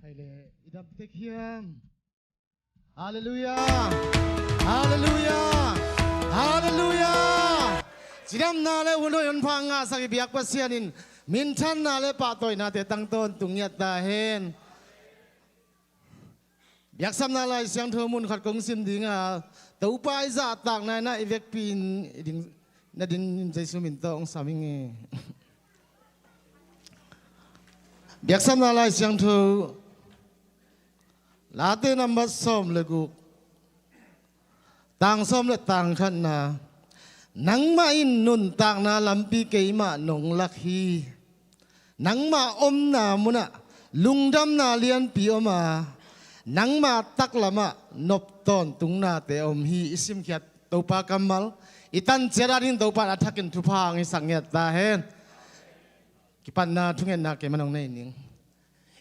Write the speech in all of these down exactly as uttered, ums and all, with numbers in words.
I dam tek hiam? Halleluiah! Halleluiah! Halleluiah! Cidamna le hun hoih hun pha ngahsak i biak Pasian in minthanna le pahtawinate tang tawntung ngiat ta hen. Biaksapna Lai Siangtho mun khat kong sim ding a, Topa i zahtakna in ah i vekpi in i ding, na ding in Jesu min tawh hong sam ing e. Biaksapna Lai Siangtho, Late number sawm le guk, tang sawm le tang khatna. Nangmah in nuntakna lampi keimah nong lak hi. Nangmah omna munah lungdamna lianpi om a, nangmah taklamah nop tawntungnate om hi. I simkhiat Topa kammal i tanciat a ding Topa in a thakin thupha hong hisak ngiat ta hen. Kipatna thungetna keimah nong nei ning.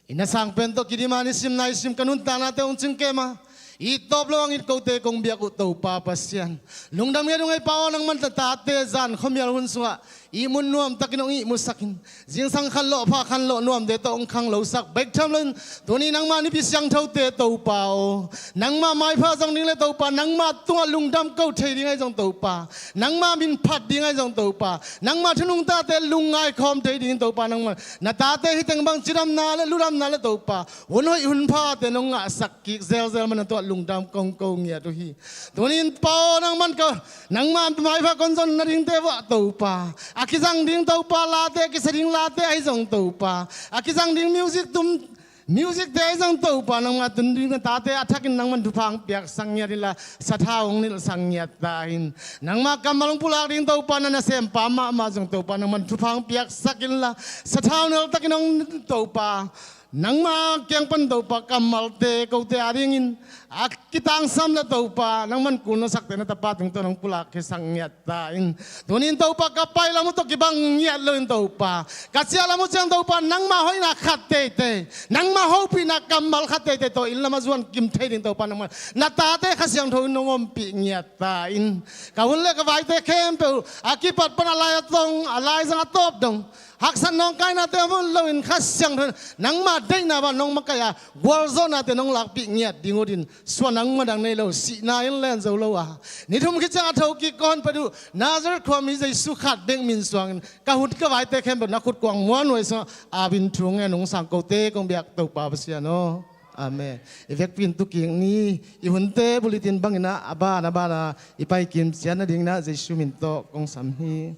I na sang pen tawh kidim a i simna i sim ka nuntaknate hong cing keimah. I tawp lo hong it kote kong biak uh Topa Pasian, lungdam ngiat ung ei Pa aw. Nangman na tate zan khuamial hun sungah ihmu nuamtakin hong ihmusakin, zingsang khanlawh pha khanlawh nuamte tawh hong khanglosak bek tham loin, tuni nangmah nipi siangthote Topa aw, nangmah maipha zong ding le Topa, nangmah tungah lungdam ko thei ding ahi zong Topa, nangmah min phat ding ahi zong Topa, nangmah thunungtate lungngai khawm thei ding Topa, nangmah na tate hih teng bang cidamna le ludamna le Topa, hun hoih hun phate nong ngahsak kik zelzel man na tungah lungdam kong ko ngiat uh hi. Tunin Pa aw, nangman ka, nangmah maipha kon zon nadingte vuah Topa, a kizang ding Topa late, a kisa ding late ahi zong Topa, a kizang ding music tum, music te ahi zong Topa, nangmah tun ding na tate a thakin nangman thupha hong piaksak ngiat inla, sathau hong nilhsak ngiat ta in. Nangmah kammal hong pulak ding Topa, na nasempa mahmah zong Topa, nangman thupha hong piaksak inla, sathau neltakin hong Topa, nangmah kiang pan Topa kammalte kote a dingin a kitangsam le Topa, nangman kul nasakte na tapa tungtawn hong pulak khisak ngiat ta in. Tunin Topa ka pai lam uh tawh kibang ngiat loin Topa, ka ciah lam uh ciang Topa, nangmah hoihna khat teitei, nangmah hopihna kammal khat teitei tawh inn lam a zuan kim thei ding Topa, nangmah na tate Kha Siangtho in hong ompih ngiat ta in. Ka hun le ka vaite khempeuh a kipat pan a lai a tong a laizang a tawp dong haksat nawngkainate om loin Kha Siangtho in nangmah deihna bang nong makaih a gualzawhnate nong lakpih ngiat ding uh din, suan nangmah dang nei lo, sihna in len zo lo a, ni thum khit ciang a thokik ka hong pia uh Nazareth khuami Jesu khat bek min suangin ka hun ka vaite khempeuh na khut kuang muanhuai sungah a bin thu ngen ung sang kote kong biak Topa Pasian aw. Amen. I vekpi in tukik ni, i hunte bulletin bangin ah a ban a ban a i paikim ciat nadingin ah Jesu min tawh kong sam hi.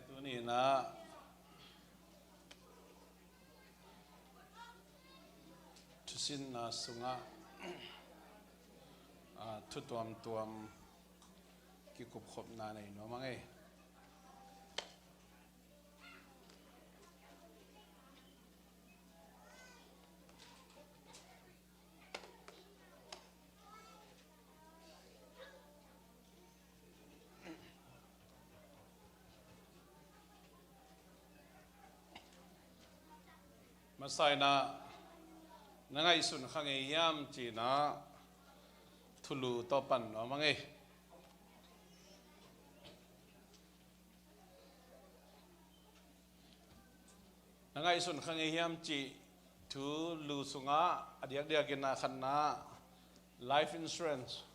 Tuni inah thusinna sungah, ah, thu tuamtuam kikupkhopna nei nuam ing ei. Masa inah, na ngaihsun kha ngei hiam ci inah thulu tawh pan nuam ing ei. Na ngaihsun kha ngei hiam cih thulu sungah a diakdiak inah khatna life insurance.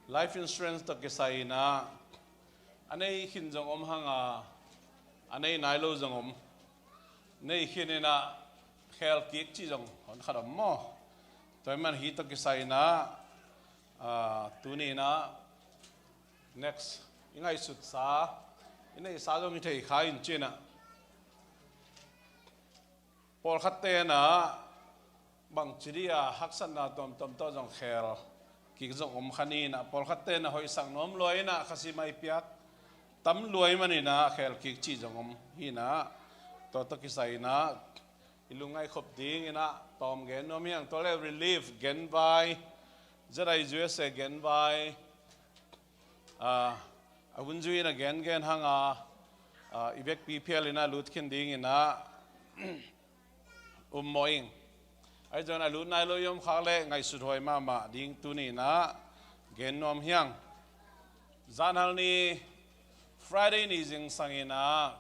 Life insurance tawh kisai inah a nei khin zong om hang a, a nei nai lo zong om. Nei khin inah khel kik cih zong hon khat om maw? Tua ahih man hih tawh kisai inah, ah, tuni inah next i ngaihsutsa, i neihsa zong hi thei kha in ci inah. Pawlkhatte inah bangci dih a haksatna tuamtuam tawh zong khel kik zong om kha ni inah, pawlkhatte inah hoihsak nuam lua inah Khasi maipiak tam lua ahih man inah khel kik cih zong om hi inah, tua tawh kisai inah i lungngaih khop ding inah tawm gen nuam hiang. Tua leh relief genvai, Z I U S A genvai, ah, a hun zui inah gengen hang a, ah, i vekpi phial inah lut khin ding inah um mawh ing. Ahi zongin a lut nai lo i om khak leh ngaihsut huai mahmah ding tuni inah gen nuam hiang. Zanhal ni Friday ni zingsang inah,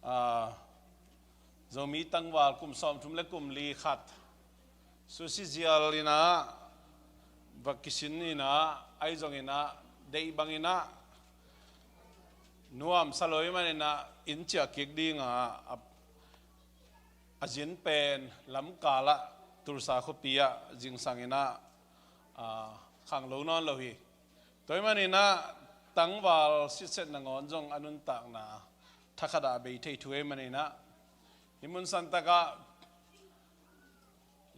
ah, Zomi tangval kum sawmthum le kum li khat susi zial inah va kisin inah, ahi zong inah deih bang inah nuamsa lo ahih man inah inn ciah kik ding a, a, a zin pen Lamka ah, Tulsa khuapi ah zingsang inah, ah, khang lo nawn lo hi. Tua ahih man inah tangval sitset nangawn zong a nuntakna thakhat ah a bei thei thu ahih man inah, hih mun santak ah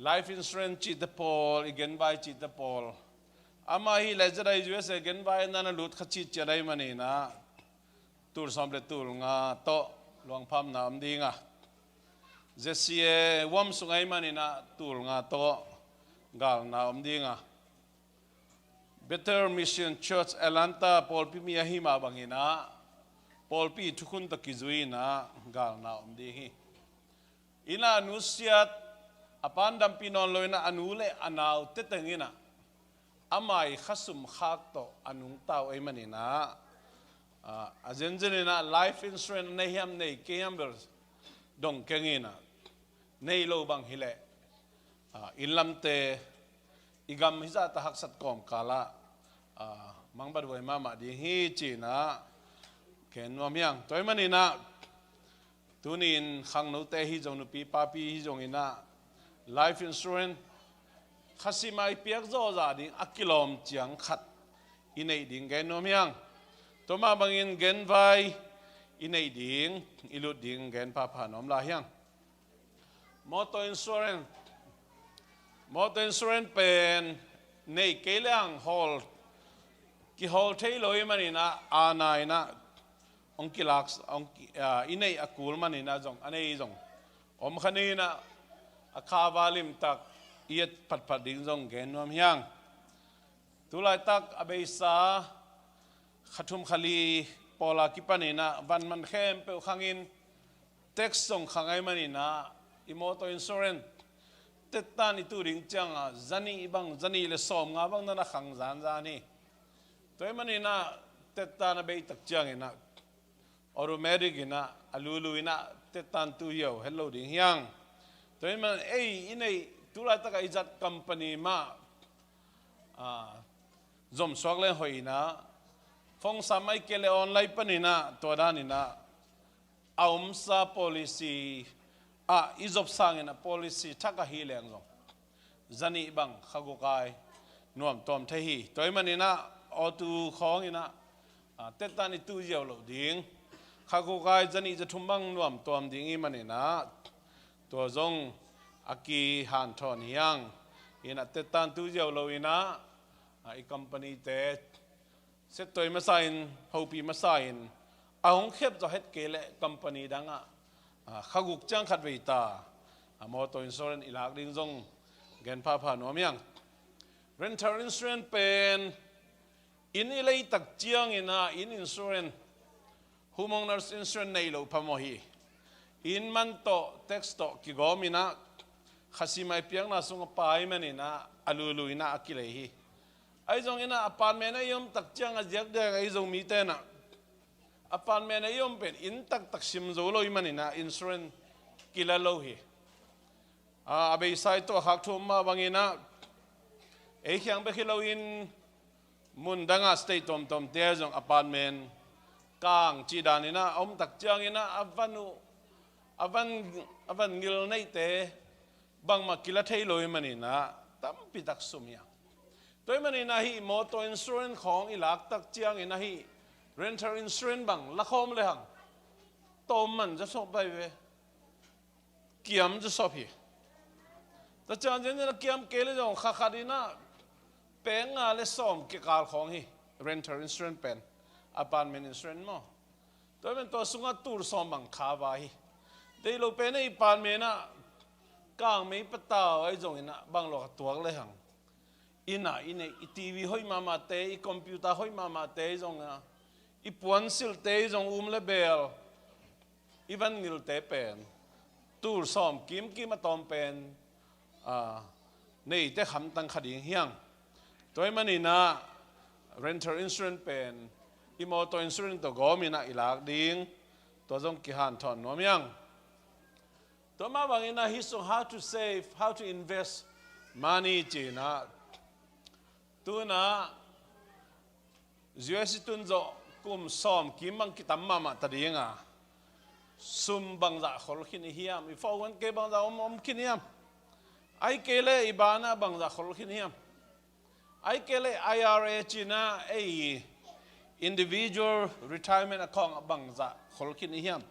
life insurance cihte pawl, i genvai cihte pawl, amah hi leh Z I U S A genvai inah na lut kha citciat ahih man inah tul sawm le tul nga tawh luangphamna om ding a, Z C A huam sung ahih man inah tul nga tawh galna om ding a, Bethel Mission Church Atlanta pawlpi mi ahih mah bang inah pawlpi thukhun tawh kizui inah galna om ding hi. Inah a nusiat, a pa in dampih nawn lo inah a nu le a nau teteng inah a mai khasum khak tawh a nungta uh ahih man inah, ah, a zenzen inah life insurance nei hiam nei kei hiam bel dong keng inah, nei lo bang hi leh, ah, inn lamte, i gam hih zahta haksat kawmkal ah, ah, mangbathuai mahmah ding hi ci inah gen nuam hiang. Tua ahih man inah tuni in khangnote hi zong, nupi papi hi zong inah life insurance Khasi maipiak zawhzah ding a kilawm ciang khat i neih ding gen nuam hiang. Tua mah bangin genvai i neih ding, i lut ding gen phapha nuam lai hiang. Motor insurance. Motor insurance pen nei kei leng hawl, kihawl thei lo ahih man inah, a na inah hong kilak, hong ki-, ah, i neih a kul man inah zong, a nei zong om kha ni inah, a kha va limtak i et phatphat ding zong gen nuam hiang. Tulaitak a beisa kha thum kha li pawl a kipan inah van man khempeuh khangin, tax zong khang ahih man inah, i motor insurance tettan i tuh ding ciang a zanih bang, zanih le sawmnga bang na na khang zanzan hi. Tua ahih man inah tettan a bei tak ciang inah automatic inah a lulu inah tettan tuh hi uh het lo ding hiang. Tua ahih man ei i neih tulaitak a i zat company mah, ah, zomsuak leng hoih inah, phone sam ahih kei leh online pan inah tua dan inah a omsa policy ah i zop sangin a policy thak ahi leng zong zanih bang kha guk ai nuam tuam thei hi. Tua ahih manin ah auto khawngin ah, ah, tettan i tu ziau loh ding. Kha guk ai zanih zathum bang nuam tuam ding ahih manin ah tua zong a kihanthawn hi hang. In ah tettan tu ziau lo in ah, ah, i company te settuai masa in, hopih masa in, a hong khep zawh het kei leh company dang ah, ah, kha guk ciang khat vei ta, ah, motor insurance i lak ding zong gen phapha nuam hi hang. Renter insurance pen inn i lei tak ciangin ah inn insurance, homeowners insurance nei loh phamawh hi. Inn man tawh, tax tawh kigawm in ah, khasim a i piakna sung a pai manin ah a lulu in ah a kilei hi. Ahi zongin ah apartment a i om tak ciang a ziak ding ahi zong mite in ah apartment a i om pen inn taktak sim zo lo ahih manin ah insurance kila lo hi. Ah, a beisa i tuah khak thu om mah bangin ah ei khiang bek hi loin mun dang ah state tuamtuam te ah zong apartment kang cih danin ah a om tak ciangin ah a van uh, a van, a van ngil neihte bangmah kila thei lo ahih manin ah tampi tak sum hi hang. Tua ahih manin ah hih motor insurance khawng i lak tak ciangin ah hih renter insurance bang la khawm le hang tawm man zaw sawp pai ve. Kiam zaw sawp hi. Tua ciang ciangin ah kiam kei le zong kha khat in ah peng nga le sawm kikal khawng hi. Renter insurance pen apartment insurance maw? Tua pen tua sungah tul sawm bang kha va hi. Deih lo pen ah i apartment ah kang mei patau ahi zongin ah bang lo a tuak le hang, inn ah i neih i TV hoih mahmahte, i computer hoih mahmahte ahi zong ah, i puansilhte ahi zong um le bel, i van ngilte pen tul sawm kimkim a tawm pen, ah, neite khamtang kha ding hi hang. Tua ahih manin ah renter insurance pen i motor insurance tawh gawm in ah i lak ding, tua zong kihanthawn nuam hi hang. Tua mah bangin ah hih sung how to save, how to invest money ci-in ah, tu-in ah US i tun zawh kum sawm kim bang kitam mahmah ta ding a, sum bangzah khol khin i hiam, i four oh one K bangzah om, om khin hiam, ahih kei leh i banah bangzah khol khin hiam, ahih kei leh IRA ci-in ah ei individual retirement account ah bangzah khol khin i hiam.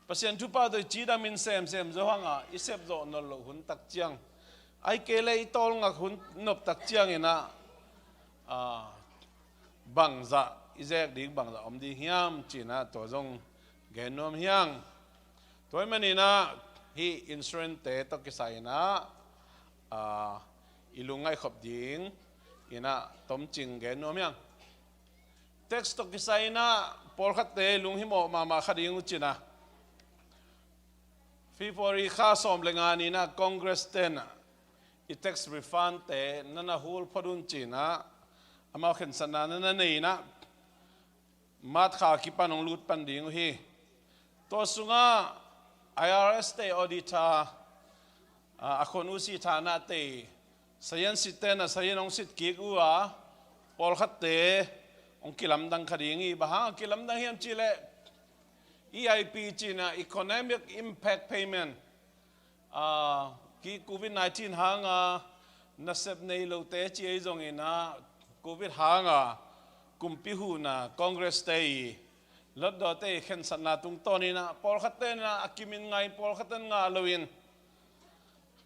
Pasian thupha tawh i cidamin semsem zo hang a, i sep zawh nawn loh hun tak ciang, ahih kei leh i tawlngak hun nop tak ciangin ah, ah, bangzah i zek ding, bangzah om ding hiam ci-in ah tua zong gen nuam hi hang. Tua ahih manin ah hih insurance te tawh kisai in ah, ah, i lungngaih khop ding in ah tomcing gen nuam hi hang. Tax tawh kisai in ah pawlkhatte lunghimawh mahmah kha ding uh ci-in ah, February kha sawm le nga ni-in ah Congress ten ah i tax refund te na na hul phot un ci-in ah amau khensatna na na nei in ah March kha kipan hong lut pan ding uh hi. Tua sungah IRS te auditor, ah, a khon uh sithanate, sayan sitte na sayan hong sit kik uh a, pawlkhatte hong kilamdang kha ding hi. Bang hang a kilamdang hiam cih leh EIP ci-in ah economic impact payment, ah, ki Covid nineteen hang a nasep nei lote ci ahi zongin ah, Covid hang a kumpi huhna, Congress te i, lotdawte i khensatna tungtawn in ah pawlkhatte in ah a kimin ngai, pawlkhatte in ngah loin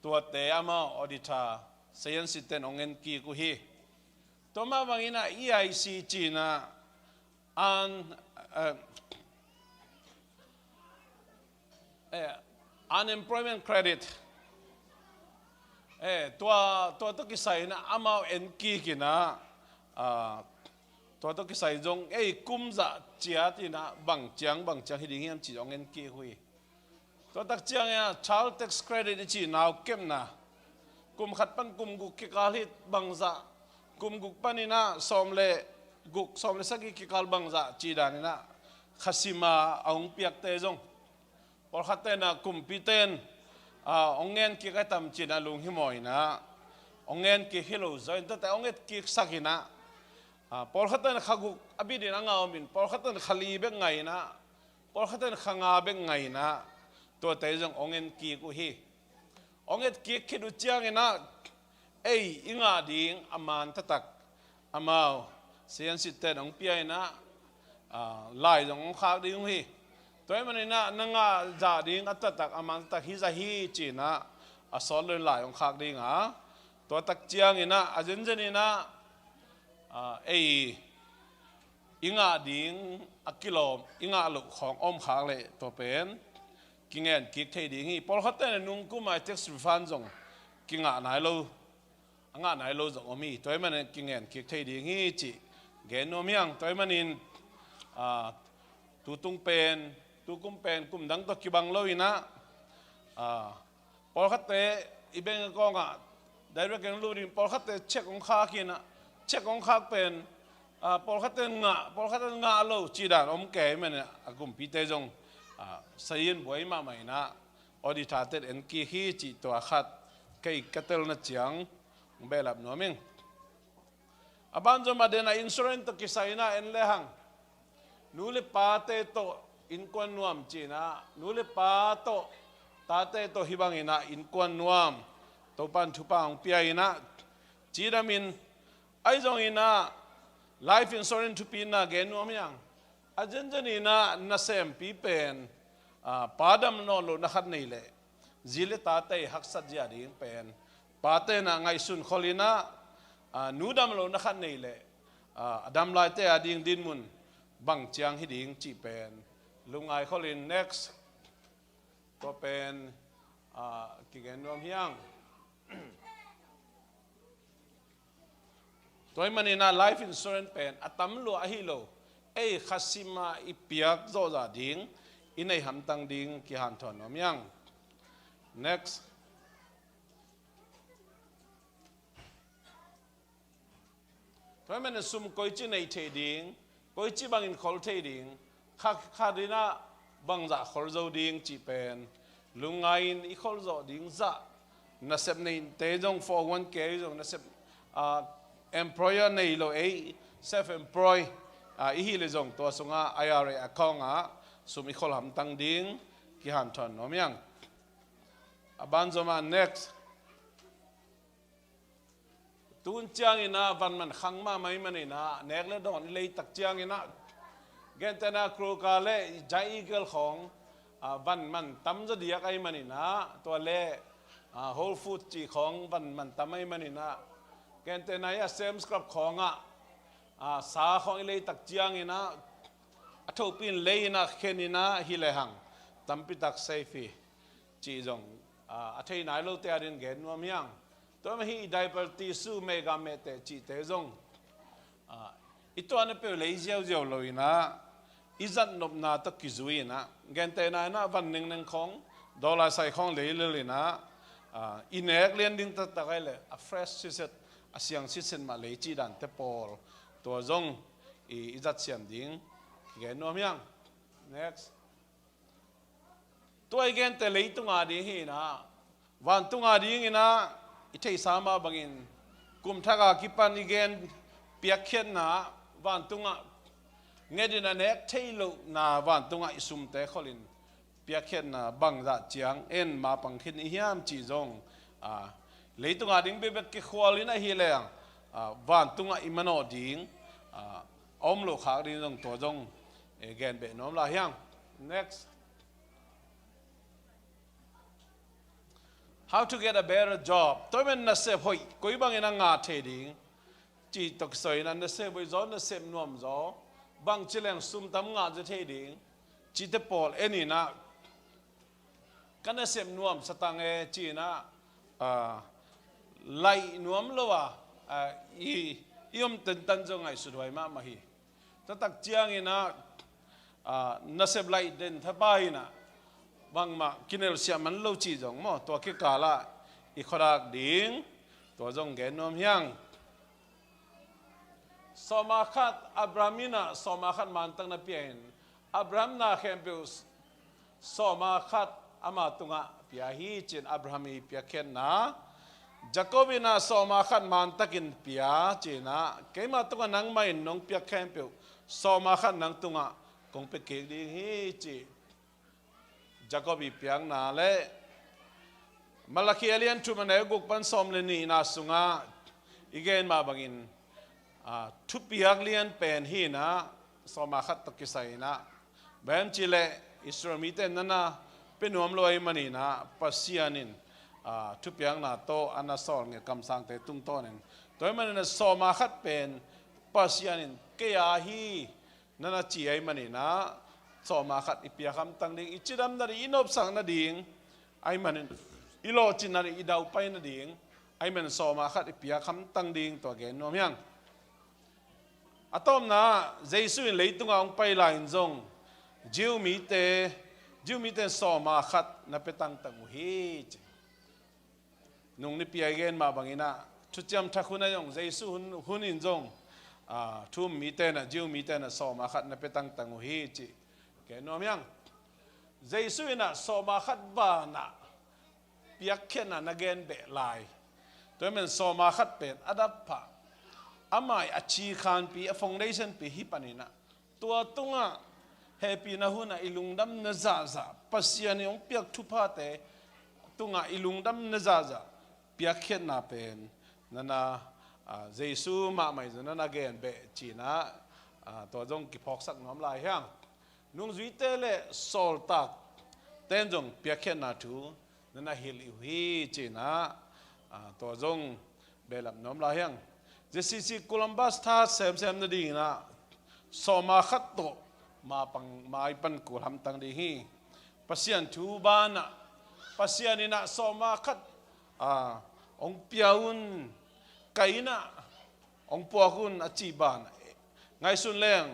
tuate amau auditor sayan sitten hong en kik uh hi. Tua mah bangin ah EIC ci-in ah un, eh, eh, unemployment credit, eh, tua, tua tawh kisai in ah amau en kik in ah, ah, tua tawh kisai zong ei kum zah ciat in ah bang ciang bang ciang hi ding hiam cih hong en kik uh hi. Tua tak ciangin ah child tax credit i cih nau kepna, kum khat pan kum guk kikal hi bangzah, kum guk panin ah sawm le guk, sawm le sagih kikal bangzah cih danin ah khasim a a hong piakte zong pawlkhatte in ah kumpite in, ah, hong ngen kik a tam ci-in ah lunghimawh in ah hong ngen kik hi lo zaw in tuate hong et kiksak in ah, ah, pawlkhatte in kha guk a bit in a ngah om in, pawlkhatte in kha li bek ngah in ah, pawlkhatte in kha nga bek ngah in ah, Tuate zong hong en kik uh hi. Hong et kik khit uh ciangin ah ei i ngah ding a man taktak amau siansitte in hong pia in ah, ah, lai zong hong khak ding uh hi. Tua ahih manin ah na ngah zah ding a taktak a man taktak hi zah hi ci-in ah a sawt loin lai hong khak ding a, tua tak ciangin ah a zenzen in ah, ah, ei i ngah ding a kilawm, i ngah loh khawng om khak leh tua pen kingen kik thei ding hi. Pawlkhatte in nungkum a tax refund zong kingah nai lo, a ngah nai lo zong om hi. Tua ahih manin kingen kik thei ding hi cih gen nuam hi hang. Tua ahih manin, ah, tutung pen, tukum pen kum dang tawh kibang lo in ah, ah, pawlkhatte i bank account ah direct in lut in, pawlkhatte cheque hong khak in ah, cheque hong khak pen, ah, pawlkhatte ngah, pawlkhatte ngah lo cih dan om kei manin ah a kumpite zong, ah, sayin buai mahmah in ah auditor-te en kik hi cih tua khat kei ka telna ciang hong behlap nuam ing. A banzom a den a insurance tawh kisai in ah en lehang, nu le pate tawh innkuan nuam ci-in ah, nu le pa tawh, tate tawh hih bangin ah innkuan nuam, Topa'n thupha hong pia in ah, cidam in, ahi zongin ah life insurance thupi in ah gen nuam hi hang. A zenzen in ah nasempi pen, ah, pa dam nawn lohna khat nei leh zi le tate haksat zia ding pen pate in ah ngaihsun khol in ah, ah, nu dam lohna khat nei leh, ah, a dam laite a ding dinmun bang ciang hi ding cih pen lungngai khol in. Next. Tua pen, ah, kigen nuam hi hang. Tua ahih manin ah life insurance pen a tam lua ahi lo, ei kha sim a i piak zawh zah ding, i neih hamtang ding kihanthawn nuam hi hang. Next. Tua ahih manin sum koici neih theih ding, koici bangin khol thei ding, kha, kha ding ah bangzah khol zo ding cih pen lungngai in i khol zawh ding zah, nasep neite zong four oh one K zong nasep, ah, employer nei lo ei, self employ, ah, i hih leh zong tua sungah I R A account ah sum i khol hamtang ding kihanthawn nuam hi hang. A banzom ah next. Tun ciangin ah van man khang mahmah ahih manin ah nek le dawn i lei tak ciangin ah, gentehna Kroger le Giant Eagle khawng, ah, van man tam zaw diak ahih manin ah, tua le, ah, Whole Foods cih khawng van man tam ahih manin ah, gentehna ah Sam's Club khawng ah, ah, sa khawng i lei tak ciangin ah a thopi in lei in ah khen in ah hi lehang tampi tak safe hi cih zong, ah, a thei nai lote a dingin gen nuam hi hang. Tua mah hi, i diaper, tissue, mega mat te cihte zong, ah, i tuahna peuh lei ziauziau lo in ah, i zat nopna tawh kizui in ah, gentehna in ah van nengneng khawng, dollar sai khawng lei lel in ah, ah, i nek lian ding taktak ahih leh a fresh sitset, a siang sitset mah lei cih dante pawl, tua zong i, i zat siam ding kigen nuam hi hang. Next. Tua i gente leitung a ding hi in ah, vantung a dingin ah i theihsa mah bangin kum thak a kipan i gen piakkhiatna, vantung ah nget in a nek theih lohna, vantung ah i sumte khol in piakkhiatna bangzah ciang en mapang khin i hiam cih zong, ah, leitung a ding bekbek kikhual in ahih leh, ah, vantung ah i manawh ding, ah, a om loh khak ding zong, tua zong, eh, gen beh nuam lai hi hang. Next. How to get a better job. Tua ahih manin nasep hoih koi bangin a ngah thei ding cih tawh kisai in ah, nasep hoih zaw, nasep nuam zaw, bangci leng sum tam ngah zaw thei ding cihte pawl en in ah, ka nasep nuamsa tang e ci-in ah, ah, laih nuam lo a, ah, i, i om tentan zong ngaihsut huai mahmah hi. Taktak ciangin ah, ah, nasep laih den thapa in ah bangmah kinelsiah man lo cih zong maw, tua kikal ah i khuadak ding, tua zong gen nuam hi hang. Sawma khat, Abraham in ah sawma khat mantak na pia in, Abraham na khempeuh sawma khat ama tungah pia hi ci-in Abraham i piakkhiatna. Jacob in ah sawma khat mantakin pia ci-in ah, keima tungah nangmah in nong piak khempeuh sawma khat nang tungah kong pia kik ding hi ci. Jacob i piakna le Malakhi a lian thum a neu guk pan sawm le nihna sungah i gen mah bangin, aa, thupiak lian pen hinah sawma khat tawh kisai inah, bang hiam cihleh Israel mite nana pia nuam lo ahih maninah Pasian in, aa, thupiakna tawh a na sawl ngiat kamsangte tungtawn in, tua ahih maninah sawma khat pen Pasian in kei a hi nana ci ahih maninah sawma khat i piak hamtang ding, i cidam nading, i nopsak nading ahih manin, i lawhcin nading, i daupai nading ahih manin sawma khat i piak hamtang ding, tua gen nuam hiang. A tawpna, Jesu in leitungah hong pai lai-in zong Jew mite, Jew mite in sawma khat na pia tangtang uh hi ci. Nung nipi a i gen mah banginah Thuciam Thak hun a zong, Jesu hun, hun in zong, aa, thu-um mite inah, Jew mite inah sawma khat na pia tangtang uh hi cih gen nuam hiang. Jesu inah sawma khat banah piakkhiatna na gen beh lai. Tua ahih manin sawma khat pen a dap phah, amah i a cikhanpi, a foundation pi hi paninah, tua tungah hehpihna hunah i lungdamna zahzah, Pasian i hong piak thuphate tungah i lungdamna zahzah piakkhiatna pen nana, aa, Jesu mahmah in zong nana gen beh cinah, aa, tua zong kiphawksak nuam lai hiang. Nungzuite le sawltakte in zong piakkhiatna thu nana hilh uh hi cinah, aa, tua zong behlap nuam lai hiang. J C C Columbus tha semsem nadinginah sawma khat tawh mapang, maipan kul hamtang ding hi. Pasian thu banah, Pasian inah sawma khat, aa, hong pia un, ka innah hong puak un a cih banah, ngaihsun leng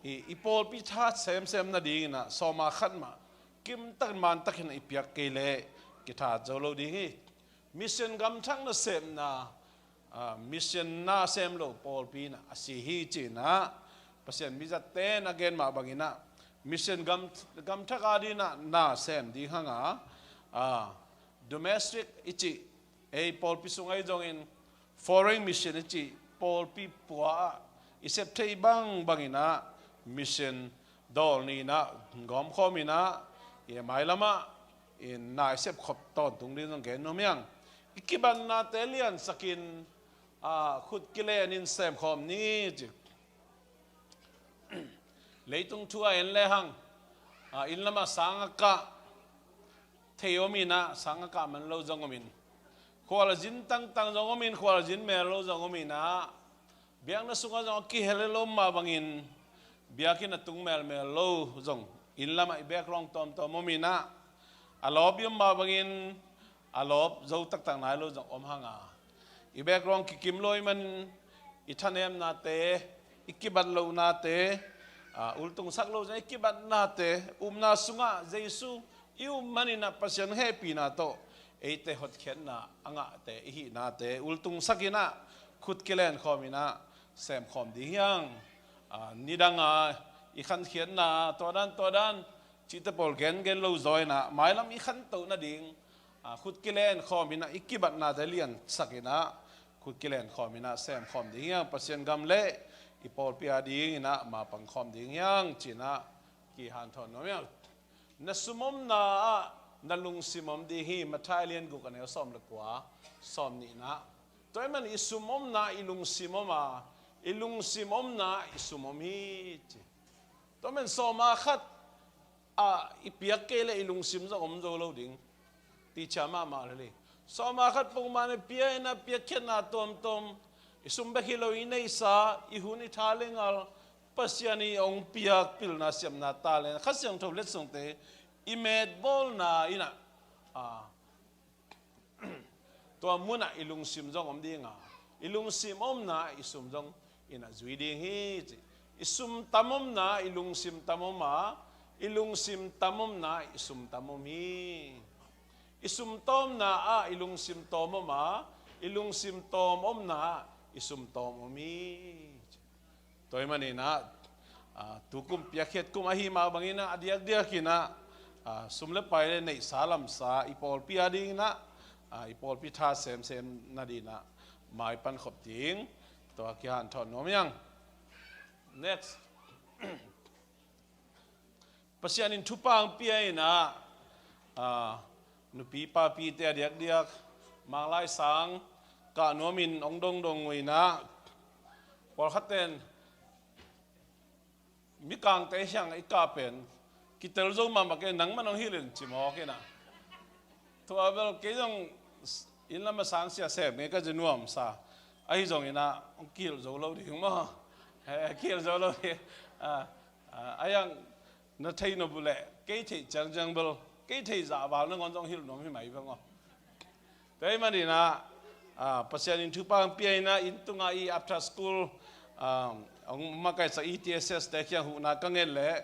i, i pawlpi tha semsem nadinginah sawma khat mah kimtak mantakin i piak kei leh kithat zo lo ding hi. Mission gamthak nasepna, aa, mission na sem lo pawlpi inah a si hi cinah, Pasian mizatte in a gen mah banginah mission gam, gamthak adinah na sem ding hanga, aa, domestic i cih, ei pawlpi sung ahi zongin foreign mission i cih pawlpi pua ah i sep thei bangbang inah mission dawl ni inah gawmkhawm inah, i mailamah in na i sepkhop tawntung ding zong gen nuam hiang. I kibatnate liansakin, aa, khut kilenin semkhawm ni ci. Leitung thu a en lehang, aa, inn lamah sang a kah thei om inah, sang a kah man lo zong om in, khual a zin tangtang zong om in, khual a zin mel lo zong om inah, biakna sungah zong a kihel lo mah bangin biakinn a tung melmel lo zong, inn lamah i background tawmtawm om inah, a lawp i om mah bangin a lawp zo taktak nai lo zong om hanga, i background kikim lo ahih manin i thanemnate, i kibat lohnate, aa, ultungsak lo zong i kibatnate, upna sungah Jesu i up maninah Pasian hehpihna tawh eite hotkhiatna a ngahte, i hihnate ultungsak inah khut kilenkhawm inah semkhawm ding hiang. Aa, nidanga i khankhiatna, tua dan tua dan cihte pawl gengen lo zaw inah, mailam i khantoh nading, aa, khut kilenkhawm inah, i kibatnate liansak inah khut kilenkhawm inah semkhawm ding hiang. Pasian gam le i pawlpi adinginah mapangkhawm ding hiang cinah kihanthawn nuam hiang. Na sumomna ah na lungsim om ding hi, Matthai lian guk a neu sawm le kua, sawm nihna. Tua ahih man i sumomna i lungsim om a, i lungsim omna i sum om hi ci. Tua ahih man sawma khat ah i piak kei leh i lungsim zong om zo lo ding. Ticia mahmah lel hi. Sawma khat pongmah na pia inah piakkhiatna tuamtuam, i sum bek hi lo i neihsa, i hun, i tha le ngal, Pasian i hong piak pilna, siamna, talent, Kha Siangtho letsongte i metbawlna inah, aa, tua munah i lungsim zong om dinga, i lungsim omna i sum zong inah zui ding hi ci. I sum tam omna i lungsim tam om a, i lungsim tam omna i sum tam om hi. I sum tawmna ah i lungsim tawm om a, i lungsim tawm omna ah i sum tawm om hi. Tua ahih maninah, aa, tukum piakkhiat kum ahi mah banginah a diakdiakinah, aa, sum le pai le neihsa lamsa i pawlpi adinginah, aa, i pawlpi tha semsem nadinah maipan khop ding, tua kihanthawn nuam hiang. Next. Pasian in thupha hong pia inah, a, nupi papite a diakdiak Manglai Sang kah nuamin hong dongdong uh inah, pawlkhat ten Mikangte hiang i kah pen kitel zo mahmah kei, nangman hong hilh in ci mawk inah. Tua bel kei zong inn lam a sang sia sem ngei ka ci nuamsa. Ahi zong inah hong kihilh zo lo ding maw? Eh, kihilh zo lo ding. Ah, ah, a hiang na thei nop uh leh kei theih ciangciang bel, kei theih zah val nangawn zong hilh nuam hi mai bang aw. Tua ahih maninah, ah, Pasian in thupha hong pia inah, inn tungah i after school, ah, hong makaihsak E T S S te kiang huhna ka nget leh,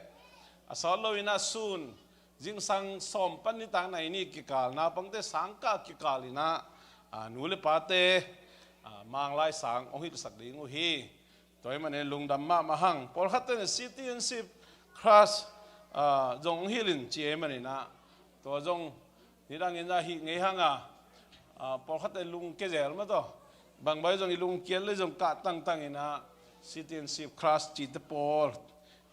a sawt lo inah sun zingsang sawm pan nitak nai ni kikal, naupangte sangkah kikal inah, ah, nu le pate, ah, Manglai Sang hong hilhsak ding uh hi. Tua ahih manin lungdam mahmah hang. Pawlkhatte in citizenship class, ah, zong hong hilh in ci ahih maninah, tua zong nidangin a hih ngei hang a, ah, pawlkhatte lungkia zel mah tawh. Bangbang zong i lungkiat le zong kah tangtang inah citizenship class cihte pawl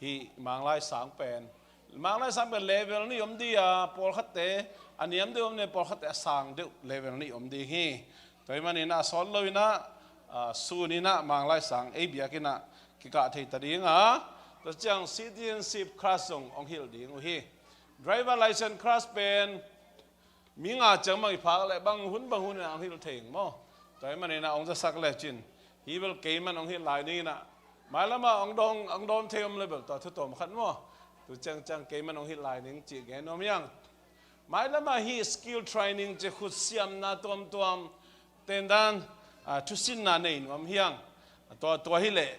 hih Manglai Sang pen, Manglai Sang pen level nih om ding a, pawlkhatte a niam deuh om le pawlkhatte a sang deuh level nih om ding hi. Tua ahih maninah a sawt lo inah, ah, sun inah Manglai Sang ei biakinn ah kikah thei ta ding a, tua ciang citizenship class zong hong hilh ding uh hi. Driver license class pen mi nga ciang bang i phak leh bang hun bang hun inah hong hilh thei ing maw? Tua ahih maninah hong zasak lecin, hih bel keiman hong hilh lai ding inah, mailamah hong dawng, hong dawng thei om le bel tua thu tawm khat maw? Tu ciangciang keiman hong hilh lai ding cih gen nuam hiang. Mailamah hih skill training ci, khutsiamna tuamtuam, tendan, ah, thusinna nei nuam hiang. Tua, tua hileh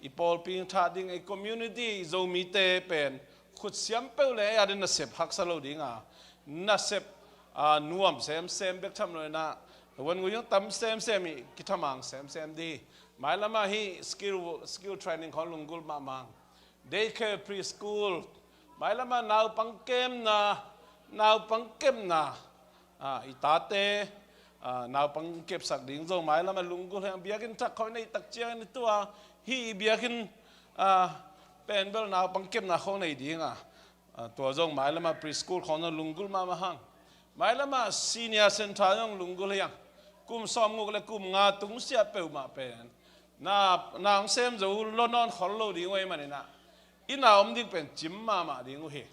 i pawlpi thah ding, i community, i Zomite pen khutsiam peuh le ei a ding nasep haksa lo ding a, nasep, ah, nuam semsem bek tham lo inah, wan ngui hong tam semsem i kithamang semsem ding. Mailamah hih skill, skill training khawng lunggulh mahmah. Daycare, preschool, mailamah naupang kemna, naupang kepna, ah, i tate, ah, naupang kepsak ding zong mailamah lunggulh hiang. Biakinn thak khawng i neih tak ciangin i tua, hih i biakinn, ah, pen bel naupang kepna khawng nei ding a, ah, tua zong mailamah preschool khawng zong lunggulh mahmah hang. Mailamah senior center zong lunggulh hiang. Kum sawmguk le kum nga tungsiah peuhmah pen na, na hong sem zo lo nawn khol lo ding uh ahih maninah, i na om ding pen cim mahmah ding uh hi.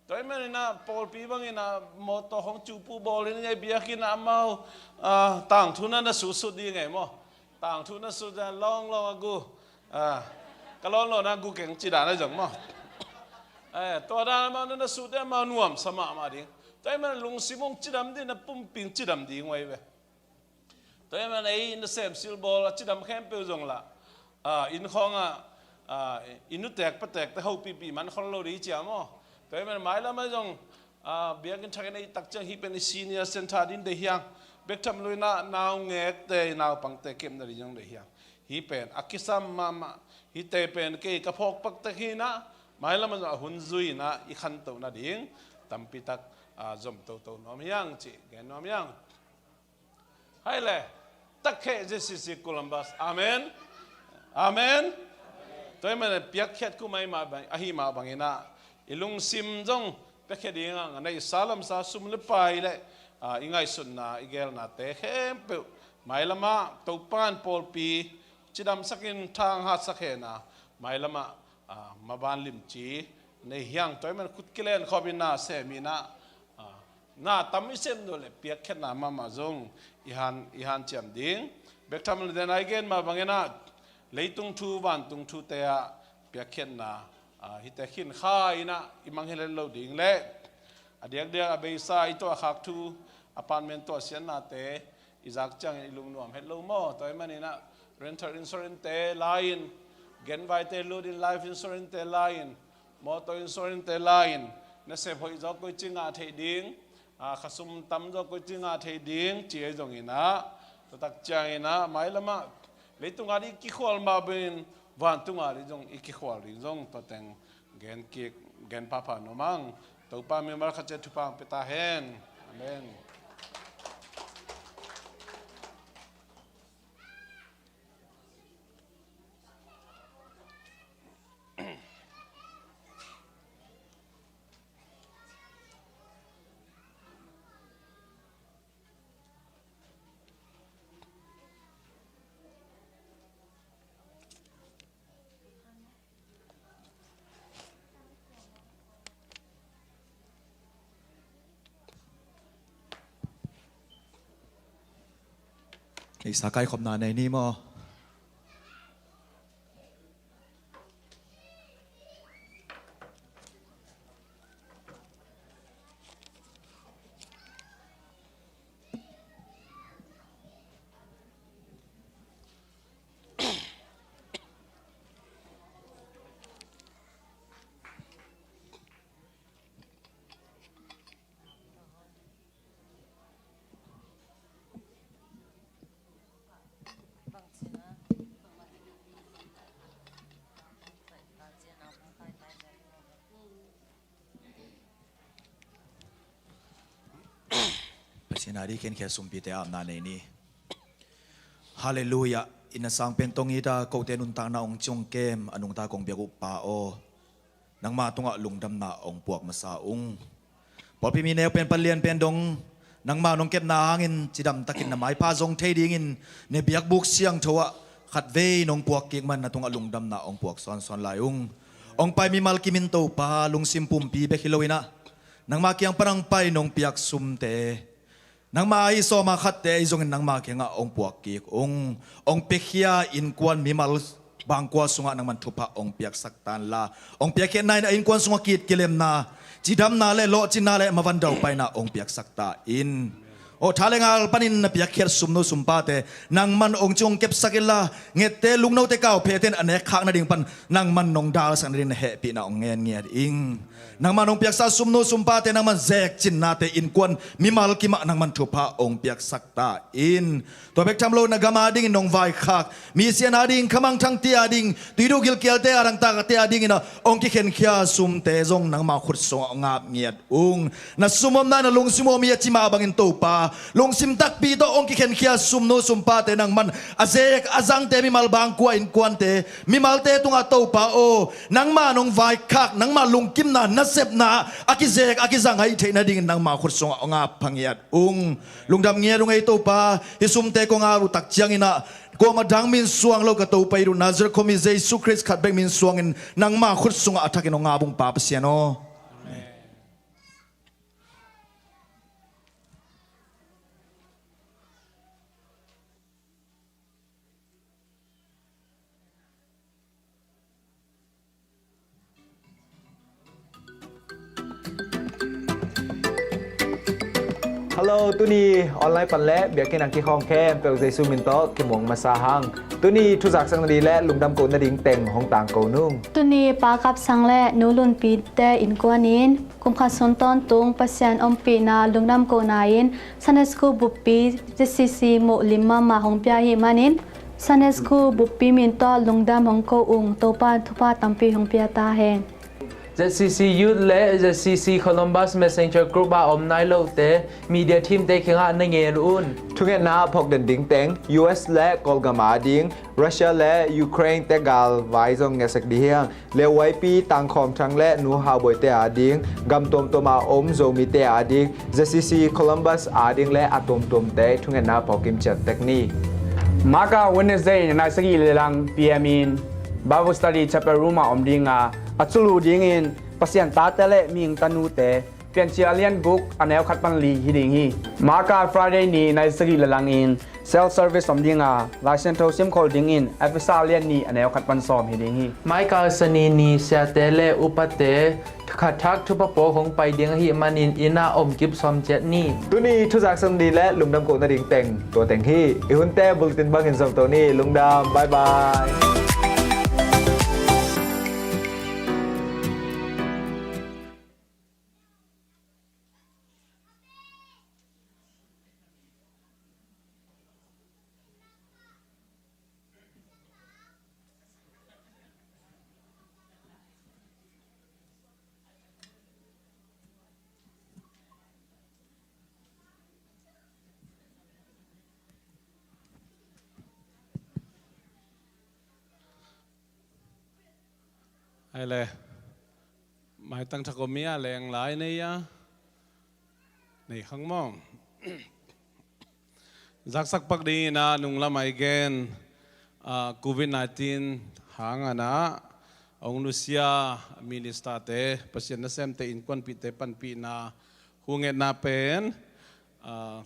Tua ahih maninah pawlpi bangin a mawtaw khawng cuhpuh bawl in a biakinn ah amau, ah, tangthu na na sutsut ding ei maw? Tangthu na sut a lawnglawng a gu, ah, ka lawnlawhna gu keng ci dan a zong maw? Eh, tua dan amau na na sut ding, amau nuamsa mahmah ding. Tua ahih manin lungsim hong cidam ding, na pumpi hong cidam ding uh ahi ve. Tua ahih manin ei nasem silbawl a cidam khempeuh zong lah, ah, inn khawngah, ah, i nutek patekte hopihpih man khol lo ding cia maw? Tua ahih manin mailamah zong, ah, biakinn thak i neih tak ciang hih pen i senior center ding deih hiang. Bek tham lo inah naungekte, i naupangte kepna ding zong deih hiang. Hih pen a kisam mahmah, hihte pen kei ka phawk paktek hi inah, mailamah zong a hun zui inah i khantoh nading tampitak, ah, zom toto nuam hiang cih gen nuam hiang. Hai le, takheh J C C Columbus. Amen. Amen. Tua ahih manin piakkhiat kum ahi mah bang, ahi mah bangin ah i lungsim zong piakkhiat ding a, a neihsa lamsa sum le pai le, ah, i ngaihsutna, i gelnate khempeuh mailamah Topa'n pawlpi cidamsakin thanghatsak hen a, mailamah, ah, maban limci nei hiang. Tua ahih manin khut kilenkhawm in na sem in ah, ah, na tam i sem deuh leh piakkhiatna mahmah zong i han, i hanciam ding. Bek tham lo den a i gen mah bangin ah leitung thu, vantung thute ah piakkhiatna, ah, hihte khin kha in ah i mangngilh het lo ding leh a diakdiak a beisa i tuahkhak thu, apartment tuahsiatnate i zak ciangin i lungnuam het lo maw? Tua ahih manin ah rental insurance-te la in, genvaite lut in, life insurance-te la in, motor insurance-te la in, nasep hoih zaw koici ngah theih ding, ah, khasum tam zaw koici ngah theih ding ci ahi zongin ah, tua tak ciangin ah mailamah leitung a ding i kikhual mah bangin vantung a ding zong i kikhual ding zong tua teng gen kik, gen phapha nuam ing. Topa min a khat ciat thupha hong pia ta hen. Amen. Ei sa kaikhopna nei ni maw? Pasian a ding khenkhia sumpite apna nei ni. Halleluiah. Inn a sang pen tong ita, kote nuntakna hong ciong kem, a nungta kong biak uh Pa aw, nangma tungah lungdamna hong puak masa ung. Pawlpi mi neu pen pan lian pen dong, nangma nong kepna hangin cidamtakin na maipha zong thei dingin ne biakbuk siangtho ah khatvei nong puak kik man na tungah lungdamna hong puak sawnsawn lai ung. Hong pai mimal kimin Topa, lungsim pumpi bek hi loinah nangma kiang pan hong pai nong piak sumte, nangma ahi sawma khatte ahi zongin nangma kiangah hong puak kik ung. Hong piakhia innkuan mimal bangkua sungah nangman thupha hong piaksak ta inla, hong piakhia nai-in a innkuan sungah kit kilemna, cidamna le lawhcinna le mavan daupaina hong piaksak ta in. Aw, tha le ngal panin na piakkhiat sumnu sumpate nangman hong ci hong kepsak inla, ngette lungnote kauphehte in a nekkhak nading pan nangman nong dalsak nading na hehpihna hong ngen ngiat ing. Nangman hong piaksa sumnu sumpate nangman zekcinnate innkuan mimal kimah nangman thupha hong piaksak ta in. Tua bek tham lo na gam adingin nong vaikhak, misian ading, khamangthangte ading, tuiduh gilkialte a dangtakte adingin ah hong kikhenkhia sumte zong nangma khut sungah hong ap ngiat ung. Na sumomna na lungsim om hi a ci mah bangin Topa, lungsim takpi tawh hong kikhenkhia sumnu sumpate nangman a zek a zangte mimal bangkua innkuante, mimalte tungah Topa aw, nangma nong vaikhak, nangma lungkimna nasepna a kizek a kizang ahih theih nadingin nangma khut sungah hong ap phangiat ung. Lungdam ngiat ung ei Topa, hih sumte kong ap uh tak ciangin ah kuamah dang min suang lo ka Topa i ruh Nazareth khuami Jesu Khrist khat bek min suangin nangma khut sungah a thakin hong ap ung Pa Pasian aw. Hallo, tuni online pan le biakinn ah kikhawm khempeuh Jesu min tawh kimuang masa hang. Tuni thuzak sak nading le lungdam ko nading teng hong tangko nung. Tuni Pa Kap Sang le Nu Lun Pi te innkuan in kum khat sung tawntung Pasian ompihna lungdam kohna in Sunday School buppi Z C C muh lim mahmah hong pia ahih manin Sunday School buppi min tawh lungdam hong ko ung. Topa in thupha tampi hong pia ta hen. Z C C Youth le Z C C Columbus Messenger Group a om nai lote media team te kiangah na ngen un. Thungetna phawk den ding teng U S le Kawlgam ading, Russia le Ukraine te galvai zong ngetsak ding hi hang. Leh Y P Tangkhawm Thang le Nu Hau Bawi te ading, gam tuamtuam a om Zomite ading, Z C C Columbus ading le a tuamtuamte thungetna phawk kim ciat tek ni. Maka Wednesday ni nai sagih le lang P M in Bible Study Chapel Room ah om ding a, a culu dingin Pasian tate le mihing tanute Piancil a lian guk a neu khat pan li hi ding hi. Maka Friday ni nai sagih le lang in self service om ding a, Lai Siangtho simkhol dingin Efesa a lian nih a neu khat pan sawm hi ding hi. Maka Sani ni siate le upate khat thak thupha pawk hong pai ding ahih manin inn ah om kip sawm ciat ni. Tuni thuzak sak nading le lungdam ko nading teng tua teng hi. I hunte bulletin bangin zom to ni. Lungdam. Bye bye. Ai le, maitang thak om hi a, leng lai nei a, nei khang maw? Zaksak pak dingin a nunglam ai gen, ah, covid nineteen hang a na hong nusia minister te, Pasian nasemte, innkuanpihte panpihna, hungetna pen, ah,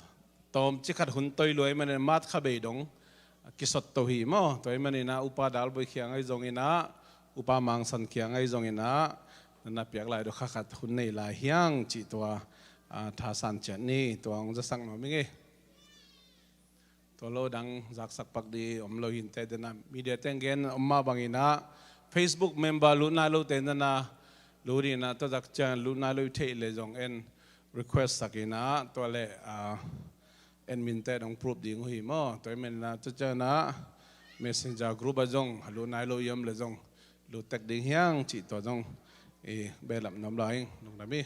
tawmcik khat hun toi lua ahih manin March kha bei dong kisot to hi maw. Tua ahih manin ah Upa Dalboi kiangah zong in ah, Upa Mangsan kiangah zong in ah, na piak lai dong kha khat hun nei lai hiang cih tua, ah, thasan ciat ni. Tua hong zasak nuam ing ei. Tua lo dang zaksak pak ding om lo hi inteh, den ah media teng gen om mah bangin ah Facebook member lut nai lote in ah lut in ah, tua zak ciang lut nai lo i theih leh zong en request sak in ah, tua leh, ah, admin te dong proof ding uh hi maw. Tua ahih manin ah tua ciang ah Messenger group ah zong a lut nai lo i om leh zong lut tek ding hiang cih tua zong i behlap nuam lai ing. Lungdam hi.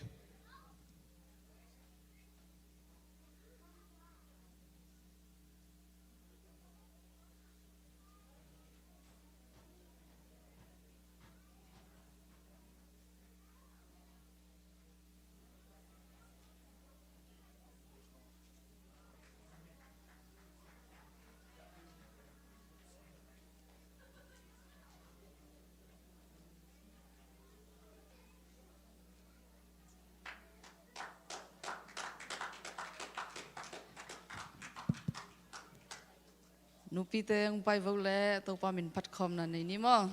Nupite hong pai vo leh Topa min phatkhawmna nei ni maw.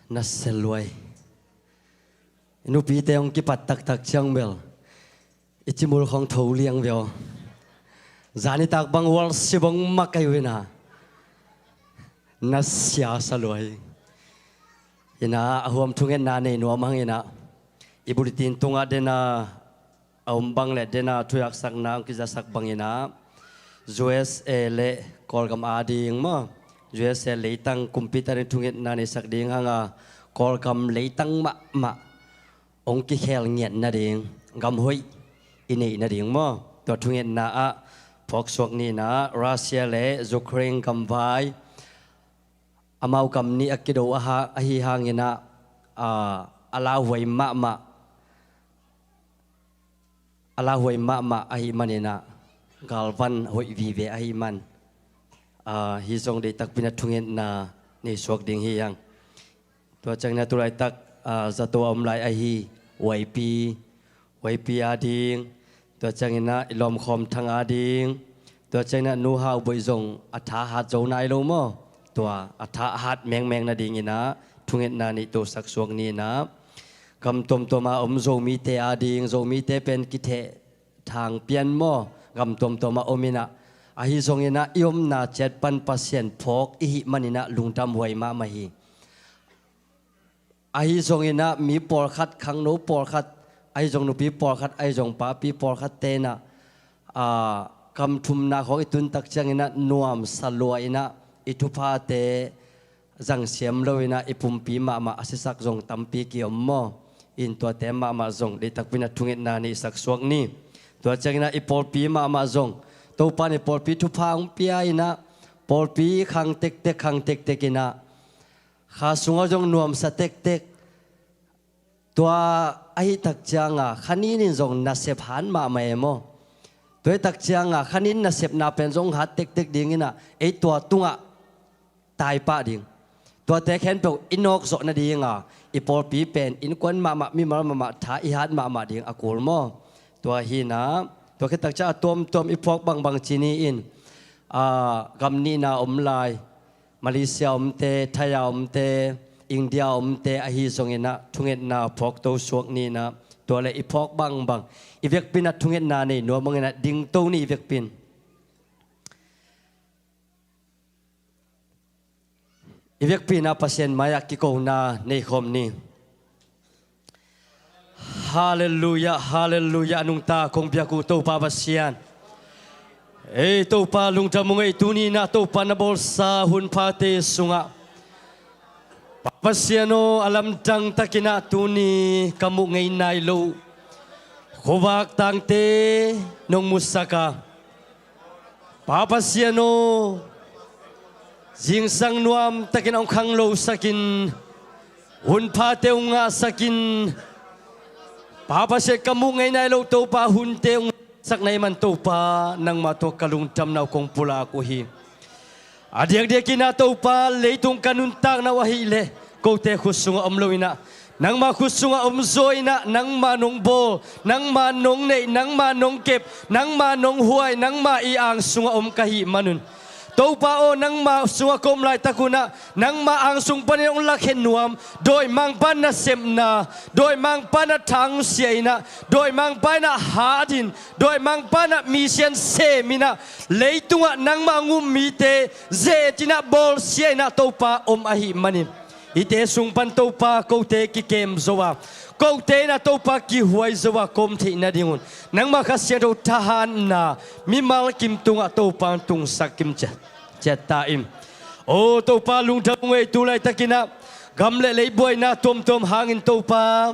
Na sia luai. I nupite hong kipat taktak ciang bel i cimul khong tho liang veo. Zanitak bang worship hong mak ahi uh ina. Na sia sa luai. Ina a huam thungetna nei nuam hang ina. I bulletin tungah dena a om bang le dena thuyaksakna hong kizasak bang ina. U S A le Kawlgam ading maw, U S A leitang kumpi ta ding thungetna neisak ding hanga, Kawlgam leitang mahmah hong kikhel ngiat nading, gam hoih i neih nading maw. Tua thungetna ah phawksuak ni ina, Russia le Ukraine gamvai amau gam nih a kido aha, ahi hang ina, a, a lauhuai mahmah, a lauhuai mahmah ahih man ina, galvan hoih vive ahih man, a, hi zong deihtakpi ina thungetna neisuak ding hi hang. Tua ciang ina tulaitak, a, zato a om lai ahi Y P, Y P ading, tua ciang ina i lawmkhawm Thang ading, tua ciang ina Nu Hau Boih zong a tha hat zo nai lo maw. Tua a tha hat mengmeng nading ina thungetna neih tosak suak ni ina. Gam tuamtuam a om Zomite ading, Zomite pen kitheh thang pian maw, gam tuamtuam a om ina. Ahi zong ina i omna ciat pan Pasian phawk i hih man ina lungdam huai mahmah hi. Ahi zong ina mi pawlkhat, khangno pawlkhat, ahi zong nupi pawlkhat, ahi zong papi pawlkhat te ina, a, gam thumna khawng i tuntak ciang ina nuamsa lua ina i thuphate zangsiam lo ina i pumpi mahmah a sisak zong tampi ki om maw. In tuate mahmah zong deihtakpi ina thungetna neihsak suak ni. Tua ciang ina i pawlpi mahmah zong Topa in i pawlpi thupha hong pia ina, pawlpi khang tektek, khang tektek ina, kha sungah zong nuamsa tektek. Tua ahi tak cianga khanin in zong nasep han mahmah e maw. Tua ahi tak cianga khanin nasepna pen zong hat tektek ding ina, ei tua tungah taipah ding. Tuate khempeuh i nawk zawh nadinga i pawlpi pen innkuan mahmah, mimal mahmah, tha i hat mahmah ding a kul maw. Tua hi ina, tua khit tak ciang a tuamtuam i phawk bangbang ci ni in, a, gam nihna om lai, Malaysia omte, Thai a omte, India omte ahi zong ina thungetna phawk to suak ni ina, tua le i phawk bangbang i vekpi ina thungetna nei nuam hang ina dingto ni i vekpi in. I vekpi ina Pasian mai-ah kikona neikhawm ni. Halleluiah, halleluiah. A nungta kong biak uh Topa Pasian, ei Topa lungdam ung ei, tuni ina Topa na bawlsa hun phate sungah Pa Pasian aw, a lamdang tak ina tuni ka muh ngei nai lo khuavak tangte nong musak a, Pa Pasian aw, zingsang nuam takin hong khanglosak in, hun phate hong ngahsak in, Pa Pasian, ka muh ngei nai lo Topa, hunte hong ngahsak na hih man Topa, nangmah tungah ka lungdamna uh kong pulak uh hi. A diakdiak ina Topa, leitung ka nuntakna uh ahih leh kote khut sungah om lo ina, nangma khut sungah om zaw ina, nangma nong bawl, nangma nong neih, nangma nong kep, nangma nong huai, nangma i ang sungah om ka hih manun, Topa aw, nangma sungah ka om laitak un ah, nangma ang sung panin hong lakhe nuam dawimangpa nasepna, dawimangpa na thangsia ina, dawimangpa ina hat in, dawimangpa na misian sem ina, leitungah nangma hong um mite zet ina bawlsia ina Topa om ahih manin, hihte sung pan Topa kote kikem zo a, kote ina Topa kihuai zo a ka om theih nadingun, nangma Kha Siangtho thahatna mimal kim tungah Topa hong tungsak kim ciat, ciat ta in. Aw Topa lungdam ung ei, tu laitak ina gam le lei buaina tuamtuam hangin Topa,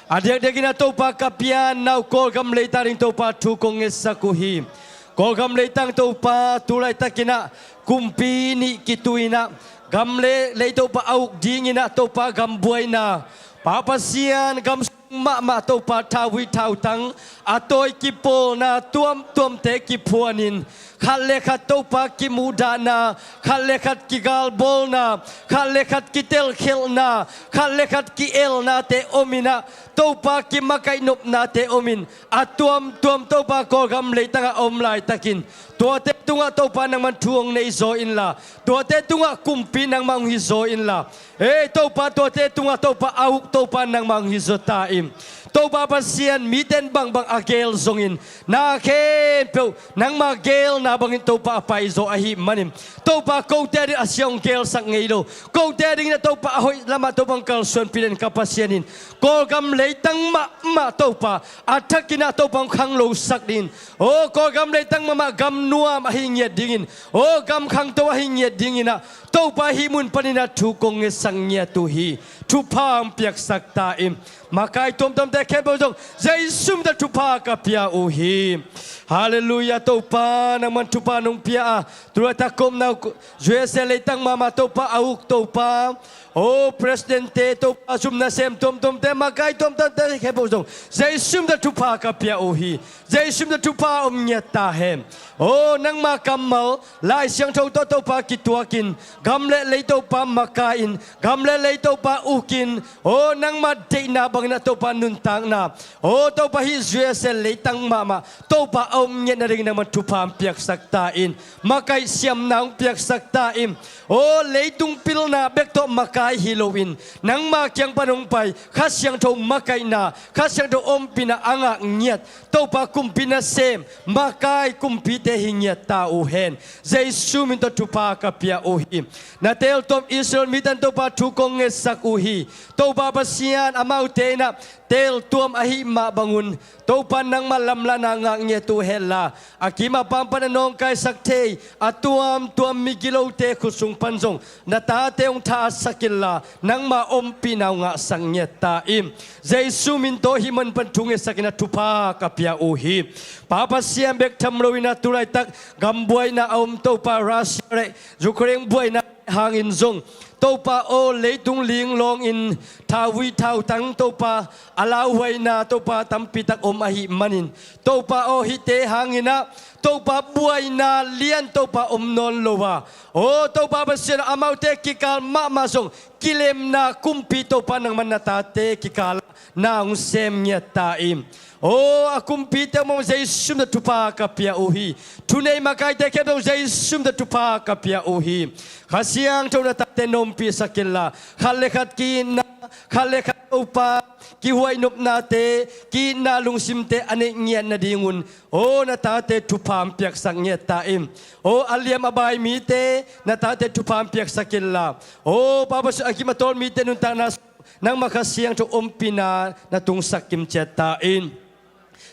a diakdiak ina Topa ka pianna uh Kawlgam leitang ding Topa thu kong ngetsak uh hi. Kawlgam leitang Topa tu laitak ina kumpi nih kitu ina, gam le lei Topa a uk ding ina Topa gam buaina, Pa Pasian, gam mahmah Topa thauvui thautang a tawi kipawlna tuamtuamte kiphuanin, khat le khat Topa kimuhdahna, khat le khat kigalbawlna, khat le khat kitelkhelhna, khat le khat ki-elnate om in ah, Topa kimakaih nopnate om in, a tuamtuam Topa Kawlgam leitangah a om laitakin, tuate tungah Topa nangman thu hong nei zaw inla, tuate tungah kumpi nangmah hong hi zaw inla. Ei Topa, tuate tungah Topa a uk Topa nangmah hong hi zaw ta in. Topa Pasian, mite in bangbang a geel zongin, na khempeuh nangma geelna bangin Topa a paizaw ahih manin, Topa kote adingin a sia hong geelsak ngei lo, kote adingin ah Topa a hoih lamah Topa hong kalsuanpih den ka Pasian in, Kawlgam leitang mahmah Topa a thakin ah Topa hong khanglosak dingin, aw Kawlgam leitang mahmah gam nuam ahi ngiat dingin, aw gam khangto ahi ngiat dingin ah Topa hih mun panin ah thu kong ngetsak ngiat uh hi. Thupha hong piaksak ta in. Makai tuamtuamte khempeuh zong Jesu min tawh thupha ka pia uh hi. Halleluiah. Topa nangman thupha nong pia a, tulaitak ka omna uh U S A leitang mahmah Topa a uk Topa, aw President-te Topa, zum nasem tuamtuamte, makai tuamtuamte khempeuh zong Jesu min tawh thupha ka pia uh hi. Jesu min tawh thupha om ngiat ta hen. Aw nangma kammal Lai Siangtho tawh Topa kituakin, gam le lei Topa makai-in, gam le lei Topa ukin, aw nangma deihna bangin ah Topa nuntakna, aw Topa hih U S A leitang mahmah Topa a om ngiat nadingin nangman thupha hong piaksak ta in. Makaih siamna hong piaksak ta in. Aw leitung pilna bek tawh makai hi loin, nangma kiang pan hong pai Kha Siangtho makaihna, Kha Siangtho ompihna a ngah ngiat Topa kumpi nasem, makai kumpite hi ngiat ta uh hen. Jesu min tawh thupha ka pia uh hi. Na teeltuam Israel mite in Topa thu kong ngetsak uh hi. Topa Pasian, amaute in ah teeltuam ahih mah bangun Topa nangma lamlahna ngah ngiat uh henla, a kim a pam pan a nawngkaisak thei a tuamtuam migilote khut sung pan zong na tate hong thahatsak inla, nangma ompihna uh ngahsak ngiat ta in. Jesu min tawh hih mun pan thu ngetsak in ah thupha ka pia uh hi. Pa Pasian, bek tham loin ah tulaitak gam buaina a om Topa, Russia le Ukraine buaina hangin zong Topa aw leitung linglawngin thauvui thautang Topa a lauhuaina Topa tampitak om ahih manin, Topa aw hihte hangin ah Topa buaina lian Topa om nawn lo a, aw Topa Pasian, amaute kikal mahmah zong kilemna kumpi Topa nangman na tate kikal ah na hong sem ngiat ta in. Aw a kumpite mawh Jesu min tawh thupha ka pia uh hi. Thunei makaite khempeuh Jesu min tawh thupha ka pia uh hi. Kha Siangtho na tate na ompihsak inla, khat le khat ki-itna, khat le khat Topa kihuai nopnate, ki-itna lungsimte a neih ngiat nadingun, aw na tate thupha hong piaksak ngiat ta in. Aw a liam a bai mite na tate thupha hong piaksak inla, aw Pa Pasian, a kim a tawl mite nuntakna nangma Kha Siangtho ompihna na tungsak kimciat ta in.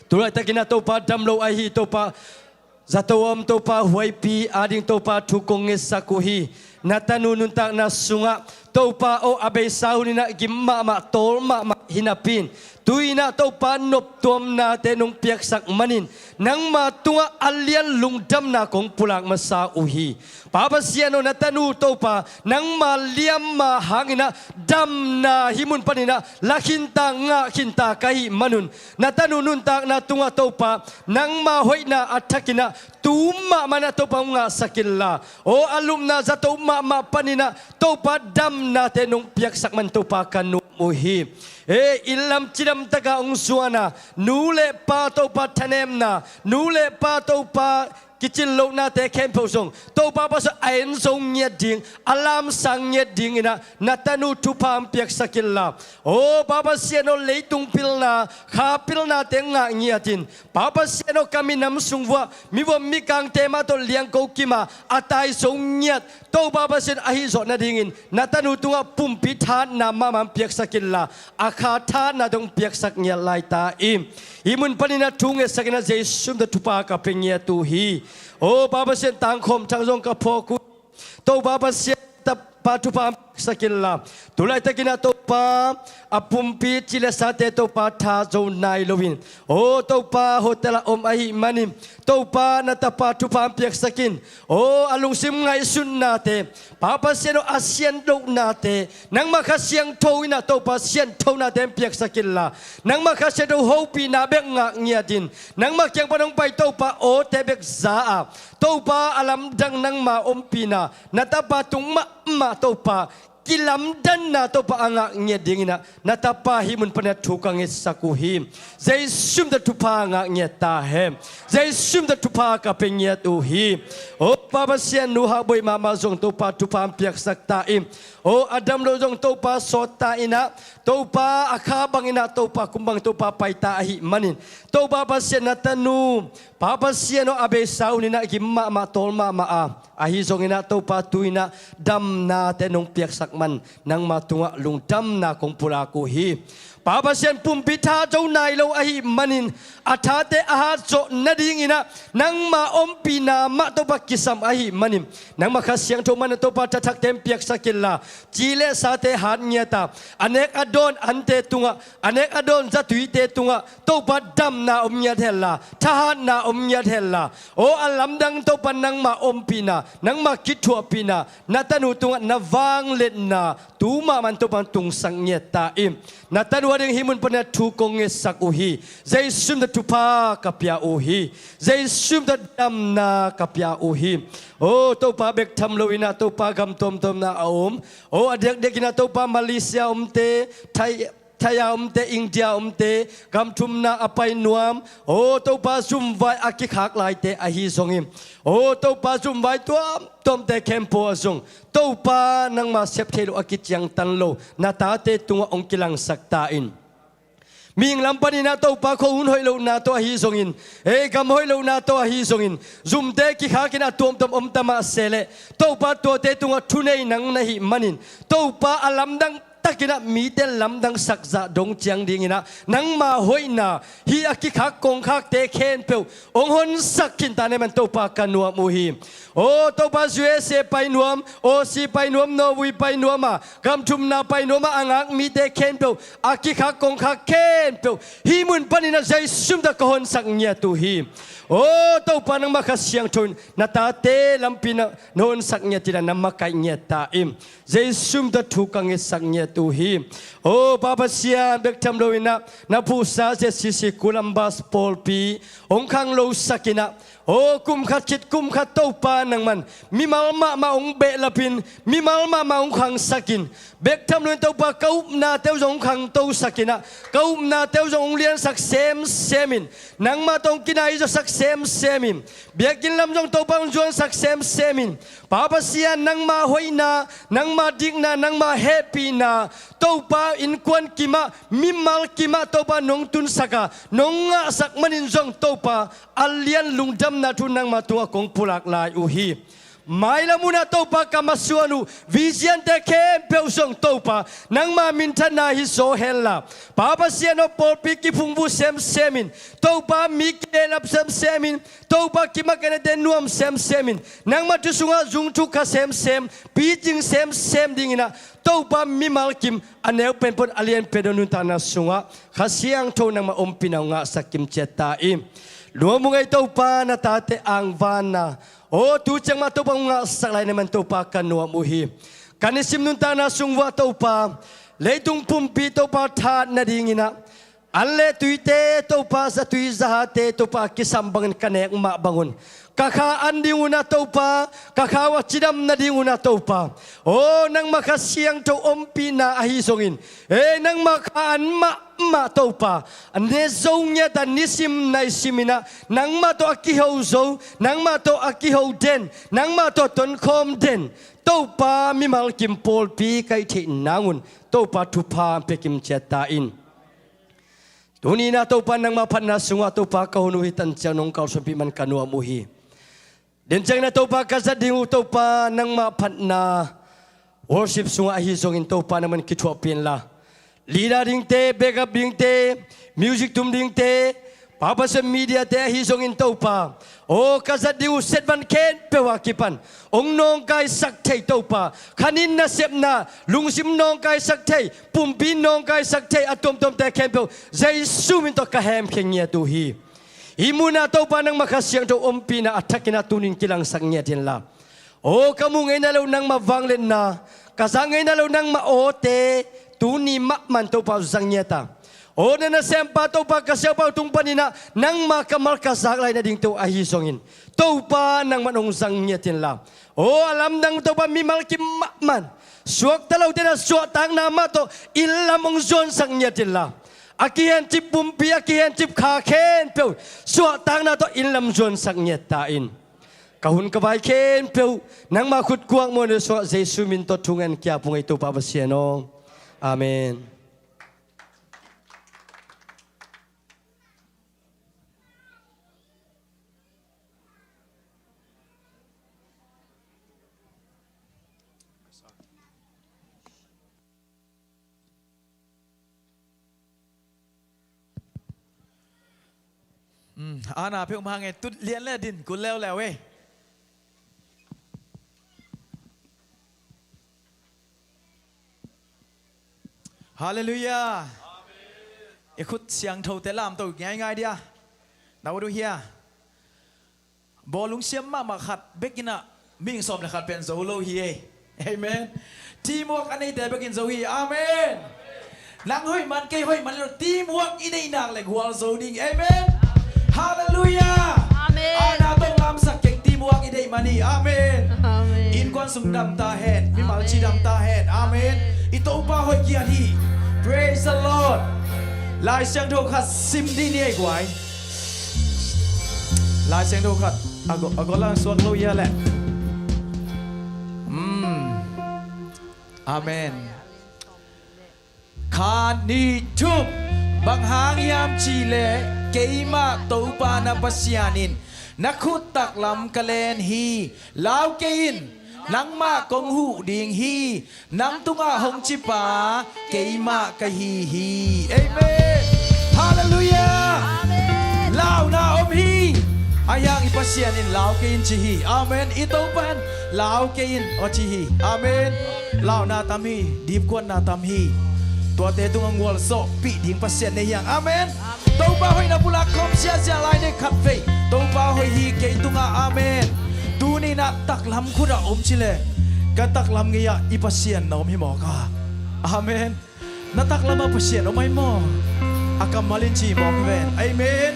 Tulaitakin ah Topa dam lo ahi Topa zato a om Topa Huaipi ading Topa thu kong ngetsak uh hi. Na tanu nuntakna sungah Topa aw a beisa hun in ah gim mahmah tawl mahmah hi napi-in, tu-in ah Topa noptuamnate nong piaksak manin nangma tungah a lian lungdamna kong pulak masa uh hi. Pa Pasian aw, na tanu Topa nangma liamma hangin ah damna hih mun panin ah la khinta ngah khinta ka hih manun, na tanu nuntakna tungah Topa nangma hoihna a thakin ah tu mahmah in ah Topa hong ngahsak inla, aw a lupna zato mahmah panin ah Topa damnate nong piaksak man Topa ka nuam uh hi. E, inn lam cidam taka hong zuan a, nu le pa Topa thanemna, nu le pa Topa kicin lohnate khempeuh zong Topa Pasian a en zo ngiat ding, a lamsang ngiat dingin ah na tanu thupha hong piaksak inla, aw Pa Pasian aw, leitung pilna, kha pilnate ngah ngiatin, Pa Pasian aw, ka minam sung vuah mivom mikangte mah tawh liangko kim a a tai zo ngiat Topa Pasian ahi zawh nadingin na tanu tungah pumpi thahatna mahmah hong piaksak inla, a kha thahatna dong piaksak ngiat lai ta in. Hih mun panin ah thu ngetsak in ah Jesu min tawh thupha ka pia ngiat uh hi. Aw Pa Pasian, tangkhawm thang zong ka phawk uh. Topa Pasian, Tapa thupha piaksak inla, tulaitakin ah Topa, a pumpi cilesate Topa thazo nai loin, aw Topa hotel ah om ahih manin, Topa na tapa thupha hong piaksak in. Aw a lungsim ngaihsutnate, Pa Pasian aw a sianlohnate, nangmah Kha Siangtho in ah Topa sianthonate hong piaksak inla, nangmah Kha Siangtho hopihna bek ngah ngiatin, nangmah kiang pan hong pai Topa awte bek za a, Topa a lamdang nangma ompihna, na tapa tung mahmah Topa, kilamdanna Topa a ngah ngiat dingin ah, na tapa hih mun panin ah thu ka ngetsak uh hi. Jesu min tawh thupha ngah ngiat ta hen. Jesu min tawh thupha ka pia ngiat uh hi. Aw Pa Pasian, nu Hau Bawi mahmah zong Topa thupha hong piaksak ta in. Aw a dam lo zong Topa sawt ta in ah, Topa a kha bangin ah Topa kum bang Topa pai ta ahih manin, Topa Pasian na tanu, Pa Pasian aw a beisa hun in ah gim mahmah tawl mahmah a, ahi zongin ah Topa tu-in ah damnate nong piaksak man nangma tungah lungdamna kong pulak uh hi. Pa Pasian, pumpi thazo nai lo ahih manin, a thate a hatzawh nadingin ah nangma ompihna mah Topa kisam ahih manin, nangmah Kha Siangtho man ah Topa thathakte hong piaksak inla, cilesate hat ngiat a, a nek a dawn ante tungah, a nek a dawn zatuite tungah Topa damna om ngiat henla, thahatna om ngiat henla, aw a lamdang Topa nangma ompihna, nangma kithuahpihna, na tanu tungah na vangliatna tu mahmah in Topa tungsak ngiat ta in. Na tanu a ding hih mun panin ah thu kong ngetsak uh hi. Jesu min tawh thupha ka pia uh hi. Jesu min tawh damna ka pia uh hi. Aw Topa bek tham loin ah Topa gam tuamtuamna a om, aw a diakdiakin ah Topa Malaysia omte, Thai Thai-a omte, India omte, gam thumna a pai nuam, aw Topa zumvai a kikhak laite ahi zongin, aw Topa zumvai tuamtuamte khempeuh ah zong Topa nangma sep thei lo a kiciangtan lo na tate tungah hong kilangsak ta in. Mihing lam panin ah Topa khuahun hoih lohna tawh ahi zongin, ei gam hoih lohna tawh ahi zongin, zumte kikhakin a tuamtuam om ta mah se leh, Topa tuate tungah thunei nang na hih manin, Topa a lamdang takin ah mite lamdang sakzah dong ciang dingin ah nangma hoihna hih a kikhak kongkhakte khempeuh hong honsak khin ta na hi man Topa ka nuam uh hi. Aw Topa, U S A pai nuam, Aussie pai nuam, Norway pai nuam a, gam thumna pai nuam a a ngak mite khempeuh, a kikhak kongkhak khempeuh hih mun panin ah Jesu min tawh ka honsak ngiat uh hi. Aw Topa, nangmah Kha Siangtho in na tate lampi na na honsak ngiat in ah na makaih ngiat ta in. Jesu min tawh thu ka ngetsak ngiat uh hi. Aw Pa Pasian, bek tham loin ah na phuhsa Z C C Columbus pawlpi hong khang losak in ah, aw kum khat khit kum khat Topa nangman mimal mahmah hong behlapin, mimal mahmah hong khangsakin, bek tham loin Topa ka upnate uh zong hong khangtosak in ah, ka upnate uh zong hong liansak semsem in, nangmah tawh hong kinaizasak semsem in, biakinn lam zong Topa hong zuansak semsem in, Pa Pasian, nangma hoihna, nangma dikna, nangma hehpihna, Topa innkuan kimah, mimal kimah Topa nong tunsak a, nong ngahsak manin zong Topa a lian lungdamna thu nangma tungah kong pulak lai uh hi. Mailam hun ah Topa ka masuan uh vision-te khempeuh zong Topa nangma minthanna hi zaw henla, Pa Pasian aw, pawlpi kiphungvuh semsem in, Topa mi kibehlap semsem in, Topa kimakehnate nuam semsem in, nangma thu sungah zungthuk kha semsem, picing semsem dingin ah Topa mimal kim, a neu pen pan a lian pen aw, nuntakna sungah Kha Siangtho nangmah ompihna hong ngahsak kim ciat ta in. Nuam ung ei Topa, na tate angvanna, aw tu ciang mah Topa hong ngahsak lai na hi man Topa ka nuam uh hi. Ka nisim nuntakna sung vuah Topa, leitung pumpi Topa thahat nadingin ah, an le tuite Topa, zatui zahate Topa kisam bangin ka nek mah bangun, ka kha an dingun ah Topa, ka kha uh a cidam nadingun ah Topa, aw nangmah Kha Siangtho ompihna ahi zongin, ei nangmah kha an mahmah Topa, a ne zo ngiat a nisim naisim in ah nangmah tawh a kiho zo, nangmah tawh a kiho den, nangmah tawh tonkhawm den Topa, mimal kim pawlpi ka hih theih nangun Topa thupha pia kim ciat ta in. Tuni-in ah Topa, nangmah phatna sungah Topa ka hun uh hi, tan ciang nong kalsuanpih man ka nuam uh hi. Den ciangin ah Topa ka zat ding uh Topa, nangmah phatna worship sungah ahi zongin Topa nangman kithuahpih inla, leader dingte, backup dingte, music tum dingte, A Pasian, media te ahi zongin Topa, aw ka zat ding uh siatvan khempeuh a kipan hong nawngkaisak thei Topa, khanin nasepna lungsim nawngkaisak thei, pumpi nawngkaisak thei a tuamtuamte khempeuh Jesu min tawh ka hemkhia ngiat uh hi. Hih munah Topa nangmah Kha Siangtho ompihna a thakin ah tunin kilangsak ngiat inla, aw ka muh ngeina lo nangmah vangliatna, ka za ngeina lo nangmah awte tuni mahmah in Topa uh zang ngiat a, aw na nasempa Topa ka siapa uh tung panin ah nangmah kammal ka zak lai nadingte uh ahi zongin Topa nangmah in hong zang ngiat inla, aw a lamdang Topa mimal kim mahmah in suakta lote in ah suahtakna mah tawh inn lam hong zuansak ngiat inla, a kihencip pumpi, a kihencip kha khempeuh suahtakna tawh inn lam zuansak ngiat ta in. Ka hun ka vai khempeuh nangmah khut kuakmuan uh sungah Jesu min tawh thungen kiap ung ei Topa Pasian aw. Amen. Um, ana peuhmah nge tut lian le din kul leuleu ei. Halleluiah. I khut siangthote lamto ngaingai dia. Na ut uh hia? Bawlung siam mahmah khat bekin ah mihing sawm le khat pen zo lo hi ei. Amen. Teamwork a neite bekin zo hi. Amen. Nang hoih man kei hoih man lo teamwork i neih nak le gual zo ding. Amen. Halleluiah. Amen. Ana tawh lamsak keng teamwork i neih man hi. Amen. Amen. Innkuan sung dam ta hen, mimal ci dam ta hen. Amen. I Topa hoih kiat hi. Praise the Lord. Lai Siangtho khat sim dih ni ei guai. Lai Siangtho khat a go, a go lang suak lo ia leh. Mm. Amen. Khat nih thum. Bang hang hiam cih leh keimah Topa na Pasian in na khut taklam ka len hi. Lau kei in, nangmah kong huh ding hi. Nang tungah hong cipa keimah ka hi hi. Amen. Halleluiah. Amen. Launa om hi. Ahi hang i Pasian in lau kei in ci hi. Amen. I Topa in lau kei in aw ci hi. Amen. Launa tam hi, dipkuatna tam hi. Tuate tungah gualzawhpih ding Pasian nei hi hang. Amen. Topa hoih na pulak khawm siasia lai nei khat vei. Topa hoih hi kei tungah. Amen. Tuni in ah taklam khut ah om ci leh ka taklam gei ah i Pasian na om hi mawk a. Amen. Na taklam ah Pasian om ahi maw? A kammal in ci mawk hi ven. Amen.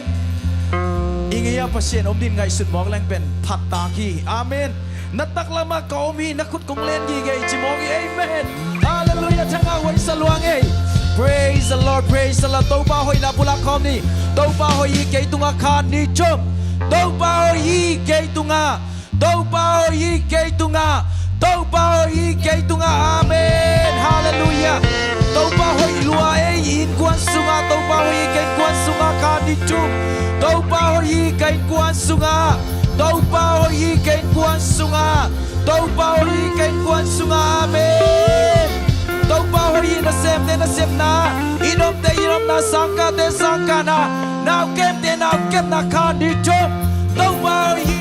I gei ah Pasian om ding ngaihsut mawk leng pen phattak hi. Amen. Na taklam ah ka om hi, na khut kong len gige hi ci mawk hi. Amen. Halleluiah. Thanga huai sa luang ei. Praise the Lord, praise the Lord. Topa hoih na pulak khawm ni. Topa hoih hi kei tungah khat nih thum. Topa hoih hi kei tungah. Topa hoih hi kei tungah. Topa hoih hi kei tungah. Amen. Halleluiah. Topa hoih lua ei innkuan sungah. Topa hoih hi kei innkuan sungah khat nih thum. Topa hoih hi kei innkuan sungah. Topa hoih hi kei innkuan sungah. Topa hoih hi kei innkuan sungah. Amen. Topa hoih hi nasemte nasepna, i nopte i nopna, sangkahte sangkahna, naukemte naukemna khat nih thum. Topa hoih hi.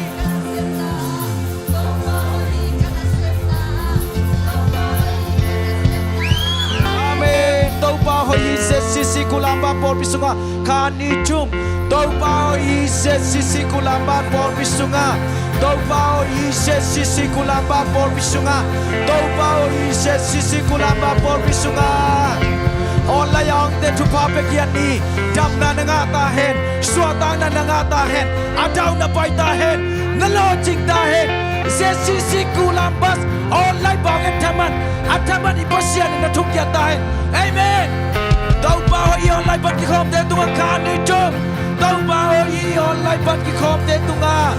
Amen. Topa hoih hi. Z C C Kulamba pawlpi sungah khat nih thum. Topa hoih hi. Z C C Kulamba pawlpi sungah. Topa hoih hi. Z C C Kulamba pawlpi sungah. Topa hoih hi. Z C C Kulamba pawlpi sungah. Online a omte thupha pia kiat ni. Damna na ngah ta hen. Suahtakna na ngah ta hen. A dau na pai ta hen. Na lawhcing ta hen. Z C C Kulamba online bang en thaman, a thaman i Pasian in na thuk kiat ta hen. Amen. Topa hoih hi online bang kikhawmte tungah khat nih thum. Topa hoih hi online bang kikhawmte tungah.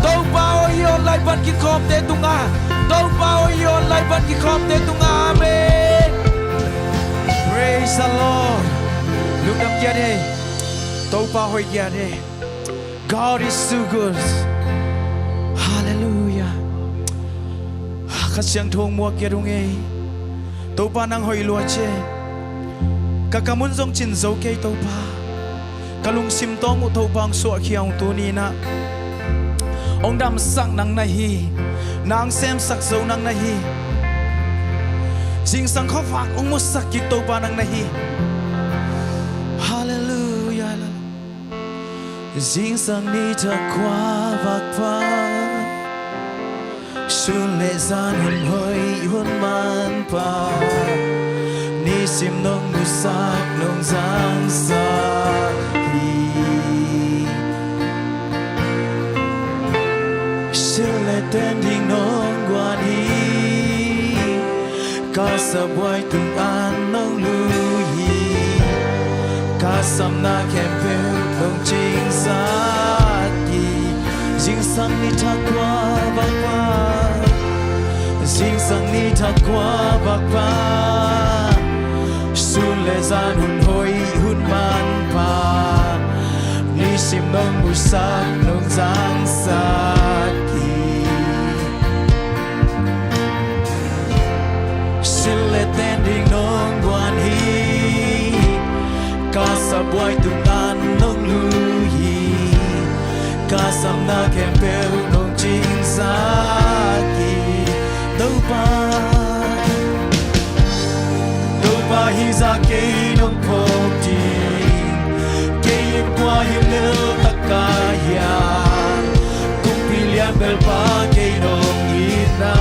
Topa hoih hi online bang kikhawmte tungah. Topa hoih hi online bang kikhawmte tungah. Amen. Praise the Lord. Lungdam kiat hi. Topa hoih kiat hi. God is too good. Halleluiah. Kha Siangtho muak kiat ung ei. Topa nang hoih lua ci. Ka kam un zong cin zo kei Topa. Ka lungsim tawng uh Topa hong suahkhia ung, tuni in ah hong damsak nang na hi. Na hong semsak zo nang na hi. Zingsang khuavak hong musak kik Topa nang na hi. Halleluiah. Zingsang ni thakhua vakpa, sun le zan hun hoih hun manpa, nisim nong musak nong zangsak hi. Sil le ten ding nong guan hi. Ka sabuai tung an nong lui hi. Ka samna khempeuh nong cingsak hi. Zingsang ni thakhua vakpa, zingsang ni thakhua vakpa, sun le zan hun hoih hun manpa, nisim nong musak nong zangsak hi. Sil le ten ding nong guan hi. Ka sabuai tung an nong lui hi. Ka samna khempeuh nong cingsak hi. Topa, Topa, hih zah kei nong phawk ding. Kei in kua hi lel tak ka hiam? Kumpi lianbelpa kei nong hi na.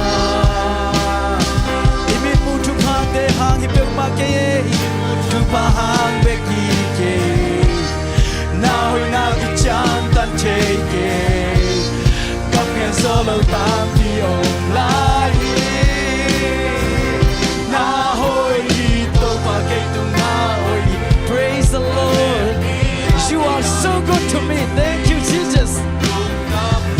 I mitmuh thuphate hang hi peuhmah kei e. Thupha hang bek hi kei. Na hoihna kiciangtan thei kei. Ka ngen zo lo tampi om lai hi. Na hoih hi Topa, kei tung na hoih hi. Praise the Lord. You are so good to me. Thank you, Jesus.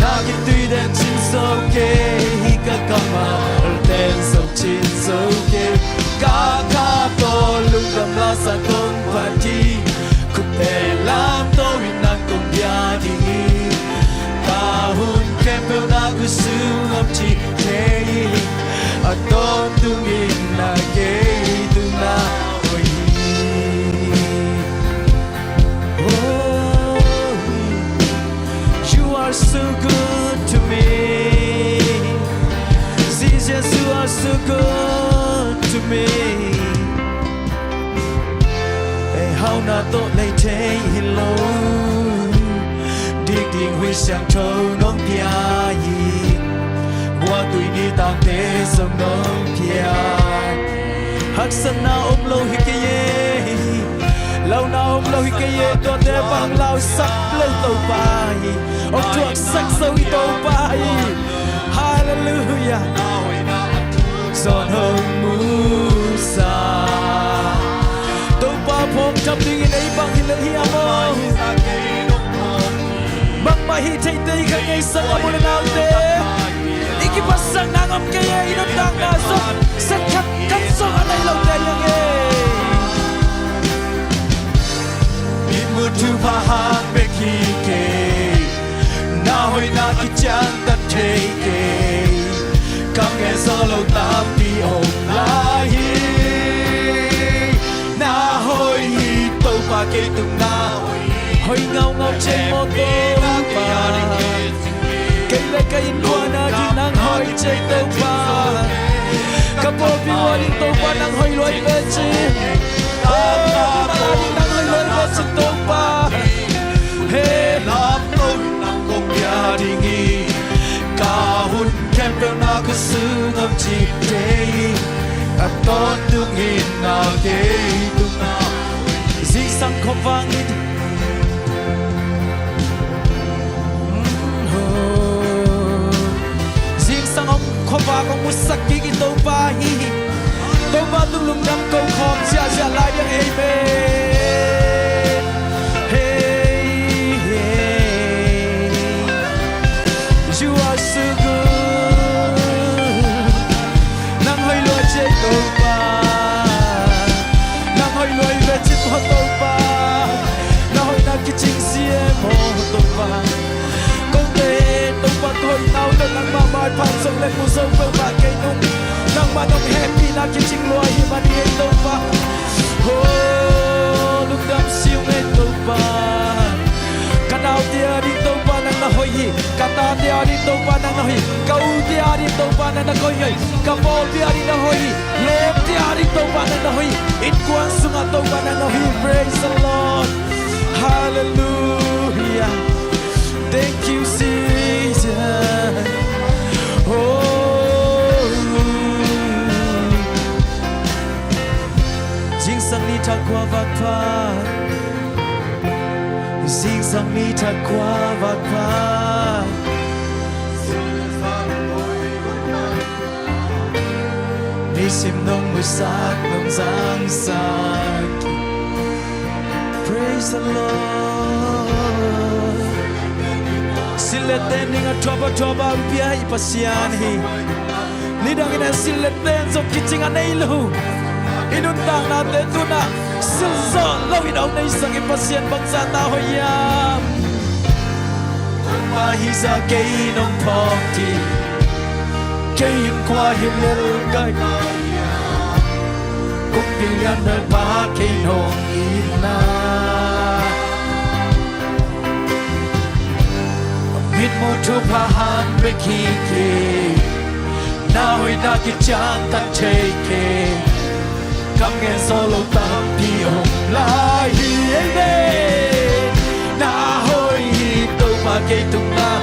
Na khitui den cin zo kei, ka kammal ten zo cin zo kei. Ka kha tawh lungdam la sa kong phat hi. Khutte lamto in nang kong bia ding hi. Ka hun khempeuh na khutsung om cih thei hi. A tawntung in na kei tung na hoih hi. Oh, you are so good to me. Jesus, you are so good to me. Ei hauhna tawh lei thei hi lo. Dikdik huih siangtho nong pia hi. Buaktui nitangte zong nong pia hi. Haksatna om lo hi kei e. Launa om lo hi kei e. Tuate bang lausak lo Topa hi. Hong thuaksak zo hi Topa hi. Halleluiah. Zawn hong musa. Topa phawk tham dingin ei bang hi lel hiam aw? Bangmah hi theite hi kha ngei sang a, u le naute. I kiphatsakna ngam kei e, i nuntakna zong sat khat khat zong a nei lote hi a ngei. Mitmuh thupha hang bek hi kei. Na hoihna kiciangtan thei kei. Ka ngen zo lo tampi om lai hi. Na hoih hi Topa, kei tung na hoih hi. Hoih ngaungau cei maw Topa. Kei le ka innkuan a ding nang hoih cei Topa. Ka pawlpi uh a ding Topa nang hoih luai ve cin. Oh, mimal a ding nang hoih luai ve cin Topa. He. Lamto in nang kong pia ding hi. Ka hun khempeuh na khutsung om cih thei hi. A tawntung in na kei tung na. Zingsang khuavak in. Zingsang hong khuavak hong musak kik i Topa hi. Topa tung lungdam ko khawm ziahziah lai ding. Amen. Hey, hey. You are so good. Nang hoih luai cei Topa. Nang hoih luai ve cin maw Topa. Na hoihna kicing sia maw Topa. Kote Topa ka hoihna uh tawh nangmah maipha zong le mu zo peuhmah kei nung. Nangmah nong hehpihna kicing luai hi mah ni ei Topa. Oh, lungdam si ung ei Topa. Topa nang na hoih hi. Ka ute ading Topa nang na hoih hi. Ka pawlpi ading na hoih hi. Lawmte ading Topa nang na hoih hi. Innkuan sungah Topa nang na hoih hi. Praise the Lord. Hallelujah. Thank you, Jesus. Oh. Zingsang ni thakhua vak pha. Zingsang ni thakhua vak pha. Nisim nong musak nong zangsak. Praise the Lord. Silh le ten ding a thuap a thuap a pia i Pasian hi. Nidang in a silh le ten zong kicing a nei lo. I nuntaknate tu-in a silh zawh lo in a hong neisak i Pasian bangzah na hoih hiam. Topa hi zah kei nong phawk ding. Kei in kua hi lel ka hiam. Kumpi lian belpa kei nong itna. Mitmuh thupha hang bek hi kei. Na hoihna kiciamteh thei kei. Kam ngen sawt lo tampi om lai hi. Amen. Na hoih hi Topa kei tungah.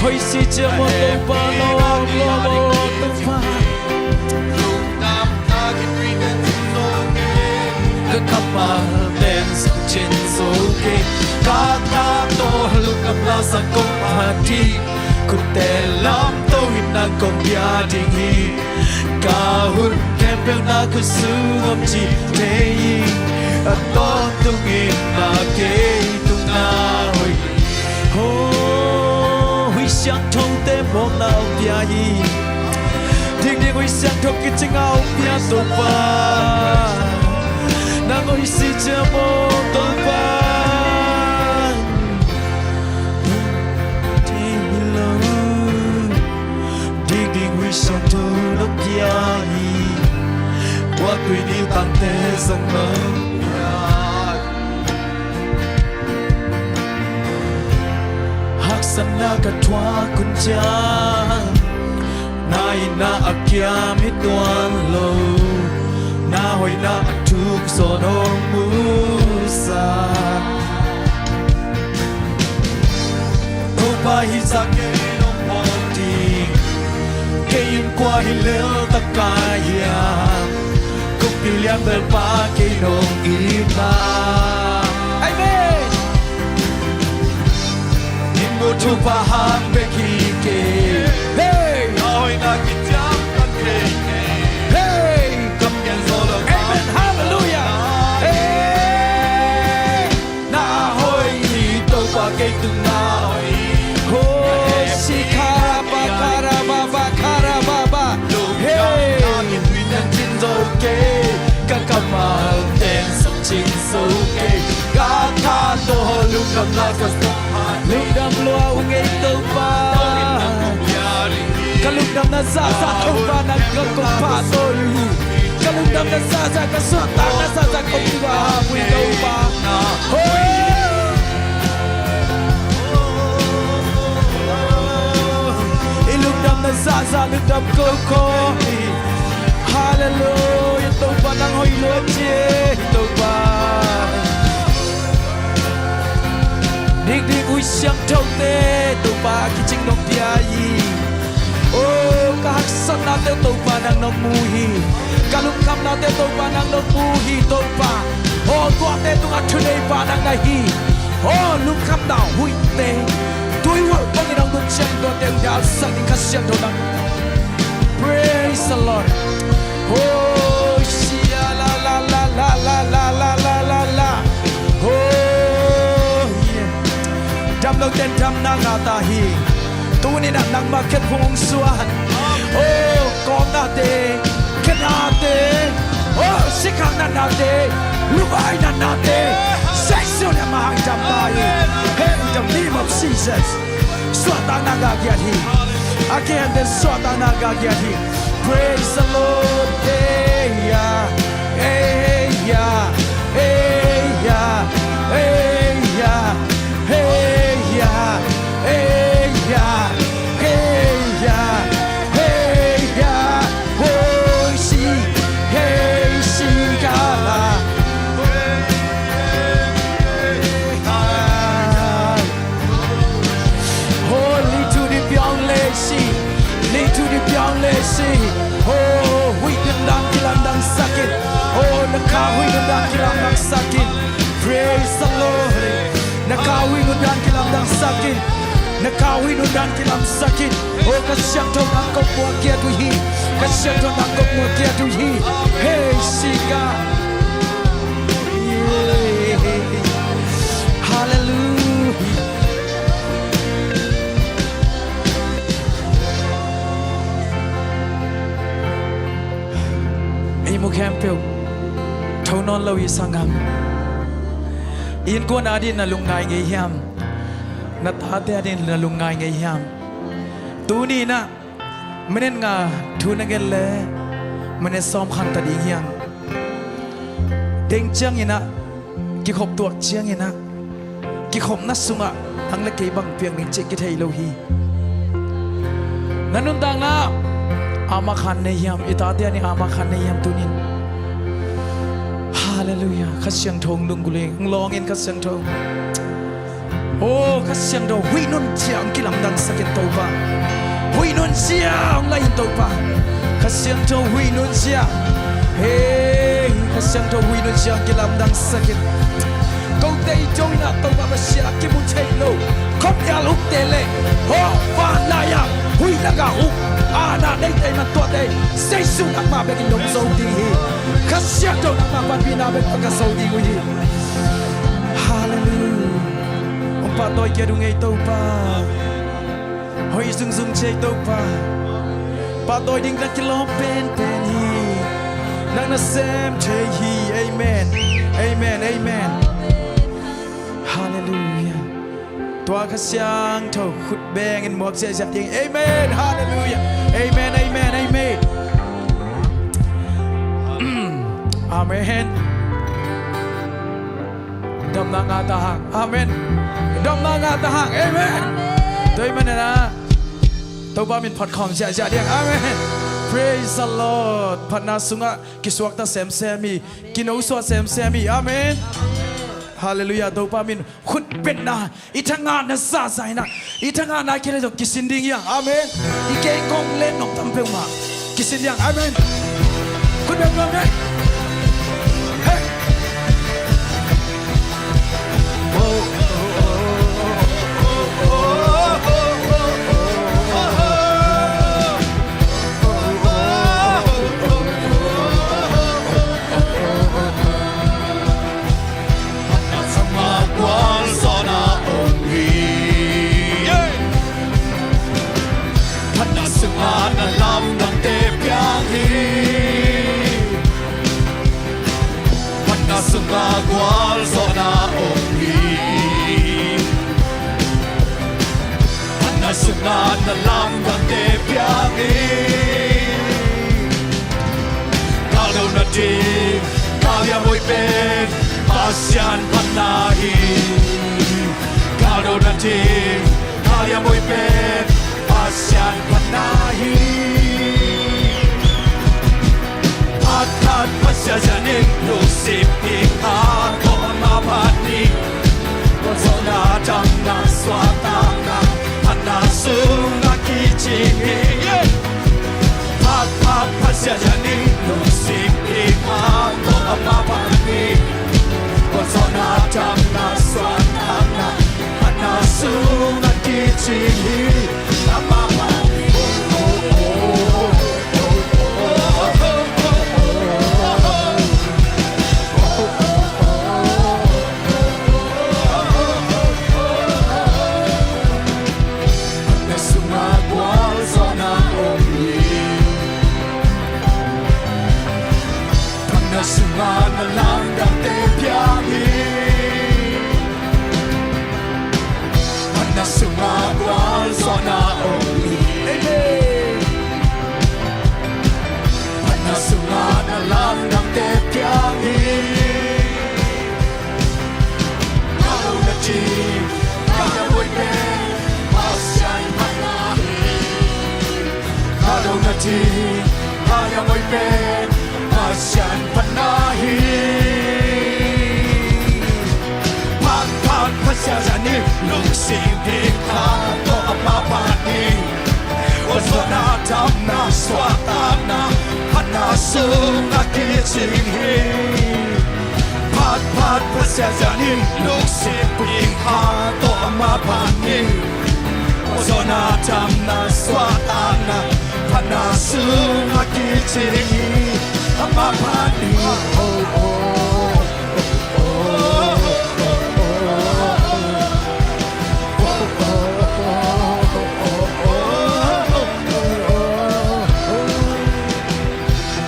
Hoih si ciang maw Topa, lawm lawm maw Topa. Ka kammal ten sung cin zo kei. Ka tha tawh lungdam la sa kong phat ding. Khutte lamto in nang kong bia ding hi. Ka hun khempeuh na khut sung om ci thei hi. A tawntung in na kei tungah hoih. Oh, Hui Siangthote mawkna hong pia hi. Dikdik Hui Siangtho kicing a hong pia Topa. Nang hoih si ciang maw Topa. Dikdik Hui Siangtho nong pia hi. Tua tui ni tangte zang nong pia hi. Haksatna ka thuak hun ciang. Na itna a kiam hi tuan lo. Na hoihna a thuk zaw nong musak. Topa hi zah kei nong phawk ding. Kei in kua hi lel ta ka hiam. Kumpi lian belpa kei nong itna. Amen. Mitmuh thupha hang bek hi kei. Hey. Na hoihna kiciamteh thei kei. Hey. Kam ngen sawt lo. Amen. Hallelujah. Hey. Na hoih hi Topa kei tungah hoih. Ho, si kara ba kara ba ba kara ba ba. Hey. Ka kammal ten sung cin zo kei. Ka tha tawh lungdam la sa kong phat. Lungdam lua ung ei Topa. Ka lungdamna zahzah Topa nang kong pahtawi uh hi. Ka lungdamna zahzah, ka suahtakna zahzah kong pahtawi uh hi Topa. Oh. I lungdamna zahzah lungdam ko ko hi. Halleluia, Topa nang hoih lua ci hi Topa. Dikdik Hui Siangthote Topa kicing nong pia hi. Oh, ka haksatnate Topa nang nong mu hi. Ka lungkhamnate Topa nang nong mu hi Topa. Oh, tuate tungah thuneipa nang na hi. Oh, lungkhamna huihte. Tuihual bangin hong dun ciang tuate hong dialsak ding ka siangtho nang. Praise the Lord. Oh, shia la la la. Oh, yeah. Damlote in damna ngah ta hi. Tuni-in ah nangmah khen phung hong suah. Oh, kawmnate, khenate, oh, sikhang natnate, luvai natnate, sex suan a mahang damna hi. Hey, in the name of Jesus. Suahtakna ngah giat hi. A kihente suahtakna ngah giat hi. Praise the Lord. Hey, yeah. Hey, yeah. Hey, yeah. Hey, yeah. Hey, yeah. Hey, yeah. dan kilamdangsak in. Na kau huih nun dan kilamsak in. O Kha Siangtho, nang kong muak kiat uh hi. Kha Siangtho, nang kong muak kiat uh hi. Hei, sika. Hallelujah. Ei mu khempeuh tho nawn lo hi, sanggam. Innkuan adingin na lungngai ngei hiam? Na tate adingin na lungngai ngei hiam? Tuni in ah minute nga thu na gen le minute sawm khang ta ding hi hang. Deng ciangin ah, kikhop tuak ciangin ah, kikhopna sungah nang le kei bang piang ding cih kithei lo hi. Na nuntakna ah ama khan nei hiam? I tate adingin ama khan nei hiam tuni in? Hallelujah. Kha Siangtho hong lunggulh in, hong lawng in Kha Siangtho. O Kha Siangtho, huih nun zia hong kilamdangsak in, Topa. Huih nun zia hong la in, Topa. Kha Siangtho, huih nun zia. Hei, Kha Siangtho, huih nun zia hong kilamdangsak in. Kote i to in ah, Topa Pasian, a kimu thei lo khuapial ukte le, hawh, van lai-ah huih lakah uk, aana deihte, man tuate, Jesu nangmah bekin dong zo ding hi. Kha Siangtho, nangmah panpihna bek tawh ka zo ding uh hi. Hallelujah. Hong pahtawi kiat ung ei, Topa. Hoih zungzung ci ei, Topa. Pahtawi ding na kilawm penpen hi. Nang na sem thei hi. Amen. Amen. Amen. Hallelujah. Tua Kha Siangtho khut bengin muak ziahziah ding. Amen. Hallelujah. Amen. Amen. Amen. Amen. Damna ngah ta hang. Amen. Damna ngah ta hang. Amen. Tua ahih manin ah, Topa min phat khawm ziahziah ding. Amen. Praise the Lord. Phatna sungah kisuakta semsem hi. Kinosuah semsem hi. Amen. Hallelujah. Topa min khut betna, i thangahna zahzah in ah, i thangahna kei le zong kisin ding hi hang. Amen. I kei kong le nong tam peuhmah kisin ding hi hang. Amen. Khut beng, amen. Hey. Phatna sungah gualzawhna om hi. Phatna sungah na lamdangte piang hi. Phatna sungah gualzawhna om hi. Phatna sungah na lamdangte piang hi. Kal do nading, kal liam hoih pen Pasian phatna hi. Kal do nading, kal liam hoih pen Pasian phatna hi. Phat, phat, phat ziahziah ning, lungsim ding a, kong a mah phat ning. Gualzawhna damna suahtakna, phatna sungah kicing hi. Phat, phat, phat ziahziah ning, lungsim ding a, kong a mah phat ning. Gualzawhna damna suahtakna, phatna sungah kicing hi. A mah phat ning. Phatna sungah gualzawhna om hi. Phatna sungah na lamdangte piang hi. Phatna sungah gualzawhna om hi. Amen. Phatna sungah na lamdangte piang hi. Kal do nading, kal liam hoih pen Pasian phatna hi. Kal do nading, kal liam hoih pen Pasian phatna hi. Phat, phat, phat ziahziah ning, lungsim ding a, kong a mah phat ning. Gualzawhna damna suahtakna, phatna sungah kicing hi. Phat, phat, Pasian in lungsim ing kha tawh ama phat ni. Zawhna damna suahtakna phatna sungah kicing hi. Ama phat ni. Oh, oh, oh, oh, oh, oh.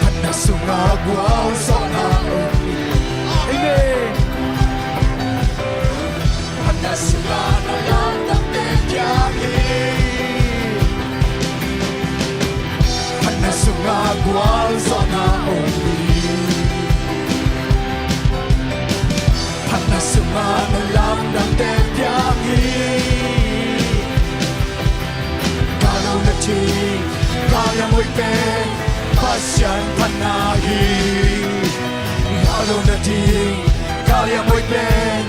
Phatna sungah gualzawhna. Amen. Phatna sungah na lamdangte kiang hi. Phatna sungah gualzawhna om hi. Phatna sungah na lamdangte kiang hi. Gah lo nading gah liamhoih pen Pasian phatna hi. Gah lo nading gah liamhoih pen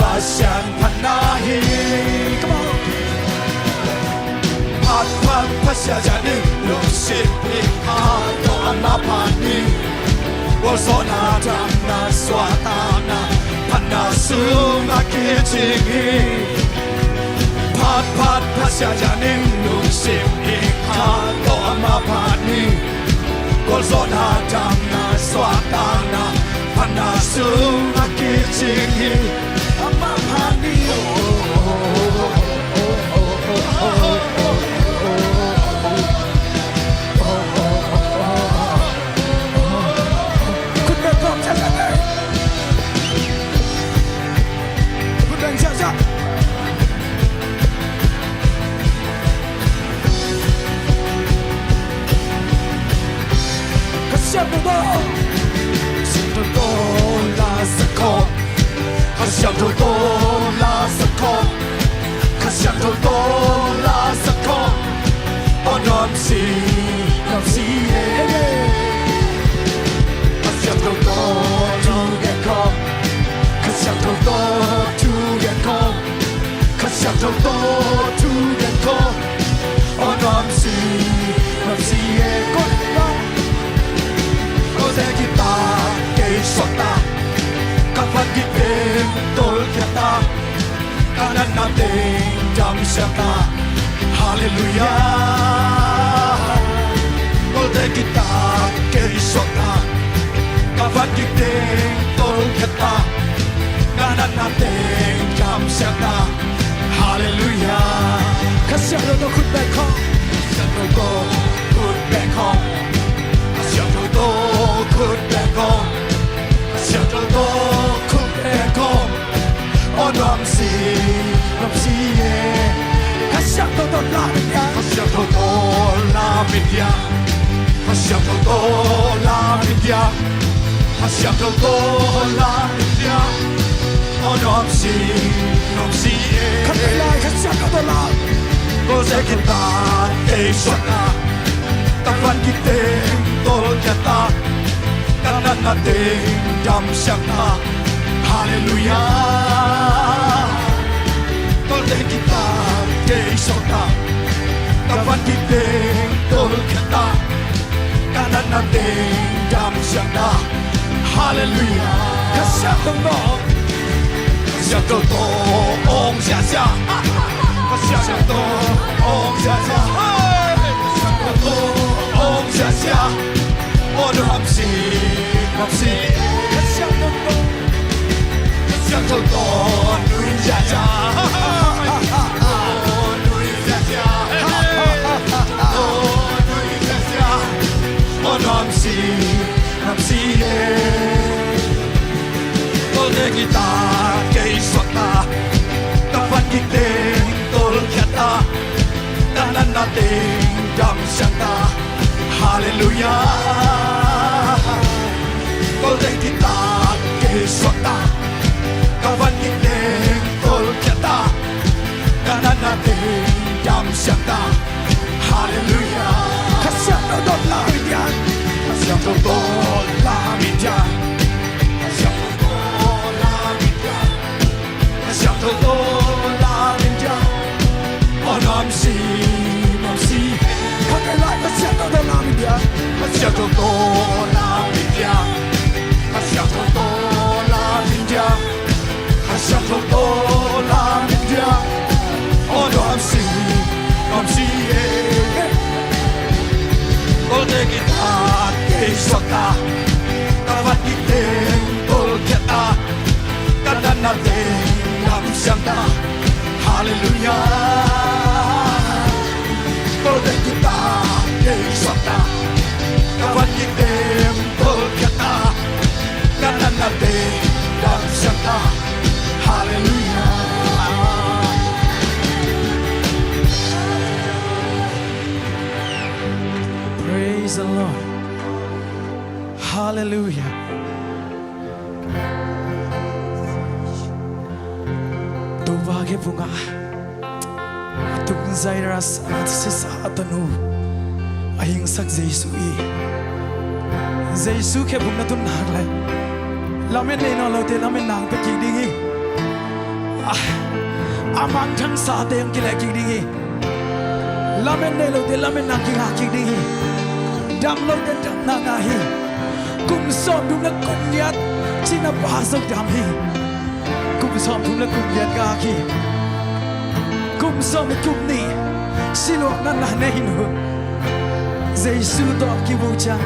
Pasian phatna hi. Come on. Phat phat Pasian in lungsim ing kha tawh ama phat ni. Gualzawhna damna suahtakna phatna sungah kicing hi. Phat phat Pasian in lungsim ing kha tawh ama phat ni. Gualzawhna damna suahtakna phatna sungah kicing hi. Ama phat ni. Khut beng khawm ziahziah. Khut beng ziahziah. Ka siangtho tawh, siangtho tawh la sa khawm. Ka siangtho tawh la sa khawm. Ka siangtho tawh la sa khawm. Aw nuam si, nuam si e. Ka siangtho tawh thugen khawm. Ka siangtho tawh thugen khawm. Ka siangtho tawh thugen khawm. Aw nuam si, nuam si e. Ko, ko, ko ze kita kei suakta. Ka van gik teng tolkhiata. Ka natna teng damsiata. Halleluiah. Kolte kita kei suakta. Ka van gik teng tolkhiata. Ka natna teng damsiata. Halleluiah. Ka siangtho tawh khut beng khawm. Ka siangtho tawh khut beng khawm. Ka siangtho tawh khut beng khawm. Ka siangtho tawh khut beng khawm. Aw nuam si, nuam si e. Ka siangtho tawh la min dia. Ka siangtho tawh la min dia. Ka siangtho tawh la min dia. Ka siangtho tawh la min dia. Aw nuam si, nuam si e. Khat lai ka siangtho tawh la. Kolte kita kei suakta. Ka van gik teng tolkhiata. Ka natna teng damsiata. Halleluiah. Kolte kita kei suakta. Ka van gik teng tolkhiata. Ka natna teng damsiata. Halleluiah. Ka siangtho tawh, ka siangtho tawh ong ziahziah. Ka siangtho tawh ong ziahziah. Ka siangtho tawh ong ziahziah. Aw nuam si, nuam si. Ka siangtho tawh, ka siangtho tawh nui ziahziah. Nui ziahziah. Nui ziahziah. Aw nuam si, nuam si e. Kolte kita kei suakta. Ka van gik teng tolkhiata. Ka natna teng damsiata. Halleluiah. Kolte kita kei suakta. Ka van gik teng tolkhiata. Ka natna teng damsiata. Halleluiah. Ka siangtho tawh la min dia. Ka siangtho tawh la min dia. Ka siangtho tawh la min dia. Ka siangtho tawh la min dia. Aw nuam si, nuam si. Khat lai ka siangtho tawh la min dia. Ka siangtho tawh la min dia. Ka siangtho tawh la min dia. Na ding lam siang ta, Halleluiah. Tawlte kita ding suak ta, ka van ding tem tawlkhiat ta, na na na ding lam siang ta, Halleluiah. Praise the Lord. Hallelujah. Topa khephungah a tung Jairus a sisa a tanu a hingsak Jesu i, Jesu khephung na tun nak leh lamet nei nawn lote lametna hong pia kik ding hi. A, a mangthang sate hong kileh kik ding hi. Lamet nei lote lametna kingah kik ding hi. Dam lote damna ngah hi. Kum sawmthum le kum giat cina pa zong dam hi. Kum sawmthum le kum giat gak hi. Kum sawm le kum nih siluahna na nei hi uh. Jesu tawh kibu ciang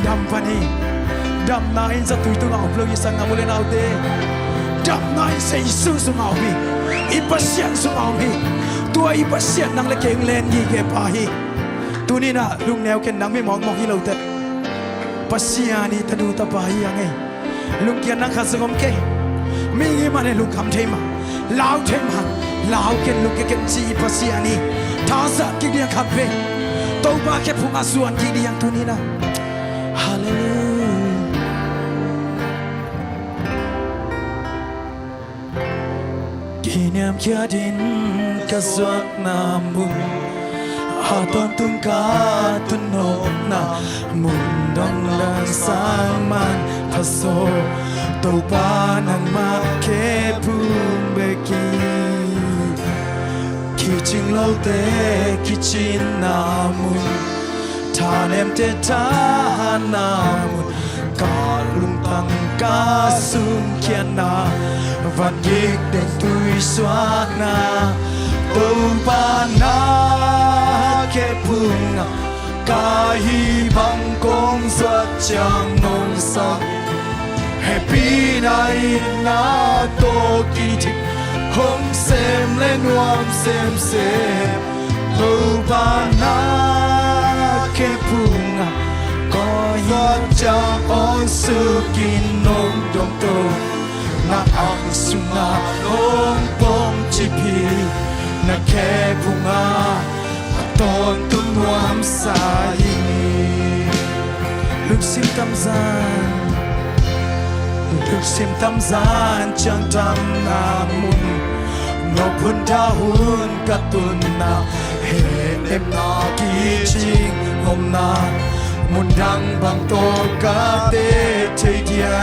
dam pan hi. Damna in zatui tungah om lo hi, sanggam u le naute. Damna in Jesu sungah om hi. I Pasian sungah om hi. Tua i Pasian nang le kei hong len gige pa hi. Tuni-in ah lungneu ken, nang mi mawkmawk hi lote, Pasian i tanu tapa hi hang ei. Lungkiat nang khat zong om kei. Mihing i hih manin lungkham thei mah, lau thei mah. Lau ken, lungkia ken ci i Pasian hi. Thaza kik ding khat vei. Topa khephungah zuan kik ding tuni-in ah. Halleluiah. Kiniamkhiat in ka zuakna mun, a tawntung ka tun nopna mun dong dan sang man phasaw. Topa nangmah khephung bek hi. Kicing lote kicinna mun, thanemte thahatna mun, ka lungtang ka sumkhiatna, van gik dengtui suakna, Topa na khephungah ka hih bang kong zuat ciang nong sak. Hehpihna in na tawh kidim hong sem le nuam semsem. Topa na khephungah kong zuat ciang hong suk in nong dong to. Na ang sungah nong pom cip hi. Na khephungah ka tawntung nuamsa hi. Lungsim tamzan, lungsim tamzan ciang damna mun, nop hun, tha hun ka tunna, hehnemna kicing omna, mundang bang tawh ka teh thei dia.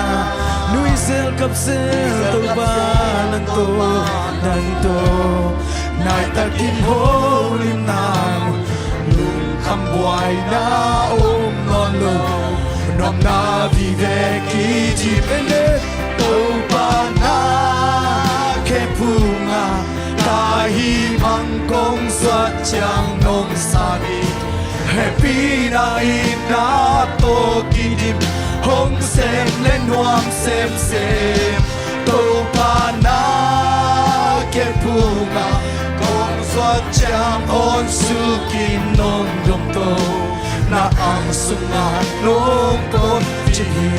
Nuizel kapzel Topa nang tawh, nang tawh, naitak in holimna mun, lungkham buaina om nawn lo, nopna vive kidim. Amen. Topa na khephungah ka hih bang kong zuat ciang nong sak hi. Hehpihna in na tawh kidim hong sem le nuam semsem. Topa na khephungah kong zuat ciang hong suk in nong dong to. Na ang sungah nong pom cip hi.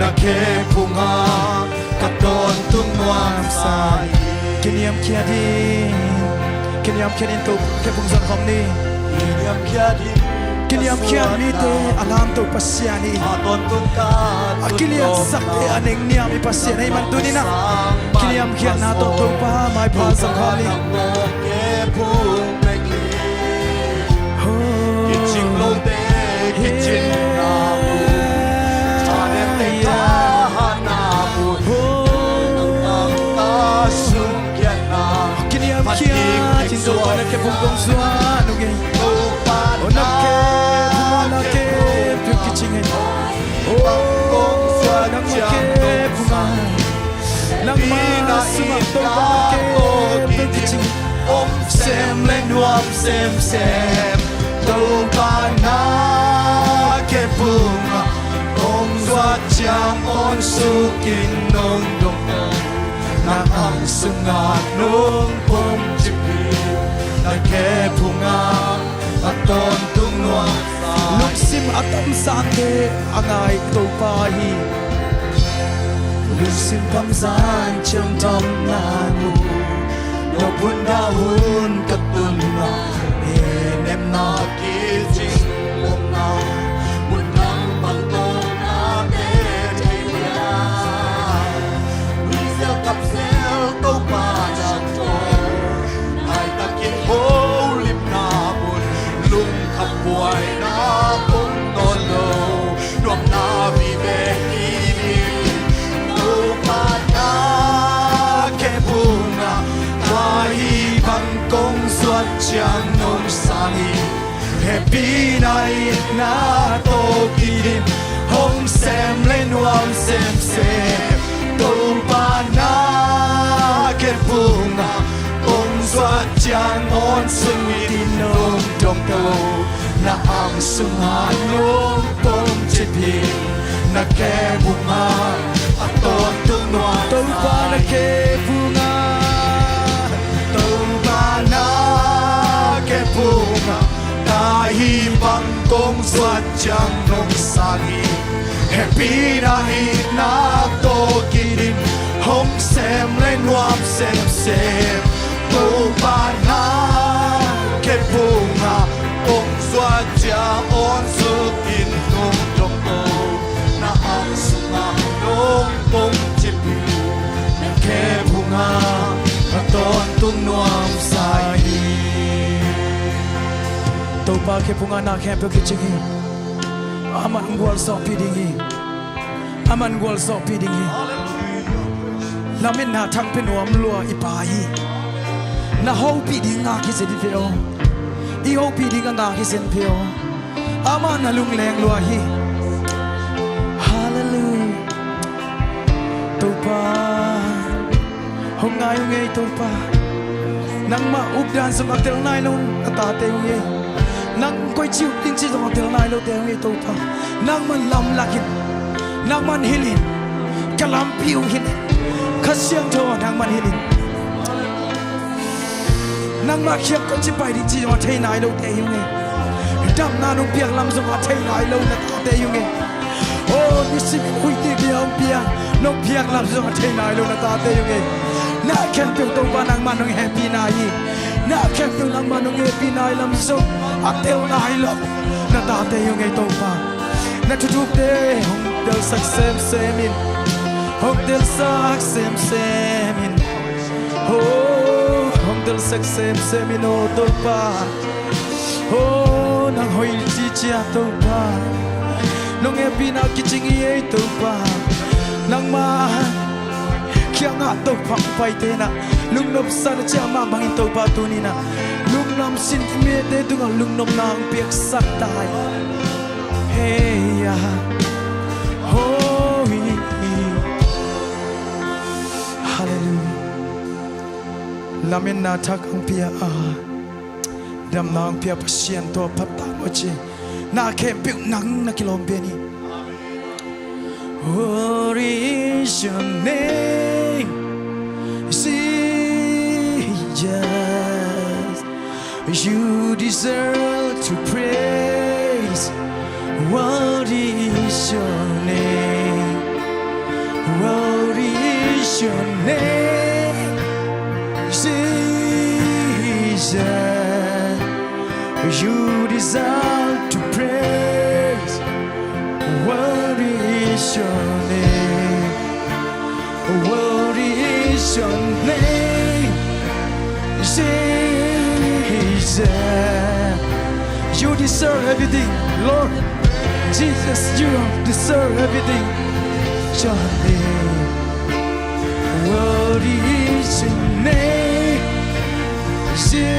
Na khephungah ka tawntung nuamsa hi. Kiniamkhiat in, kiniamkhiat in Topa khephung zang khawm ni. Kiniamkhiat in, kiniamkhiat mite a lamto Pasian hi. A kiniamsakte a nengniam i Pasian ahih man tuni-in ah kiniamkhiatna tawh Topa maipha zang khawm ni. Kicing lote kicinna mun, thanemte thahatna mun, nang ka sumkhiatna. Kiniamkhiat in Topa na khephung kong zuan ung ei. Topa na khephung, na khephung kicing ei. Nangmah khephung a, nangmah sungah Topa na khephung kicing. Om sem le nuam semsem. Topa na khephungah kong zuat ciang hong suk in nong dong. Na ang sungah nong pongcip hi. Na khe phungah a tawntung nuam sa hi. Lungsim a tamsangte a ngai Topa hi. Lungsim tamsang ciangdamna mu. Nopun dahun ka tun mah. Hehnemna kicing lomna. Mun dang bang tawh na te thei liang. Nuisial kapsel Topa ciang thaw. Naitakin holimna mun. Lungkham buaina om nawn lo. Nuamna vive hi ding. Topa na khe phungah. Tua hi bang kong suat ciang nong sang hi. Hehpihna itna tawh kidim. Hong sem le nuam semsem. Topa na khe phungah. Kong suat ciang awn sung in nong dong to. Na ang sungah nong pongcip hi. Na khe phungah a tawntung nuam Topa na khe phungah. Topa na khe phungah. Tua hi bang kong suat ciang nong sang hi. Hehpihna itna tawh kidim. Hong sem le nuam semsem. Topa na khe phungah. Kong suat ciang awn sung in nong dong to. Na ang sungah nong pongcip hi. Na khe phungah a tawntung nuam sa hi. Topa khe phungah na khempeuh kicing hi. Aman gualzawhpih ding hi. Aman gualzawhpih ding hi. Lametna thak pia nuam lua i Pa hi. Na hopih ding ngak hi zen hi ve aw. I hopih ding a ngak hi zen hi ve aw. Amah na lungleng lua hi. Halleluiah. Topa, hong ngai ung ei Topa. Nangmah updan zong a tel nai lo na tate ung ei. Nang koici up ding ci zong a tel nai lote ung ei Topa. Nangman lamlak in. Nangman hilh in. Ka lampi uh hilh in. Kha Siangtho nangman hilh in. Nangmah kiang koici pai ding ci zong a thei nai lote hi ung ei. Damna nong piak lam zong a thei nai lo na tate hi ung ei. Aw, nisimin huih ding bia hong piang. Nong piak lam zong a thei nai lo na tate hi ung ei. Na khempeuh Topa nangmah nong hehpih nai hi. Na khempeuh nangmah nong hehpih nai lam zong a tel nai lo na tate hi ung ei Topa. Na thuthukte hong telsak semsem in. Hong telsak semsem in. Oh, hong telsak semsem in, oh Topa. Oh, nang hoih cicia Topa. Nong hehpihna kicing hi ei Topa. Nangmah kiangah Topa paite na lungnopsa na ciah mah bangin Topa tuni na lungnamsin mite tungah lungnopna hong piaksak ta hi. Hei, ah. Hoih. Halleluiah. Lametna thak hong pia a, damna hong pia Pasian tawh phat ta maw ci. Na khempeuh nang na kilawm pen hi. What is your name? Jesus. You deserve to praise. What is your name? What is your name? Jesus. You deserve to praise. What is your name? What is your name? Jesus. You deserve everything, Lord. Jesus, you deserve everything. Your name. What is your name? Jesus.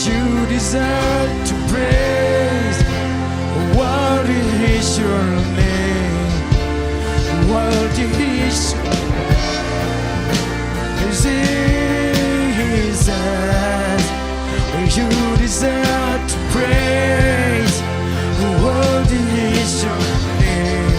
You deserve to praise. What is your name? What is your name? Jesus, you deserve to praise. What is your name?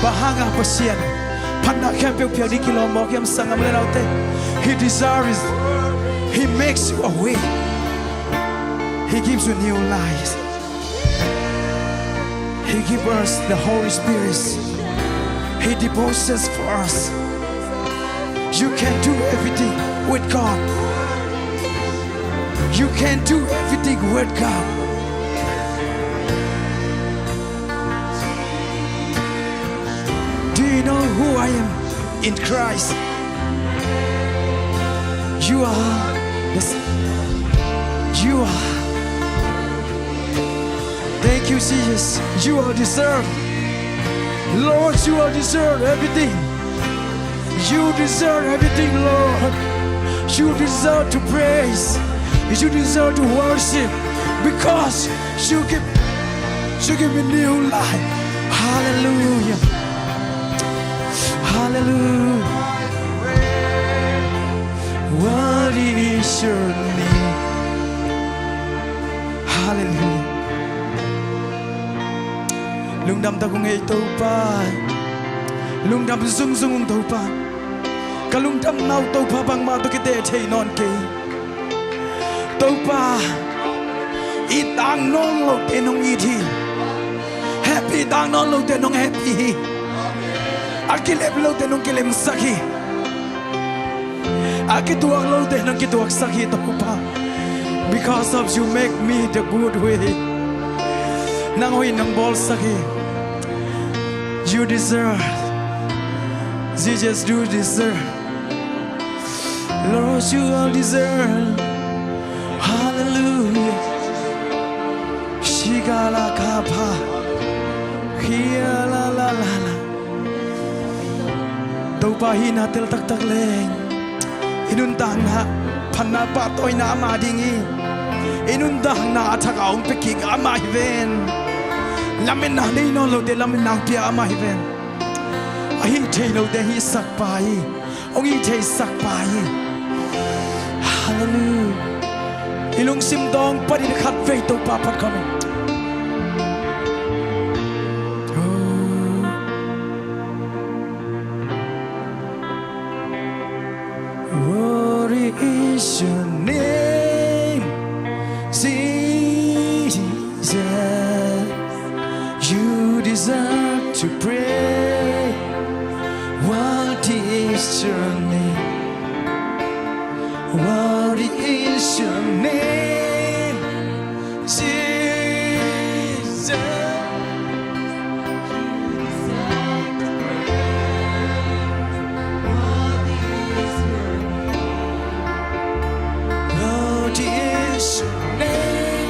Bang hanga Pasian phatna khempeuh piak ding kilawm mawk hiam, sanggam le naute? He desires. He makes you a way. He gives you new life. He gives us the Holy Spirit. He deposits for us. You can do everything with God. You can do everything with God. Do you know who I am in Christ? You are the s-, you are. Thank you, Jesus. You are deserve. Lord, you are deserve everything. You deserve everything, Lord. You deserve to praise. You deserve to worship because you give, you give me new life. Hallelujah. Hallelujah. Worthy is your name. Hallelujah. Lungdam tak ung ei Topa. Lungdam zungzung ung Topa. Ka lungdamna uh Topa bangmah tawh kiteh thei nawn kei. Topa, it tak nawn lote nong it hi. Happy tak nawn lote nong happy hi. A kilem lote nong kilemsak hi. A kituak lote nong kituaksak hi Topa. Because of you make me the good way. Nang hoih nong bawlsak hi. You deserve. Jesus, you deserve. Lord, you are deserve. Hallelujah. Shigala kapa. Hiala la la la. Topa, hihna tel taktak leng i nuntakna phatna pahtawina ama ding hi. I nuntakna a thak a hong pia kik ama hi ven. Lametna nei nawn lote lametna hong pia ama hi ven. A hih thei lote hihsak pa hi. Hong hih theisak pa hi. Hallelujah. I lungsim dawng panin khatvei Topa phat khawm in. Oh. Worthy is your name, Jesus. You deserve to pray. Worthy is your name. Worthy is your name, Jesus. Worthy is your name.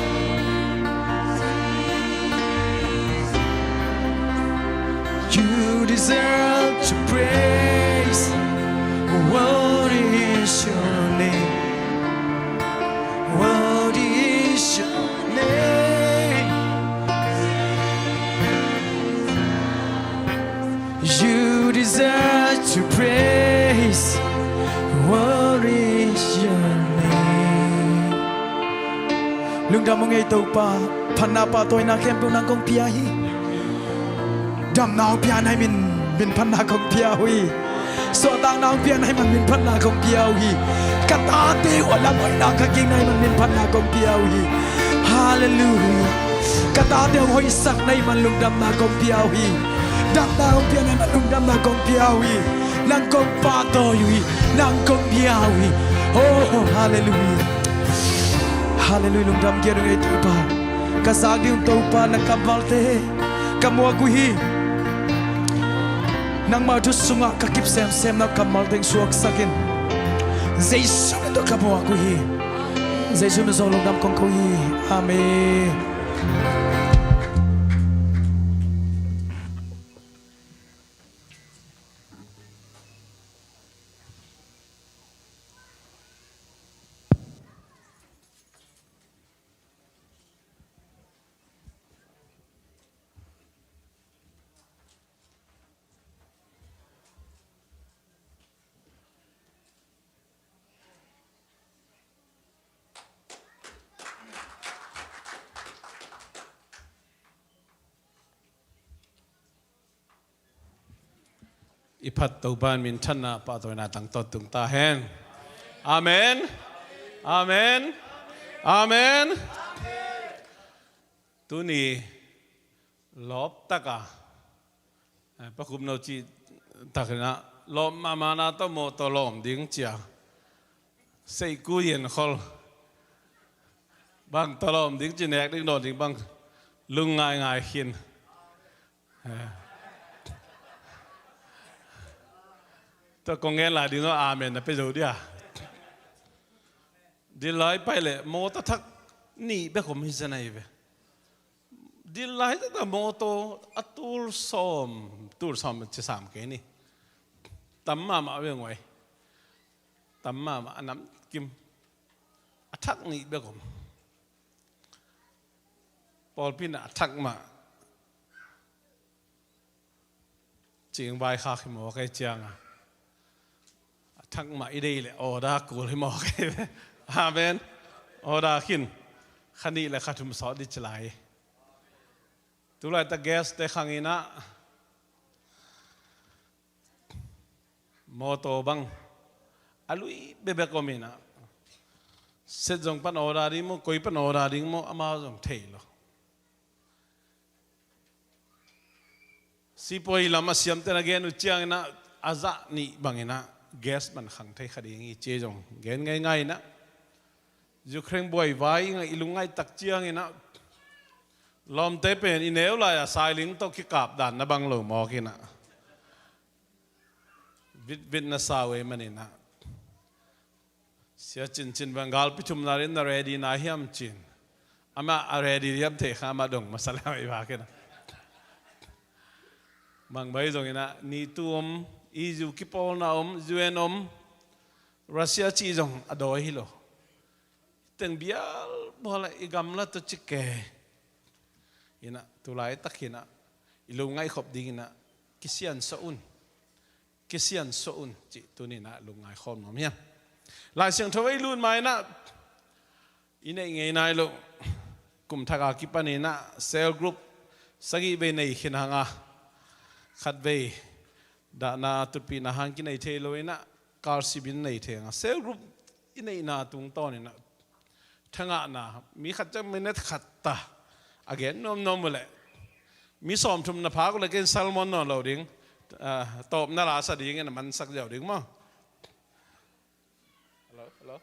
You deserve to praise. Worthy is your name. Worthy is your name. You deserve to praise. Worthy is your name. Lungdam ung ei Topa, phatna pahtawina khempeuh nang kong pia hi. Damna hong piakna hi man min phatna kong pia uh hi. Suahtakna hong piakna hi man min phatna kong pia uh hi. Ka tate uh a lam hoihna ka kikna hi man min phatna kong pia uh hi. Hallelujah. Ka tate hong hoihsakna hi man lungdamna kong pia uh hi. Damna hong piakna hi man lungdamna kong pia uh hi. Nang kong pahtawi uh hi. Nang kong pia uh hi. Oh, hallelujah. Hallelujah, lungdam kiat ung ei Topa. Ka zak ding uh Topa na kammalte ka muak uh hi. Nangmah thu sungah ka kip semsem na kammal teng suaksak in. Jesu min tawh ka muak uh hi. Jesu min tawh lungdam kong ko hi. Amen. I phat Topa in minthanna, pahtawina tangtawn tung ta hen. Amen. Amen. Amen. Tuni lawp taka, eh, Pa Khupno cih takin ah, lawp mahmahna tawh mawtaw lawm ding ci a, Seiku Yen Khol bang tawh lawm ding ci, nek ding dawn ding bang lungngai ngai khin. Eh. Tua kong gen lai ding aw, amen na pia zo dia. Dillai pai leh mawtaw thak nih bek om hi zen ahi ve. Dillai taktak mawtaw a tul sawm, tul sawm ci sam kei ni. Tam mahmah ve ngoi. Tam mahmah, a nam kim. A thak nih bek om. Pawlpi in a thak mah cing vaikhak hi mawk ei ciang a, a thak mah i deih leh order kul hi mawk ei. Amen. Order khin. Kha nih le kha thum sawt dih ci lai. Tulaitak gas te khang in ah, mawtaw bang a lui bebek om in ah, set zong pan order ding maw, koi pan order ding maw, amau zong thei lo. Sipuai lam a siamte na gen uh ciang in ah, a zah nih bang in ah gas man khang thei kha ding hi ci zong gen ngeingai in ah, Ukraine buai vai i lungngaih tak ciang in ah, lawmte pen i neu lai a sailing tawh kikap dan na bang lo mawk in ah, vitvit na sa uh ei man in ah, Sia Cin Cin bang galpi thumna ding na ready na hiam cin. Amah a ready hiam thei kha, amah dong masa leh i vak in ah. Bang bai zong in ah, NATO om, E U kipawlna om, U N om, Russia cih zong a dawi hi lo. Teng bial bawl a i gamla tawh ci kei in ah, tulaitak in ah i lungngaih khop ding in ah, kisiansuah un. Kisiansuah un cih tuni in ah lungngai khawm nuam hiam? Lai Siangtho ei lut ma in ah, i neih ngei nai loh, kum thak a kipan in ah cell group sagih vei nei khin hang a, khat vei dahna tutpihna hang kinei thei lo in ah, kal sibin nei thei hang a, cell group i neihna tungtawn in ah, thangahna, mi khat ciang minute khat ta a gen nuamnuam uh leh, mi sawmthum na phak uh leh ken sermon nawn lo ding, ah, tawpna la sa ding in a mansak ziau ding maw? Hello, hello.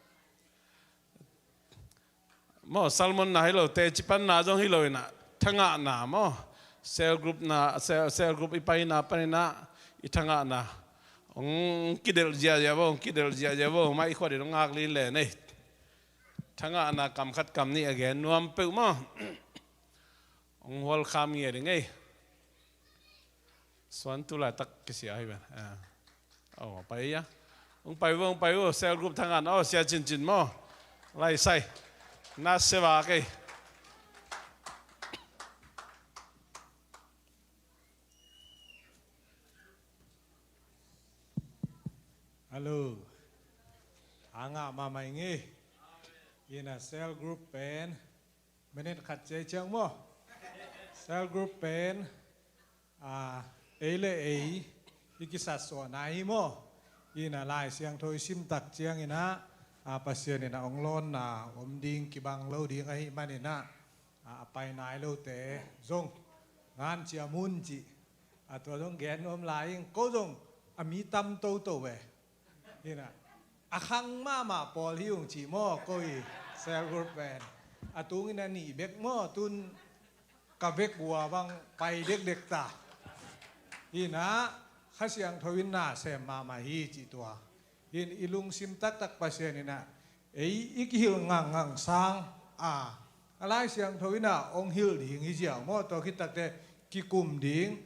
Maw, sermon na hi lo, teci panna zong hi lo in ah, thangahna maw, cell group na, cell, cell group i paina pan in ah, i thangahna hong kidelh ziahziah vo, hong kidelh ziahziah vo, mah i khuat in hong ngak lin len ei. Thangahna kam khat kam nih a gen nuam peuh maw? Hong hualkham ngia ding ei. Suan tulaitak kisia hi ven. Ah. Oh, pai ia. Hong pai vo, hong pai vo, cell group thangahna, oh, Sia Cin Cin maw? Lai sai. Na se va kei. Hello. Hangah mahmah ing ei. In a cell group pen minute khat ci ei ciang maw? Cell group pen, ah, ei le ei i kisatsuahna hi maw? In a Lai Siangtho i sim tak ciang in ah, ah, Pasian in ah hong lawnna om ding kibang lo ding ahih man in ah, a, a pai nai lote zong ngan ciam un cih. A tua zong gen nuam lai ing, ko zong a mi tam toto ve. Hi na, a khang mahmah pawl hi ung cih maw, ko i cell group pen. A tung in a nih bek maw, tun ka vek uh a bang pai dekdek ta. Hi na, Kha Siangtho in na sem mahmah hi cih tua. Hi in i lungsim taktak Pasian in ah ei i kihilh ngangngang sang a, a Lai Siangtho in ah hong hilh ding hi ziau maw, tua khit takte kikum ding.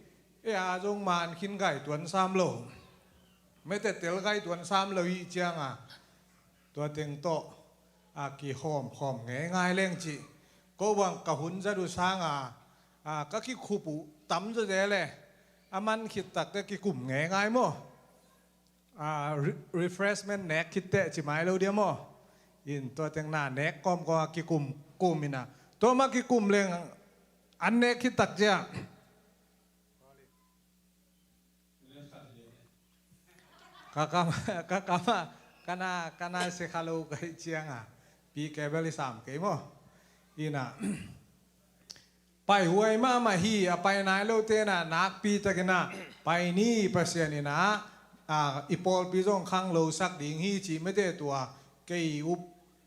Ei a zong man khin gai tuan sam lo, mete tel gai tuan sam lo hi ciang a, tua teng tawh a kihawmkhawm ngeingai leng cih. Ko bang ka hun zat uh sang a, a ka kikhup uh tam zawze le a man khit takte kikum ngeingai maw? A, re-, refreshment nek khit teh ci mai lo dia maw? In tua teng na nek kawmkawm a kikum, kum in a, tua mah kikum leng an nek khit tak cia. Ka kam, ka kam ah, ka na, ka na sia kha lo ka hih ciang a, pi ke bel i sam kei maw. Ina, paihuai mahmah hi, a pai nai lote na nakpi takin ah pai ni, Pasian in ah, a, i pawlpi zong khanglosak ding hi cih mete tua kei up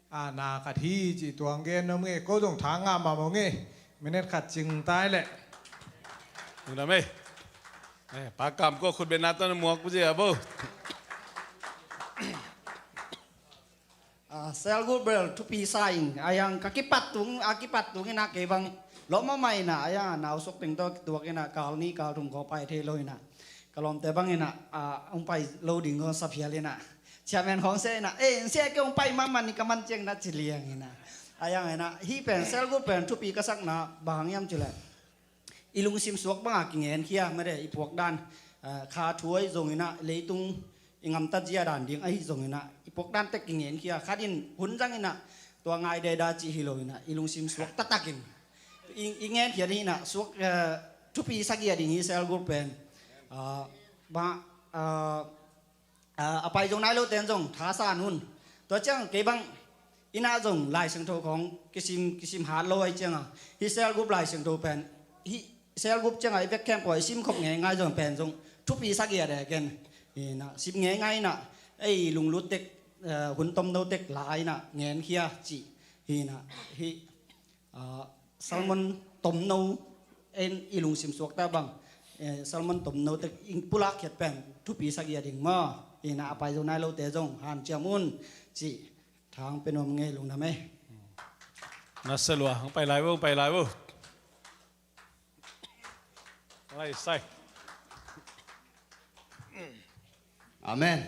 a, na khat hi cih tuang gen nuam nge, ko zong tha ngah mah maw nge. Minute khat cing tai leh. Lungdam ei. Eh, Pa Kam ko khut beng na tawh na muak pu zia bo. Ah, Cell Group bel thupi sa ing, a yang ka kipat tung, a kipat tung ina kei bang lawm mahmah ina, a yang a nau suk teng tawh kituak ina kal ni kal thum ko pai thei lo ina. Ka lawmte bang ina, ah, hong pai lo ding ko sa phial ina. Chairman khawng sia ina, eh, sia kei hong pai mahmah ni ka man ciang ina ci liang ina. A yang ina, hih pen, Cell Group pen thupi ka sakna bang hang hiam cih leh, i lungsim suak bang a kingen khia, mede, i puak dan, ah, kha thuai zong ina, leitung i ngamtat zia dan ding ahi zong ina, i puak dan tek kingen khia, khat in hun zang ina, tua ngai deda cih hi lo ina, i lungsim suak taktak in i, i ngen khia ding ina, suak, eh, thupi sa gia ding hi Cell Group pen. Ah, ba, ah, ah, a pai zo nai lo ten zong tha sa un. Tua ciang kei bang ina zong Lai Siangtho khawng kisim, kisim hat lo ai ciang a, hih Cell Group Lai Siangtho pen, hih Cell Group ciang a i vek khempeuh a i sim khop ngeingai zong pen zong thupi sa gia de ken. Ina, sim ngeingai ina, ei lunglut tek, eh, hun tomno tek la ina ngen khia cih hi ina, hih, ah, sermon tomno, en i lungsim suakta bang, eh, sermon tomno tek i pulak khiat pen thupi sa gia ding maw. Ina, a pai zo nai lote zong hanciam un cih thang pe nuam nge, lungdam ei. Na selua, hong pai lai bo, hong pai lai bo. Lai sai. Amen.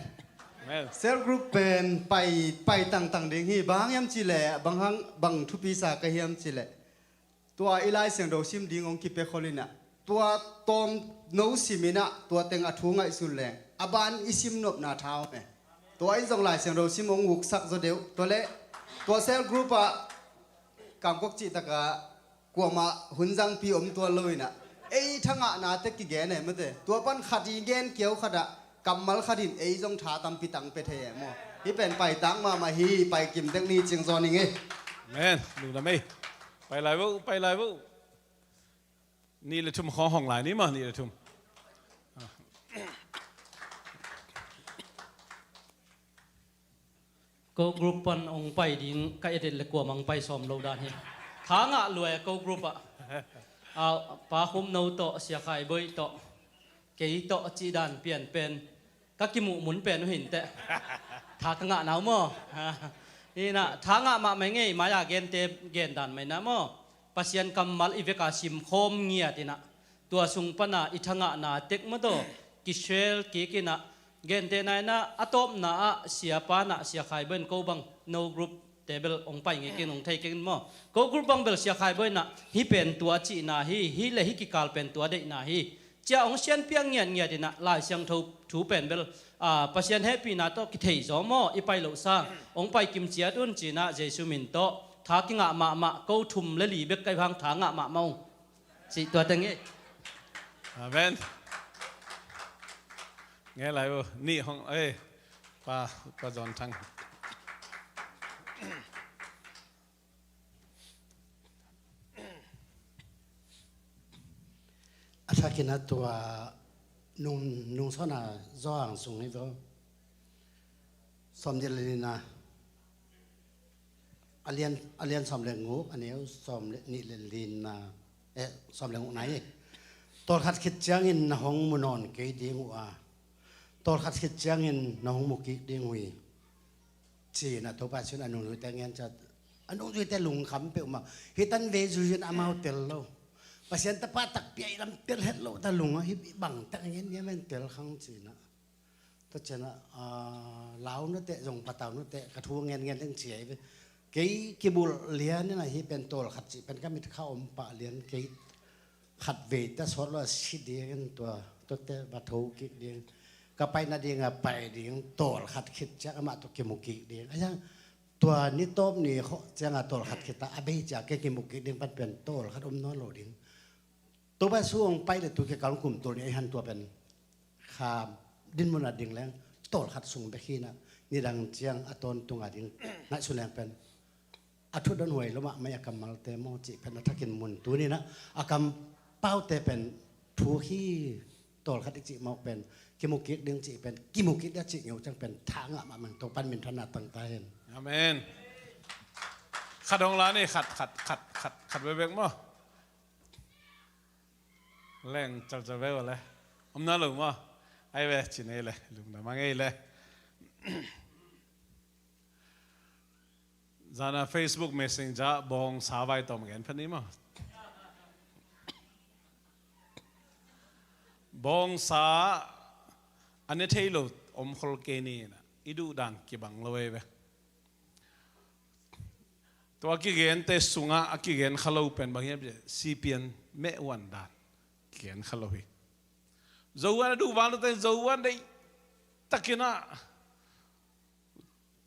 Amen. Cell Group pen pai, pai tangtang ding hi, bang hang hiam cih leh, bang hang, bang thupi sa ka hiam cih leh, tua i Lai Siangtho sim ding hong kipia khol ina, tua tomno sim ina, tua teng a thu ngaihsun leng a ban i sim nopna tha om e. Tua in zong Lai Siangtho sim hong uksak zaw deuh. Tua leh, tua Cell Group ah kamkok cih tak a kuamah hun zangpi om tuan lo ina, ei thangahna tek kigen e mate. Tua pan khat i gen kiau khat ah kammal khat in ei zong tha tampi tang pia thei e maw. Hih pen pai tang mahmah hi, pai kim dek ni ciang zaw ning ei. Amen. Lungdam ei. Pai lai bo, pai lai bo. Nih le thum khawng hong lai ni maw, nih le thum. Ko group pan hong pai ding ka edit le kuamah hong pai sawm lo dan hi. Tha ngah lua e ko group ah. Ah, Pa Khum No tawh, Sia Khai Boih tawh, kei tawh cih dan pian pen ka kimuh mun pen uh hi inteh. Tha ka ngahna uh maw. Ina, tha ngah mahmah ing ei, mai-a gente gen dan mah ina maw. Pasian kammal i vek a simkhawm ngiat ina, tua sung pan a i thangahna tek mawtaw kisel kik ina, gentehna ina, a tawpna ah Siapa ina, Sia Khai Boih in ko bang No Group te bel hong pai ngei keng, hong thei keng in maw. Ko group bang bel Sia Khai Boih ina, hih pen tua cihna hi, hih le hih kikal pen tua deihna hi, ci-a hong sianpiak ngiatngiat ina, Lai Siangtho thu pen bel, ah, Pasian hehpihna tawh kithei zaw maw, i pai loh sang hong pai kim ciat un ci ina, Jesu min tawh tha kingah mahmah, ko thum le li bek ka hih hang tha ngah mahmah ung. Cih tua teng hi. Amen. Nge lai uh, nih hong, eh, Pa, Pa John Thang. A thakin a tua nung, nung sawn a zaw ang sung hi zaw. Sawm nih le lina, a lian, a lian sawm le nguk, a neu sawm le nih le lina, eh, sawm le ngukna hi. Tawlkhat khit ciangin na hong mu nawn kei ding uh a, tawlkhat khit ciangin na hong mu kik ding uh hi. Ci-in a Topa Jesu in a nungzuite ngen ciat, a nungzuite lungkham peuhmah. Hih tan vei zuizui in amau tel lo. Pasian Tapa takpi a i lam tel het lo ta lung a, hih bang tak ngen ngen men tel khang ci-in a. Tua ciang a, ah, lau nuteh zong patau nuteh ka thu ngen ngen leng ci a hi ve. Kei kibulh lian in a hih pen tawlkhat cih pen ka mit kha om pah lian kei. Khatvei ta sawt lo a si ding in tua, tuate va tho kik ding. Ka pai nading a pai ding, tawlkhat khit ciang amah tawh kimu kik ding. A ciang tua ni tawp ni khawh ciang a tawlkhat khit a, a bei ciang kei kimu kik ding pan pen tawlkhat om nawn lo ding. Topa Jesu hong pai le tu kikal kum tul nih a i han tua pen kha dinmun a ding leng tawlkhat sung bek hi-in ah, nidang ciang a tawntung a ding ngaihsun leng pen a thu donhuai lo mahmah a kammalte maw cih pen a thakin mun tuni-in ah a kampaute pen thu hi. Tawlkhat i cih mawk pen kimu kik ding cih pen kimu kik ding a cih ngeu ciang pen tha ngah mahmah, Topa'n minthanna tang ta hen. Amen. Khat hong la ni, khat, khat, khat, khat, khat bekbek maw. Leng calcal ve uh le. Om na lo maw. Ai ve, ci nei le. Lungdam a ngei le. Zana Facebook Messenger bawngsa vai tawm gen pha ni maw. Bawngsa a ne thei lo om khol kei ni-in ah i duhdan kibang lo ei ve. Tua a kigente sungah a kigen kha lo pen bang hiam cih leh Sipian meh huan dan kigen kha lo hi. Zo huan a duh vang lo teng Zo huan deih takin ah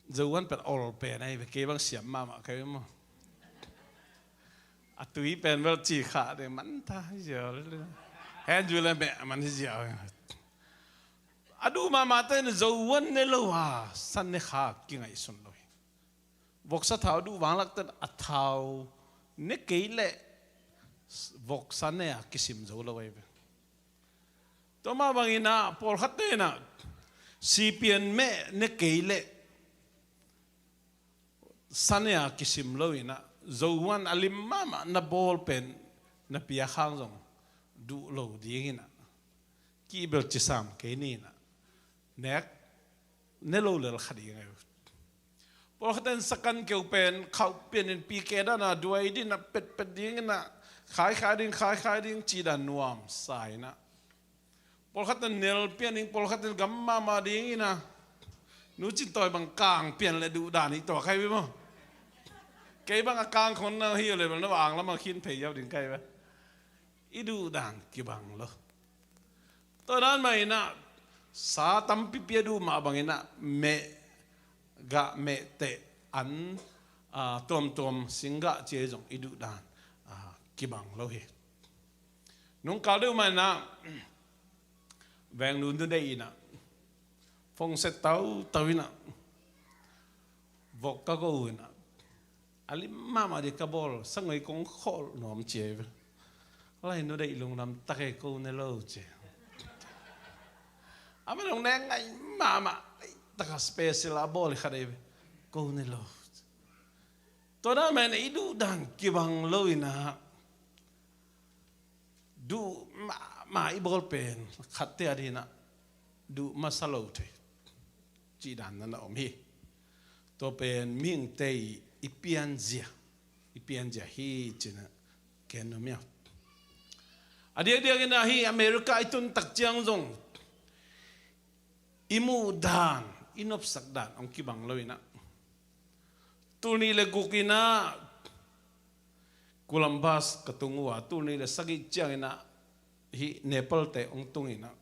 Zo huan pen ol pen ahi ve, kei bang siam mahmah ka hi maw. A tui pen bel ci kha ding man ta hi ziau. Hen zui le meh man hi ziau. A duh mahmah teng Zo huan ne lo a san ne kha kingaihsun lo hi. Voksa thau duh vanglak ten a thau ne kei leh voksa ne a kisim zo lo ahi ve. Tua mah bangin ah pawlkhat ten ah Sipian meh ne kei leh sa ne a kisim lo-in ah Zo huan a lim mahmah na bawl pen na piak hang zong duh lo dingin ah kibel ci sam kei ni-in ah nek ne lo lel kha ding ahi uh. Pawlkhat ten sa kan keu pen khauh pianin pike dan a duai din a petpet dingin ah khaikhai ding, khaikhai ding cih dan nuamsa in ah. Pawlkhat ten nel pianin, pawlkhat ten gam mahmah dingin ah. Nu Cin Tawi bang kang pian le duhdan hi tua ka hi ve maw. Kei bang a kang khong na hi uh le bel na va ang lam a khin phei ziau ding ka hi ve. I duhdan kibang lo. Tua dan mah in ah sa tampipi a duh mah bangin ah meh, gah meh teh an, ah, tuamtuam singgah ci ei zong i duhdan, ah, kibang lo hi. Nungkal deuh mah in ah veng nu nu deih in ah phone set tautau in ah vok ka go in ah a lim mahmah ding ka bawl, sangoi kong khawl nuam ci ei ve. Lai nu deih lungdam tak ei, ko ne lo ci. Amah dong ne ngai mahmah, taka special a bawl i khat ei ve. Ko ne lo. Tua dan mah in ah i duhdan kibang lo in ah duh mahmah i bawl pen khatte a ding in ah duh masa lo thei cih dan na na om hi. Tua pen mihingte i pianzia, i pianzia hi ci-in ah ken nuam hi a. A diakdiakin ah hih America i tun tak ciang zong i muh dan, i nopsak dan hong kibang lo in ah tul nih le guk in ah Columbus ka tung uh a, tul nih le sagih ciangin ah hih Nepal te hong tung in ah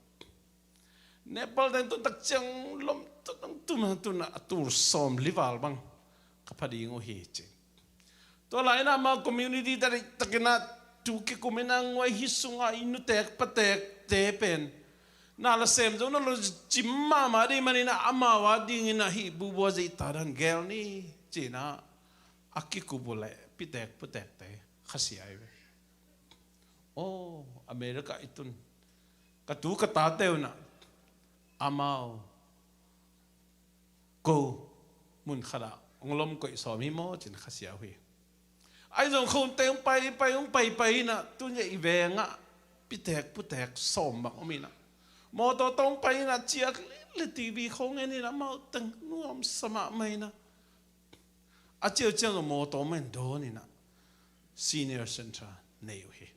Nepal te hong tun tak ciang lom tut hong tun, hong tun ah a tul sawm li val bang ka pha ding uh hi ci. Tua lai in ah amau community te deih takin ah tu kikum in ah nguai hi sungah i nutek patekte pen na la sem zo na lo cim mahmah ding manin ah amau a dingin ah hih bubua zeih ta dan gel ni ci-in ah a kikup uh leh pitek putekte khasia hi ve. Aw, America i tun ka tu ka tate un ah amau ko mun khat ah hong lom koih sawm hi maw ci-in khasia uh hi. Ahi zong khonte hong pai pai hong pai pai in ah tun zia i veng ah pitek putek sawm bang om in ah mawtaw tawh hong pai in ah ciak le TV khong en in ah amau teng nuamsa mahmah in ah a ciau ciang mawtaw mah in dawn in ah senior center nei uh hi.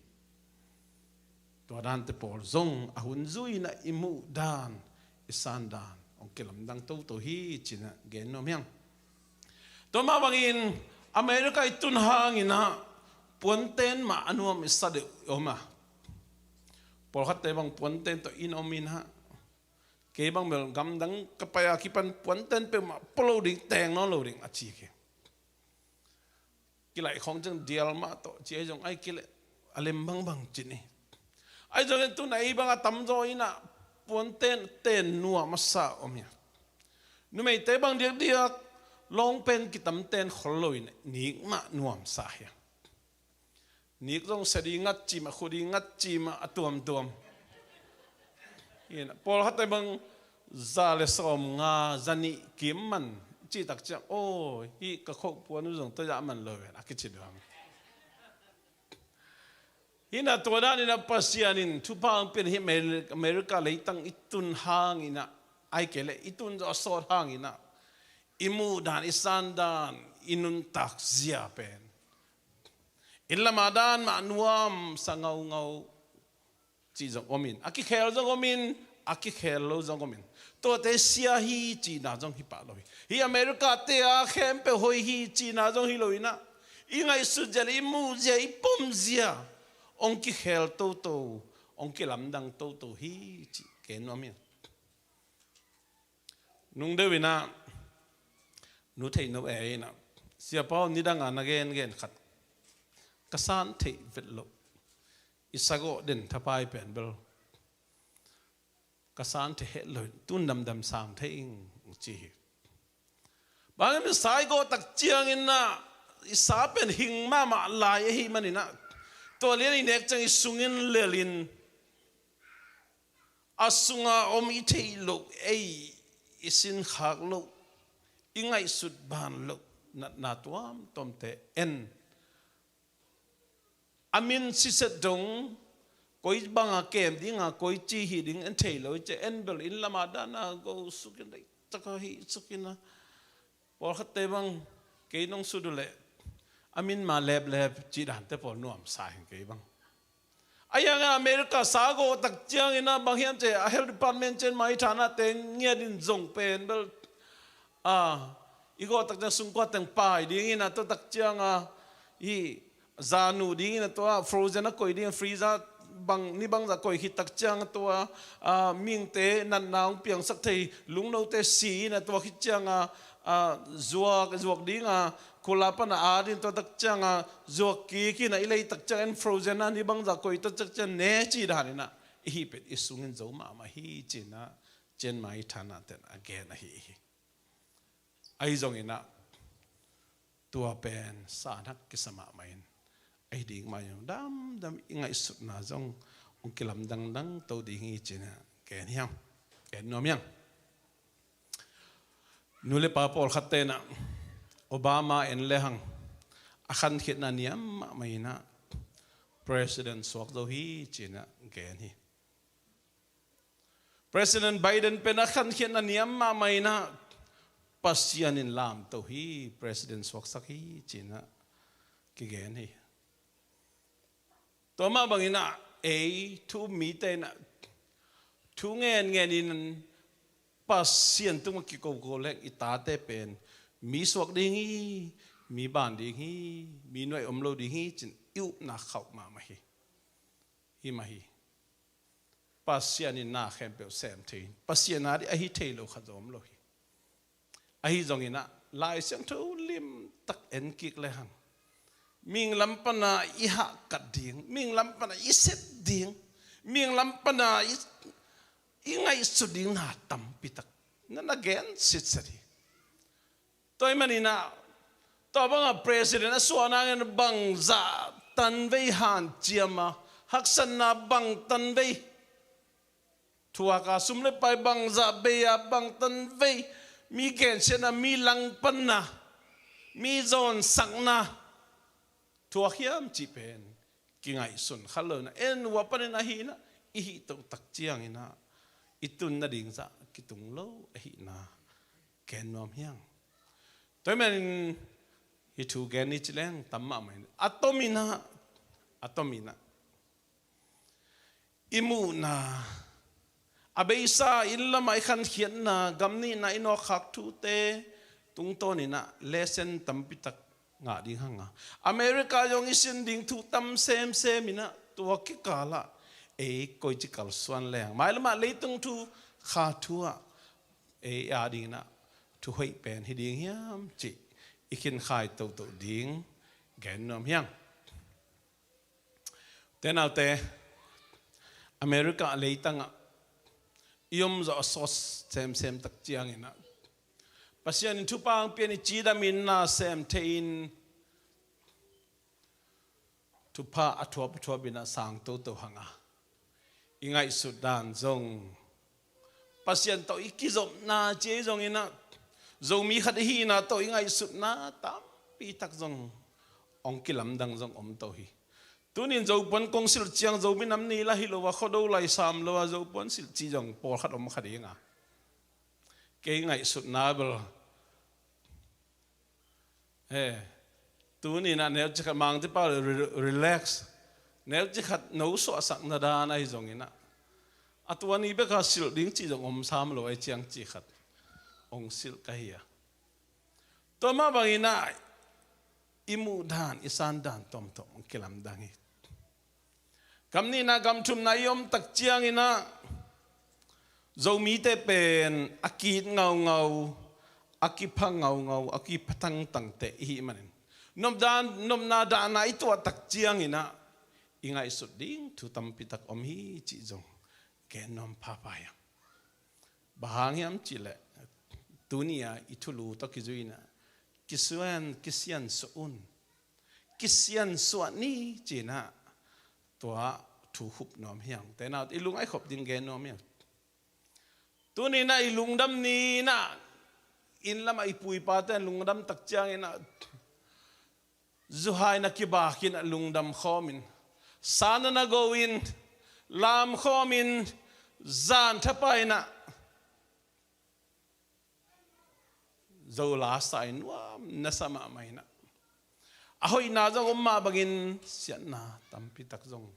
Tua dante pawl zong a hun zui in ah i muh dan, i san dan hong kilamdang toto hi ci-in ah gen nuam hi ing. Tua mah bangin America i tun hangin ah puanten mah a nuam i sa deuh om a. Pawlkhatte bang puanten tawh inn om in ah kei bang bel gamdang ka pai a kipan puanten peuhmah pua lo ding, teng nawn lo ding a ci kei. Kilaih khawng ciang dial mah tawh ci ahi zong ahi kei leh a lem bangbang ci ni. Ahi zongin tu-in ah ei bang a tamzaw in ah puanten ten nuam a sa om hi a. Numeite bang diakdiak, long pant kitamten khol lo in nik mah nuamsa hi. Nik zong sia ding ngat ci mah, khu ding ngat ci mah, a tuamtuam. Hi na, pawlkhatte bang za le sawmnga, za nih kim man cih tak ciang, aw, hih ka khoh puan uh zong tua zah man lo ve, a kici duang. Hi na, tua dan in ah Pasian in thupha hong pia hi. Ameri-, America leitang i tun hang in ah, ahih kei leh i tun zawh a sawt hang in ah, i muh dan, i san dan, i nuntak zia pen, inn lam a dan mah nuamsa ngaungau cih zong om in, a kikhel zong om in, a kikhel lo zong om in, tuate sia hi cihna zong hi pah lo hi. Hih America-te a khempeuh hoih hi cihna zong hi lo in ah, i ngaihsut zia le i muh zia, i pom zia hong kikhel toto, hong kilamdang toto hi cih gen nuam hi. Nung deuh in ah, Nu Theih No e in ah, Sia Pau, nidang a na gengen khat ka san theih vet loh, i sagawh den thapai pen bel ka san thei het lo in, tun damdam sang thei ing, ci hi. Bang hang hiam cih leh sa i gawh tak ciangin ah, i sa pen hing mahmah lai ahih manin ah, tua lian i nek ciang i sungin lel in, a sunga om i theih loh, ei i sinkhak loh, i ngaihsut ban loh natna tuamtuamte en. A min siset dong, koi banga kem dinga, koi ci hi ding en thei lo, ci en bel inn lam a dan a go suk in, dai taka hi suk in ah, pawlkhatte bang, kei nong sut uh leh, a min ma leplep cih dante pawl nuamsa hi kei bang. Ahih hangin America sa gawh tak ciangin ah, bang hiam cih leh a health department ciang mah i thanate ngiat in zong pen bel, a, i gawh tak ciang sungkua teng pai dingin ah, tua tak ciang a, i zanu dingin ah, tua frozen a koih ding, freezer bang, ni bangzah koih khit tak ciang a, tua, a, mihingte natna hong piangsak thei lungnote si in ah, tua khit ciang a, a, zuak, zuak ding a, khula pan a at in, tua tak ciang a, zuak kik in ah, i lei tak ciang en frozen a, ni bangzah koih tak ciang ne cih dan in ah, i hih pen i sungin zo mahmah hi ci in ah, ciang mah i thanate in a gen ahi hi. Ahi zongin ah, tua pen sa nak kisa mahmah in, ahi ding mah zong damdam, i ngaihsutna zong hong kilamdangdang to ding hi ci in ah gen hi hang, gen nuam hi hang. Nu le pa pawlkhatte in ah, Obama en le hang, a khankhiatna niam mahmah in ah, President suak zo hi ci in ah gen hi. President Biden pen a khankhiatna niam mahmah in ah, Pasian in lamto hi, President suaksak hi ci in ah kigen hi. Tua mah bangin ah, ei thu um mite in ah, thu ngenngen in Pasian tungah kikoko leng i tate pen mi suak ding hi, mi ban ding hi, mi nuai om lo ding hi ci in i upna khauh mahmah hi. Hi mah hi. Pasian in na khempeuh sem thei hi. Pasian a ding ahi thei lo khat zong om lo hi. Ahi zongin ah, Lai Siangtho limtak en kik le hang, mihing lam pan a i hahkat ding, mihing lam pan a i sep ding, mihing lam pan a i, i ngaihsut ding na tampi tak na, na gen sitset hi. Tua ahih manin ah, tua banga president a suah nangin bangzah tanvei hanciam a, haksatna bang tanvei, thuak a, sum le pai bangzah bei a, bang tanvei, mi gensiatna, mi langpanna, mi zawnsakna thuak hiam cih pen kingaihsun kha lo in ah, en uh a panin ahih in ah, i hih toh tak ciangin ah, i tun nading zah kitung lo ahihna gen nuam hi hang. Tua ahih manin hih thu gen ni ci leng tam mahmah in, a tom in ah, a tom in ah, i muhna, a beisa inn lamah i khankhiatna, gam nihna, i nawkkhak thute tungtawn in ah lesson tampi tak ngah ding hang a, America zong i sin ding thu tam semsem in ah, tua kikal ah ei koici kalsuan leng, mailam ah leitung thu, kha thu ah ei a ding in ah thu hoih pen hi ding hiam cih i khinkhai toto ding gen nuam hi hang. Te naute, America leitang ah i om zawh a sawt semsem tak ciangin ah, Pasian in thupha hong pia in, i cidam in, na sem thei in, thupha a thuap a thuap in a sang toto hang a, i ngaihsut dan zong, Pasian tawh i kizopna ci ei zong in a, Zomi khat i hihna tawh i ngaihsutna tampi tak zong hong kilamdang zong om to hi. Tunin Zopuan kong silh ciang Zomi Nam Ni lah hi lo a, Khuado lai sam lo a, Zopuan silh ci zong pawlkhat om kha ding a, kei ngaihsutna bel, he, tunin a neuci khat, Mangte pau le re-, relax, neuci khat no suahsakna dan ahi zong in a, a tua ni bek a silh ding ci zong om sam lo, ei ciang ci khat hong silh ka hi a. Tua mah bang in a, i muh dan, i san dan tuamtuam hong kilamdang hi. Gam nihna gam thumna i om tak ciang in a, Zomite pen a ki-it ngaungau, a kipha ngaungau, a kipha tangtangte i hih manin, nopdan, nopna dahna i tuah tak ciang in a, i ngaihsut ding thu tampi tak om hi cih zong gen nuam phapha hi. Bang hang hiam cih leh, tuni a i thulu tawh kizui in a, kisian, kisiansuah un, kisiansuah ni ci in a, tua thu khup nuam hi hang. Te na, i lungngaih khop ding gen nuam hi hang. Tuni in a i lungdam ni in a, inn lam a i pu i pate lungdam tak ciang in a, zuhai na kibak in a lungdam khawm in, sa na na go in, lam khawm in, zan thapai in a, zo la sa in nuam na sa mahmah in a, a hoihna zong om mah bangin siatna tampi tak zong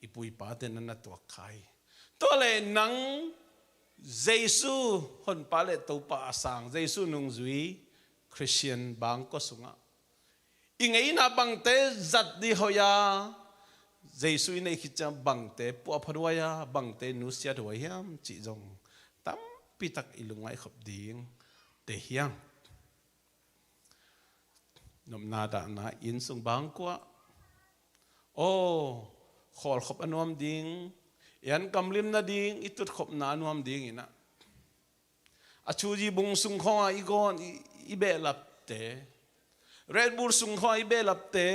i pu i pate na na tuak kha hi. Tua leh nang Jesu Honpa le Topa a sang, Jesu nungzui Khristian bangkua sungah i ngeina bangte zat ding hoih a, Jesu i neih khit ciang bangte puahphat huai a, bangte nusiat huai hiam cih zong tampi tak i lungngaih khop ding te hi hang. Nopna dahna, inn sung bangkua, aw, khawlkhop a nuam ding, i an kamlim nading, i tutkhopna a nuam ding in a, a chuzi bung sung khawng a i gawn, i, i behlapte, Red Bull sung khawng a i behlapte,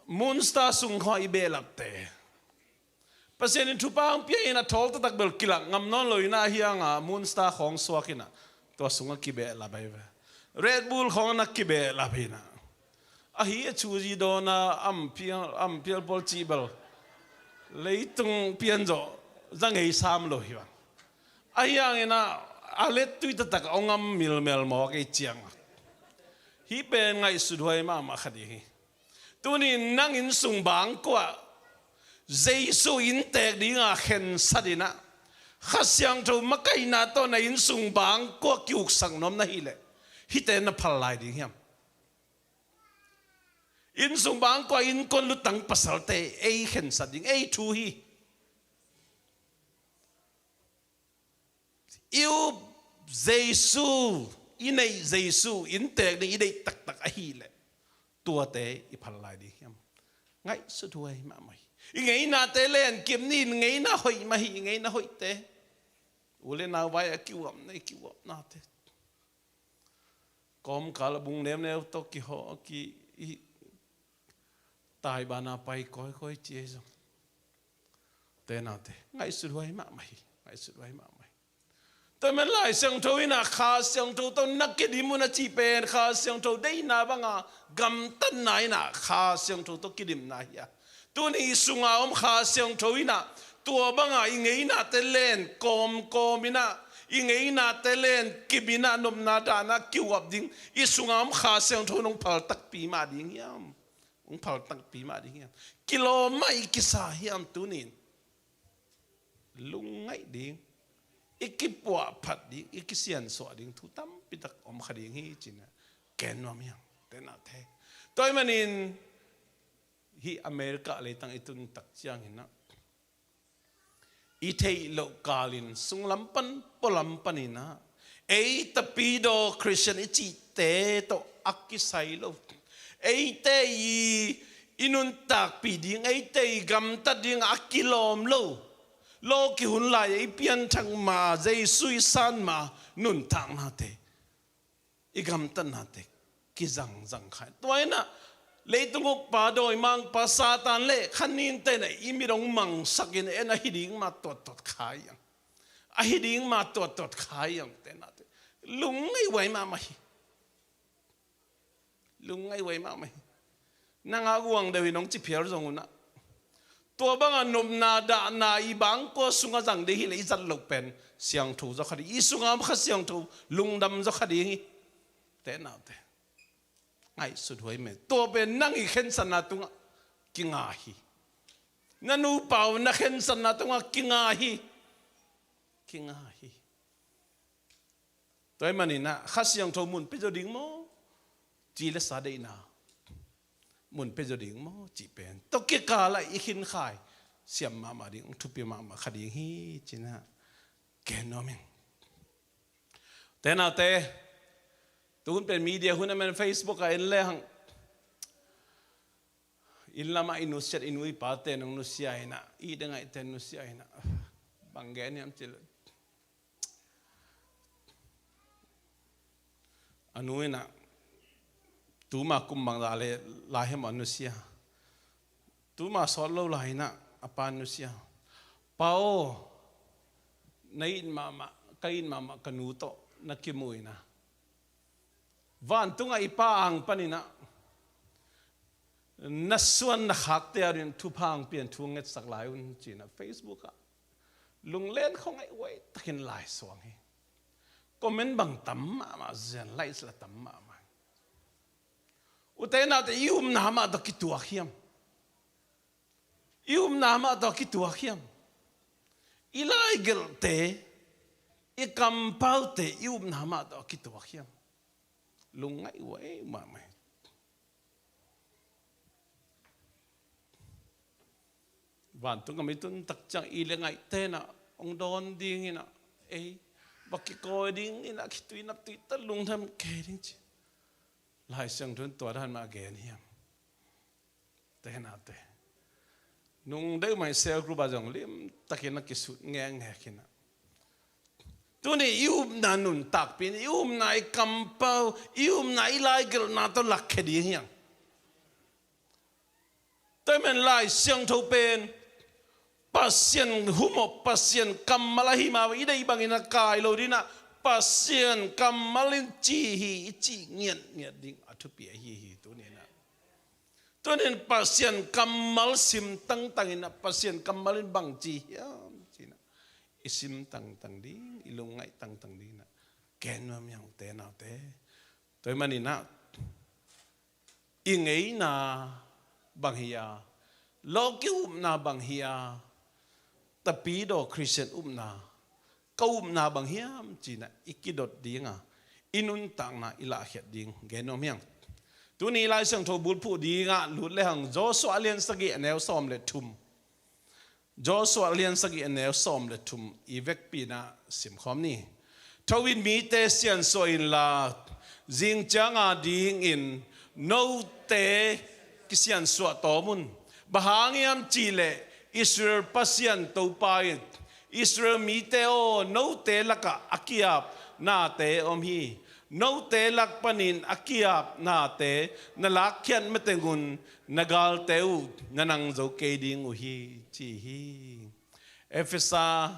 Moonstar sung khawng a i behlapte, Pasian in thupha hong pia in a, thawl taktak bel kilak ngam nawn lo in a, hi hang a Moonstar khawng suak in a, tua sungah kibehlap ahi ve. Red Bull khawng na kibehlap in a, ahi a chuzi dawn a, am phial, am phial pawl cih bel leitung pian zawh za ngei sam lo hi bang. Ahi hang in a, a lettui taktak a hong ngam milmel mawk ei ciang a, hih pen ngaihsut huai mahmah kha ding hi. Tuni nang inn sung bangkua Jesu inntek ding a khensat in a, Kha Siangtho makaihna tawh na inn sung bangkua ki-uksak nuam na hih leh, hihte na phal lai ding hiam? Inn sung bangkua innkuan lutang pasalte ei khensat ding, ei thu hi. I up Jesu, i neih Jesu inntek ding i deih taktak ahih leh, tuate i phal lai ding hiam? Ngaihsut huai mahmah hi. I ngeinate len kim ni in, ngeina hoih mah hi, ngeina hoihte. U le nau vai a kiuapna, i kiuapnate. Kawmkal a bung neuneu tawh kihaw, ki, i, taibana pai kawikawi ci ei zong. Te naute, ngaihsut huai mahmah hi, ngaihsut huai mahmah hi. Tua man Lai Siangtho in a Kha Siangtho tawh na kidim un a cih pen, Kha Siangtho deihna banga gamtatna in a Kha Siangtho tawh kidimna hi a. Tuni i sunga om Kha Siangtho in a, tua banga i ngeinate len kawmkawm in a, i ngeinate len kim in a, nopna dahna kiuap ding, i sunga om Kha Siangtho in hong phal takpi mah ding hiam? Hong phal takpi mah ding hiam? Kilawm mah i kisa hiam tunin? Lungngaih ding, i kipuahphat ding, i kisiansuah ding thu tampi tak om kha ding hi ci in a gen nuam hi hang. Te naute, tua ahih manin hih America leitang i tun tak ciang in a, i theih loh kal in sunglam pan pualam pan in a, ei tapidaw Khristian i cihte tawh a kisai lo, eite i, i nuntakpih ding, eite i gamtat ding a kilawm lo, Lawki hun lai-ah i pianthak ma, Jesu i san ma, nuntaknate, i gamtatnate kizangzang kha hi. Tua inah leitung ukpa, dawimangpa Satan le khaninte inah i mit hong mangsakin en, ahi ding mah tuattuat kha hi hang. Ahi ding mah tuattuat kha hi hang, tenate. Lungngaih huai mahmah hi. Lungngaih huai mahmah hi. Nang a guang deuh in hong ci phial zong unah, tua banga nopna dahna i bangkua sungah zang ding hileh i zat loh pen siangtho zaw kha ding, i sunga om Kha Siangtho lungdam zaw kha ding hi. Tenaute, ngaihsut huai mah hi. Tua pen nang i khensatna tungah kinga hi. Na nupa uh na khensatna tungah kinga hi. Kinga hi. Tua ahih maninah Kha Siangtho mun pia zaw ding maw, ci le sa deihna mun pia zaw ding maw cih pen tua kikal ah i khinkhai siam mahmah ding, thupi mahmah kha ding hi cinah gen nuam ing. Tenaute, tuhun pen media hun a, men Facebook ah en lehang, inn lamah i nusiat, i nu i pate nong nusia inah, i dengaihte nusia inah, bang gen hiam cih leh, a nu inah tuma kum bang za le lai hiam a nusia. Tuma sawt lo lai inah a pa nusia. Pa aw, na it mahmah, ka it mahmah ka nu tawh na kimu inah, vantungah i Pa ang paninah na suan na khakte adingin thupha ang pian, thu ngetsak lai un cinah Facebook ah lunglen khuangaih huai takin lai suang hi. Comment bang tam mahmah, zian likes la tam mahmah. Ute naute, i upna mah tawh kituak hiam? I upna mah tawh kituak hiam? I laigelhte, i kampaute, i upna mah tawh kituak hiam? Lungngaih huai mahmah hi. Vantung a mi tun tak ciang i le ngaihte inah hong dawn ding inah, ei, va kikawi ding inah, khitui naptui ta, lungdam kei ding ci. Lai Siangtho in tua dan mah gen hiam? Tenaute, nung deuh mah i cell group ah zong limtakin a kisut ngekngek inah, tuni i upna nuntakpi in, i upna i kampau, i upna i laigelhna tawh lakkhia ding hiam? Tua ahih manin Lai Siangtho pen Pasian humop, Pasian kammal ahi mah bang, i deih bangin a kai lo dinah, Pasian kammal in ci hi i cih ngiatngiat ding a thupi ahi hi tuninah. Tunin Pasian kammal sim tangtang inah, Pasian kammal in bang ci hiam cinah i sim tangtang ding, i lungngaih tangtang ding inah gen nuam ing, ute naute. Tua ahih maninah i ngeina bang hi a, lawki upna bang hi a, tapidaw Khristian upna, ka upna bang hiam cinah i kidot dinga, i nuntakna i lahkhiat ding gen nuam ing. Tuni Lai Siangtho bulphuh dingah lut lehang Joshua a lian sagih a neu sawm le thum. Joshua a lian sagih a neu sawm le thum i vekpi inah simkhawm ni. Tho in mite siansuah inla, zing cianga dingin note kisiansuah tawm un. Bang hang hiam cihleh Israel Pasian Topa in, Israel mite aw, note lakah a ki-ap nate om hi. Note lak panin a ki-ap nate na lakkhiat mateng un, na galte uh na nang zo kei ding uh hi, ci hi. Efesa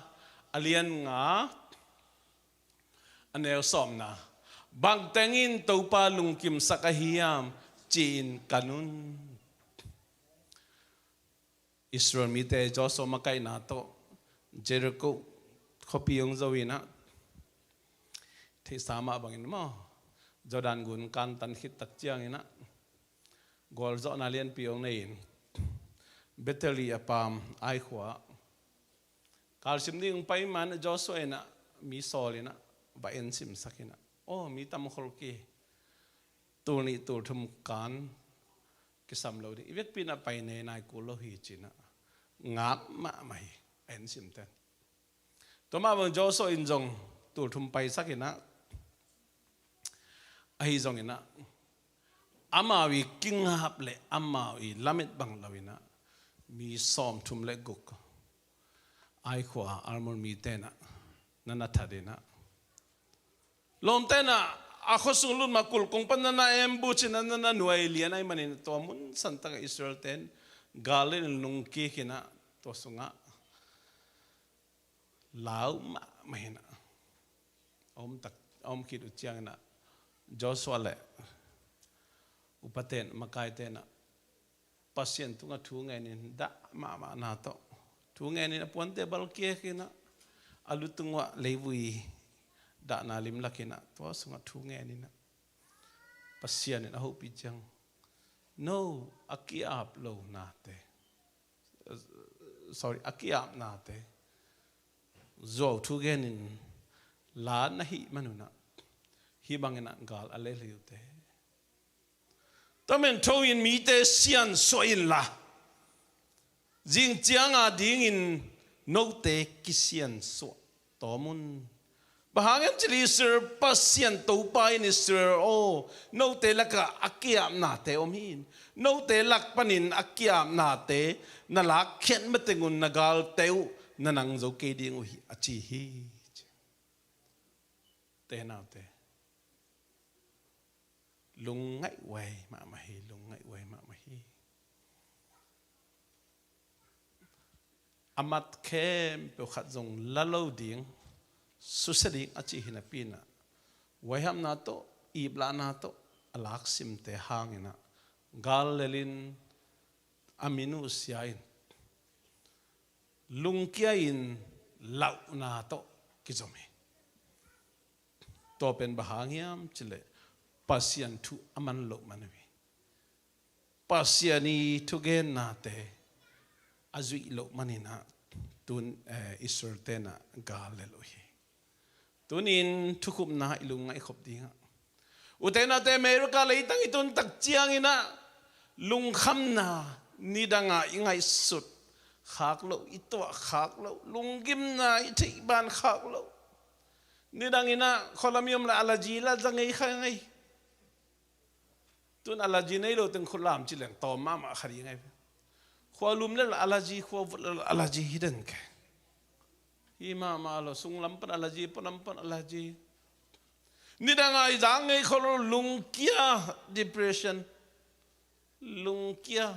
a lian nga a neu sawmna. Bangtengin Topa lungkimsak ahi hiam ci-in kan un. Israel mite Joshua makaihna tawh Jericho khuapi hong zo inah, theihsa mah bangin maw, Jordan gun kantan khit tak cianginah gualzawhna lianpi hong nei-in, Bethel i a pam Ai khua-ah kalsim ding hong pai man, Joshua inah mi sawl inah va ensimsak inah, aw, mi tam khol kei, tul nih tul thum kan kisam lo ding, i vekpi inah pai nei nai kul lo hi, cinah ngak mahmah hi a ensimten. Tua mah bang Joshua in zong tul thum paisak inah, ahi zonginah amau i kingap le amau i lamet bang lo inah mi sawmthum le guk Ai khua Armon mite in ah na na that in ah, lawmte in ah a khuasung lut mah kulh kong pan na na ambush in ah na na nuai lian ahih manin tua mun santak ah Israel-te in gal in lungkik in ah tua sungah lau mahmah in ah a om tak, a om khit uh ciangin ah Joshua le upate in, makaite in ah Pasian tungah thu ngenin dah mahmahna tawh, thu ngenin a puante balkik in ah a lu tung uah leivui dahna limlak in ah tua sungah thu ngenin ah Pasian in a hopih ciang, no, a ki-ap lonate, sorry, a ki-apnate zuau thu genin la na hih manun ah hih bangin ah gal a lel hi uh teh. Tua man tho in mite siansuah inla, zing ciang a dingin note kisiansuah tawm un. Bang hang hiam cih leh Israel Pasian Topa in Israel aw, note lakah a ki-apnate om hi in, note lak panin a ki-apnate na lakkhiat mateng un na galte uh na nang zo kei ding uh hi, a ci hi. Te naute, lungngaih huai mahmah hi, lungngaih huai mahmah hi. A mat khempeuh khat zong la lo ding, susia ding a cih hi napi in ah, huaihamna tawh, iplahna tawh a laksimte hangin ah gal lelin a mi nusia in, lungkia in lauhna tawh kizom hi. Tua pen bang hang hiam cih leh Pasian thu a man loh man uh hi. Pasian i thugennate a zuih loh manin ah tun, eh, Israel-te in ah gal lel uh hi. Tunin thukhupna i lungngaih khop dingah, ute naute, America leitang i tun tak ciangin ah lungkhamna, nidang a i ngaihsut khak loh, i tuah khak loh, lunggimna i theih ban khak loh. Nidang in ah khualam i om leh allergy la za ngei kha ngei. Tun allergy nei lo teng khut lam ci leng tawm mahmah kha ding ahi. Khua lum lel allergy, khua vut lel allergy hi den ke. Hi mahmah lo, sung lam pan allergy, pawn lam pan allergy. Nidang a i zak ngei khol lo, lungkia, depression. Lungkia,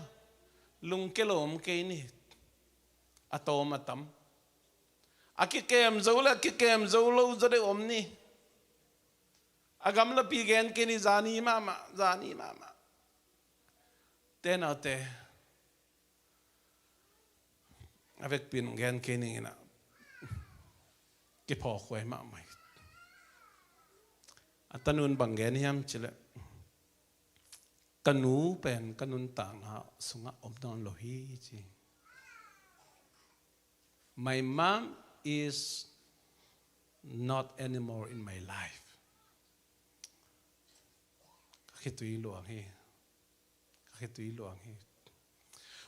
lungkia lo om kei ni. A tawm a tam. A kikem zo le a kikem zo lo zaw deuh om ni. A gamlapi gen kei ni, zani mahmah, zani mahmah. Te naute, a vekpi in gen kei ning in ah, kiphawk huai mahmah hi. A tanun bang gen hiam cih leh, ka nu pen ka nuntakna sungah om nawn lo hi, ci. My mom is not anymore in my life. Ka khitui luang hi. Ka khitui luang hi.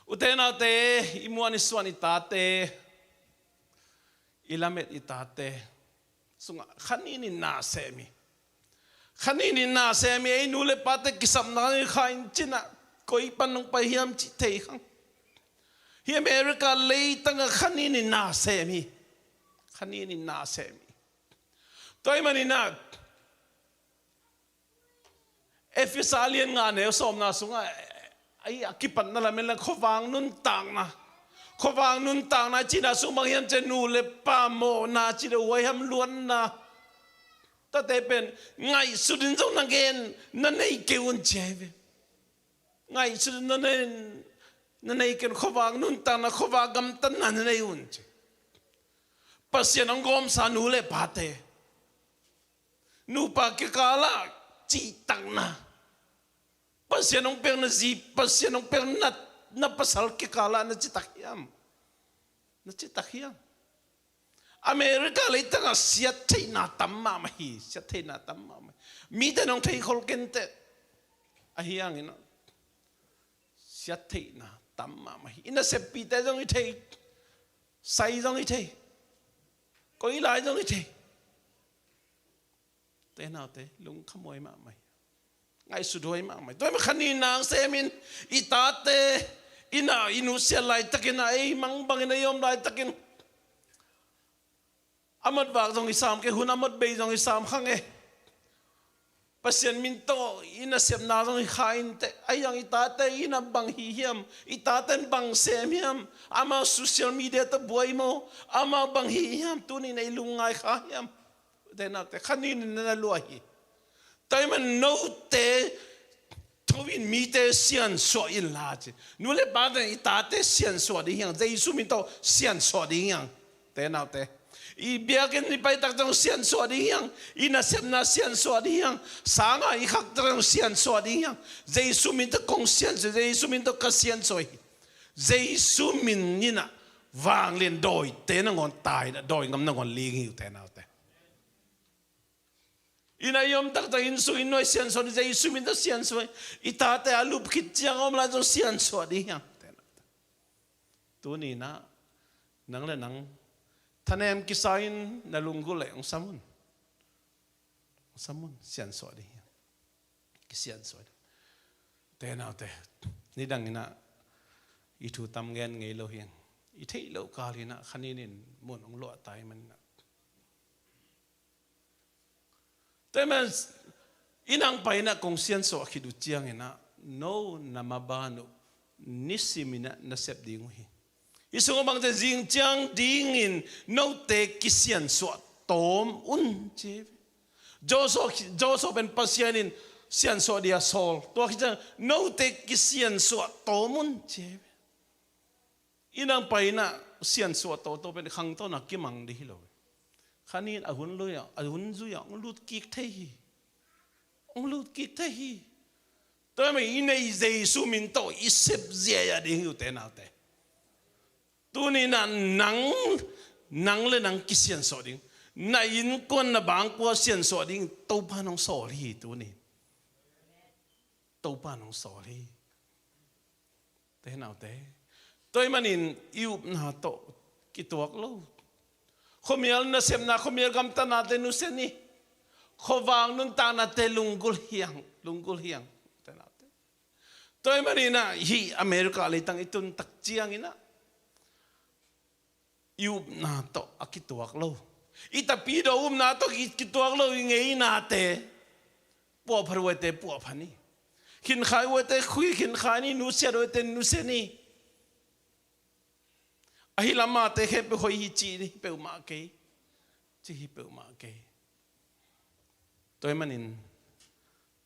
Ute naute, i muan i suan i tate, i lamet i tate sungah kha nin in na sem hi. Kha nin in na sem hi, ei nu le pate kisapna i kha in cin ah, koi pan nong pai hiam cih thei khang. Hi America leitang ah kha nin in na sem hi. Kha nin in na sem hi. Tua ahih manin ah, Efesa lian nga neu sawmna sungah, ai, a kipatna lam en leng khuavak nuntakna. Khuavak nuntakna i cihna sung bang hiam cih leh nu le pa mawhna cih leh huaiham luanna. Tate pen ngaihsut in zong na gen, na nei kei un ci ahi ve. Ngaihsut in na nei, na nei kei un, khuavak nuntakna, khuavak gamtatna na nei un ci. Pasian hong gawmsa nu le pate, nupa kikalah cihtakna. Pasian hong piak na zi, Pasian hong piak na, na pasal kikalah na citak hiam? Na citak hiam? America leitangah siattheihna tam mahmah hi, siattheihna tam mahmah hi. Mite nong theikhol kenteh. Ahi hangin ah, siattheihna tam mahmah hi. I naseppihte zong i thei, sai zong i thei, koi lai zong i thei. Te naute, lungkhamhuai mahmah hi. Ngaihsuthuai mahmah hi. Tua ahih manin kha nin in na sem in, i tate, i na, i nusiat laitakin ah, ei mang bangin ei om laitakin, A mawk vak zong hi sam kei, hun a mawk bei zong hi sam kha nge. Pasian min tawh i nasepna zong hi kha inteh. Ahi zong i tate in a bang hi hiam, i tate in bang sem hiam, amau social media tawh buai maw, amau bang hi hiam, tuni-in ei lungngai kha hiam? Ute naute, kha nin in na lua hi. Tua ahih manin note tho in mite siansuah inla ci. Nu le pate i tate siansuah ding hi hang, Jesu min tawh siansuah ding hi hang. Ute naute, i biakinn i pai tak zong siansuah ding hi hang, i nasepna siansuah ding hi hang, sanga i khak tak zong siansuah ding hi hang. Jesu min tawh kong siansuah, Jesu min tawh ka siansuah hi. Jesu min in ah vanglian dawite nangawn tai in ah dawi ngam nangawn ling hi, ute naute. Inn ah i om taktak, inn sung inn nuai siansuah ding, Jesu min tawh siansuah. I tate a lup khit ciang a om lai zong siansuah ding hi hang. Tuni-in ah nang le nang thanem kisa in na lunggulh leh hong sam un. Hong sam un, siansuah ding hi hang. Kisiansuah ding. Ute naute, nidang in ah i thu tam gen ngei lo hi hang. I theih loh kal in ah kha nin in mun hong luah ta ahih manin ah. Tua ahih manin i nang pai in ah kong siansuah khit uh ciangin ah no na maban uh nisim in ah na sep ding uh hi. Hih sungah bang ci hiam, zing ciang dingin note kisiansuah tawm un ci hi. Joshua, Joshua pen Pasian in siansuah ding a sawl. Tua khit ciang note kisiansuah tawm un ci hi. I nang pai in ah siansuah tawtawh pen khangtawna kimang ding hi lo. Kha nin a hun lui ah, a hun zui ah hong lut kik thei hi. Hong lut kik thei hi. Tua ahih manin i neih Jesu min tawh i sep ziahziah ding hi, ute naute. Tuni-in ah nang, nang le nang kisiansuah ding. Na innkuan, na bangkua siansuah ding Topa'n hong sawl hi tuni. Topa'n hong sawl hi. Ute naute, tua ahih manin i upna tawh kituak lo. Khuamial nasepna, khuamial gamtatnate nusia ni. Khuavak nuntaknate lunggulh hi hang, lunggulh hi hang. Ute naute, tua ahih manin ah hih America leitang i tun tak ciangin ah i upna tawh a kituak lo, i Tapidaw upna tawh ki, kituak lo i ngeinate, puahphat huaite puahphat ni. Khinkhai huaite khui, khinkhai ni, nusiat huaite nusia ni. Ahi lam mate khempeuh hoih hi ci ni, hi peuhmah kei. Ci hi peuhmah kei. Tua ahih manin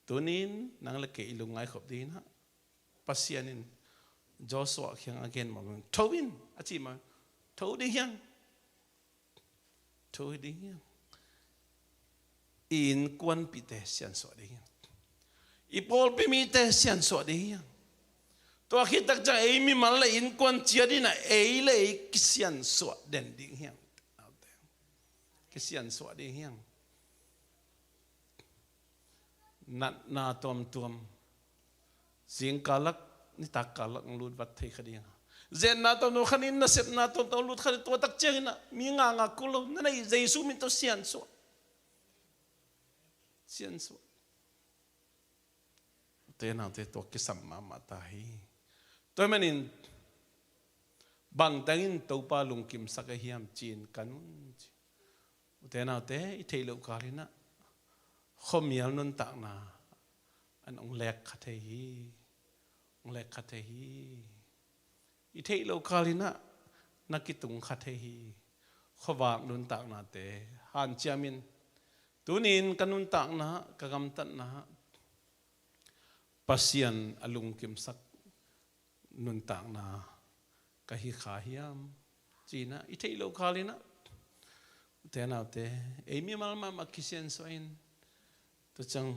tuni-in nang le kei i lungngai khop dingin ah Pasian in Joshua kiangah a gen mah bangin, "Tho in," a cih mah, tho ding hi hang. Tho ding hi hang. I innkuanpihte siansuah ding hi hang. I pawlpi mite siansuah ding hi hang. Tua khit tak ciang ei mimal le innkuan ciat in ah ei le ei kisiansuah den ding hi hang. Kisiansuah ding hi hang. Natna tuamtuam, zingkal lak, nitak kal lak hong lut vat thei kha ding a, zetna tuamtuam, kha nin nasepna tuamtuam hong lut kha ding. Tua tak ciangin ah mi ngakngak kul lo, na neih Jesu min tawh siansuah. Siansuah. Ute naute, tua kisam mahmah ta hi. Tua ahih manin bangteng in Topa lungkimsak ahi hiam ci-in kan un ci. Ute naute, i theih loh kal in ah khuamial nuntakna in hong lek kha thei hi. Hong lek kha thei hi. I theih loh kal in ah na kitung kha thei hi. Khuavak nuntaknate hanciam in, tuni-in ka nuntakna, ka gamtatna Pasian a lungkimsak nuntakna ka hi kha hiam ci-in ah i theih loh kal in ah, ute naute, ei mimal mahmah kisiansuah in, tua ciang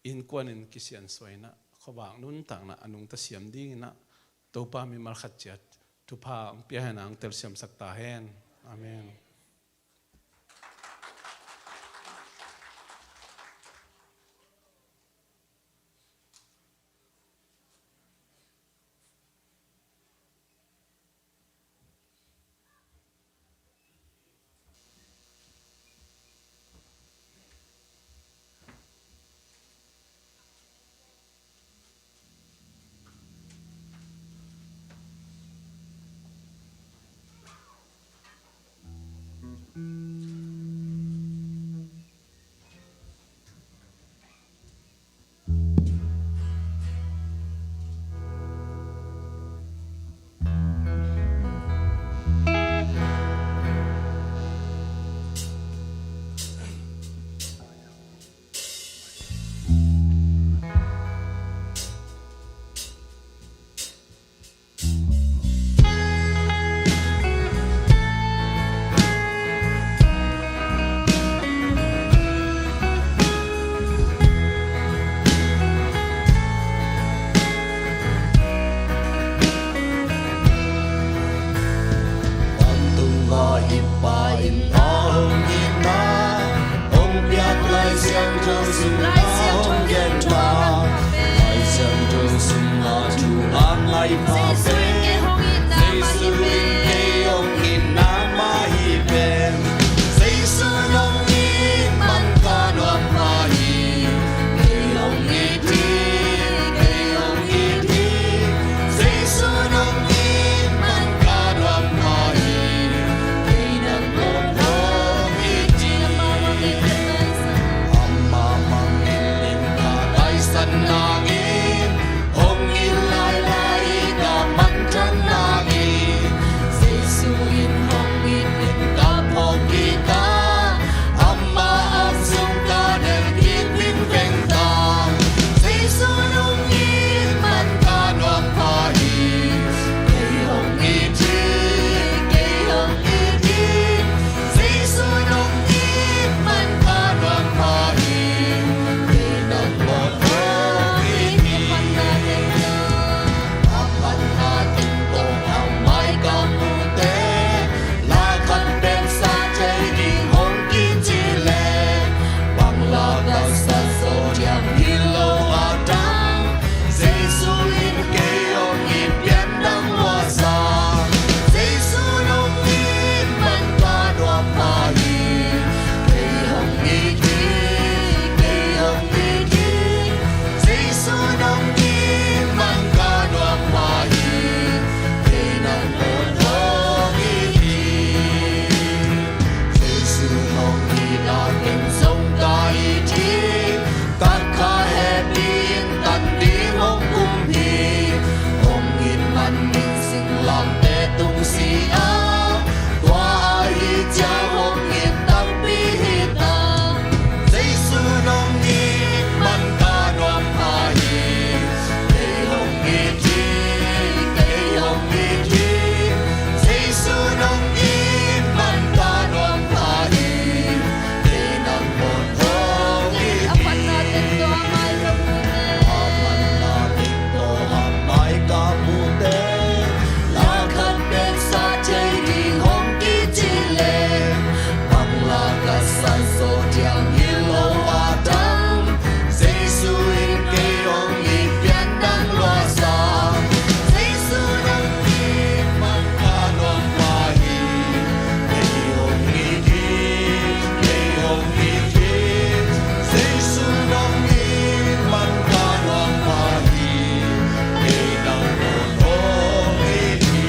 innkuan in kisiansuah in ah khuavak nuntakna a nungta siam dingin ah Topa mimal khat ciat thupha hong pia hen, hong telsiamsak ta hen. Amen. Pa in a hong itna hong piak Lai Siangtho sungah hong gen ta. Lai Siangtho sungah thu a ngai pha pen Jesu in kei hong itna mah hi pen. Jesu in hong it man ka nuam pha hi. Kei hong it hi, kei hong it hi. Jesu in hong it man ka nuam pha hi. Kei nang hong it hi. Amah mangngilh in ka taisan nangin, hong it lailai ka mangthang nangin. Jesu in hong it in ka phawk kik a, amah a sung ka delh kik vingveng ta. Jesu in hong it man ka nuam pha hi. Kei hong it hi, kei hong it hi. Jesu in hong it man ka nuam pha hi. Kei nang hong it hi. A phatna teng tawh a mai ka mute, la khat pen sa thei ding hong kici leh, bang la ka sa zaw diam hi lo a dang. Jesu in kei hong it pian dang lua sa. Jesu in hong it man ka nuam pha hi. Kei hong it hi, kei hong it hi. Jesu in hong it man ka nuam pha hi. Kei nang hong it hi. Jesu in hong it a kei zong ka it hi. Ka kha hehpih in tan ding hong kum hi. Hong it man in singlamteh tung si a, tua ahih ciang hong it takpi hi ta. Jesu in hong it man ka nuam pha hi. Kei hong it hi, kei hong it hi. Jesu in hong it man ka nuam pha hi. Kei nang mawh hong it hi. A phatna teng tawh a mai ka mute, a phatna teng tawh a mai ka mute, la khat pen sa thei ding hong kici leh, bang la ka sa zaw diam hi lo a dang. Jesu in kei hong it pian dang lua sa. Jesu in hong it man ka nuam pha hi. Kei hong it hi, kei hong it hi. Jesu in hong it man ka nuam pha hi. Kei nang hong it hi.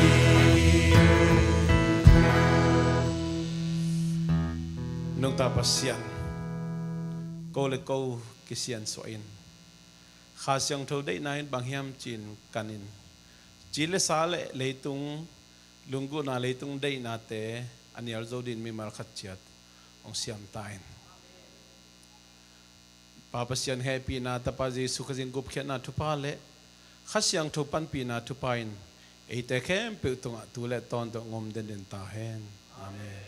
Nungta Pasian, ko le ko kisiansuah in, Kha Siangtho deihna in bang hiam ci-in kan in, ci le sa le leitung, lunggulhna leitung deihnate a nial zo dingin mimal khat ciat hong siam ta in. Pa Pasian hehpihna, Tapa Jesu Khazih gupkhiatna thupha le Kha Siangtho panpihna thupha in eite khempeuh tungah tu le tawntung om denden ta hen. Amen.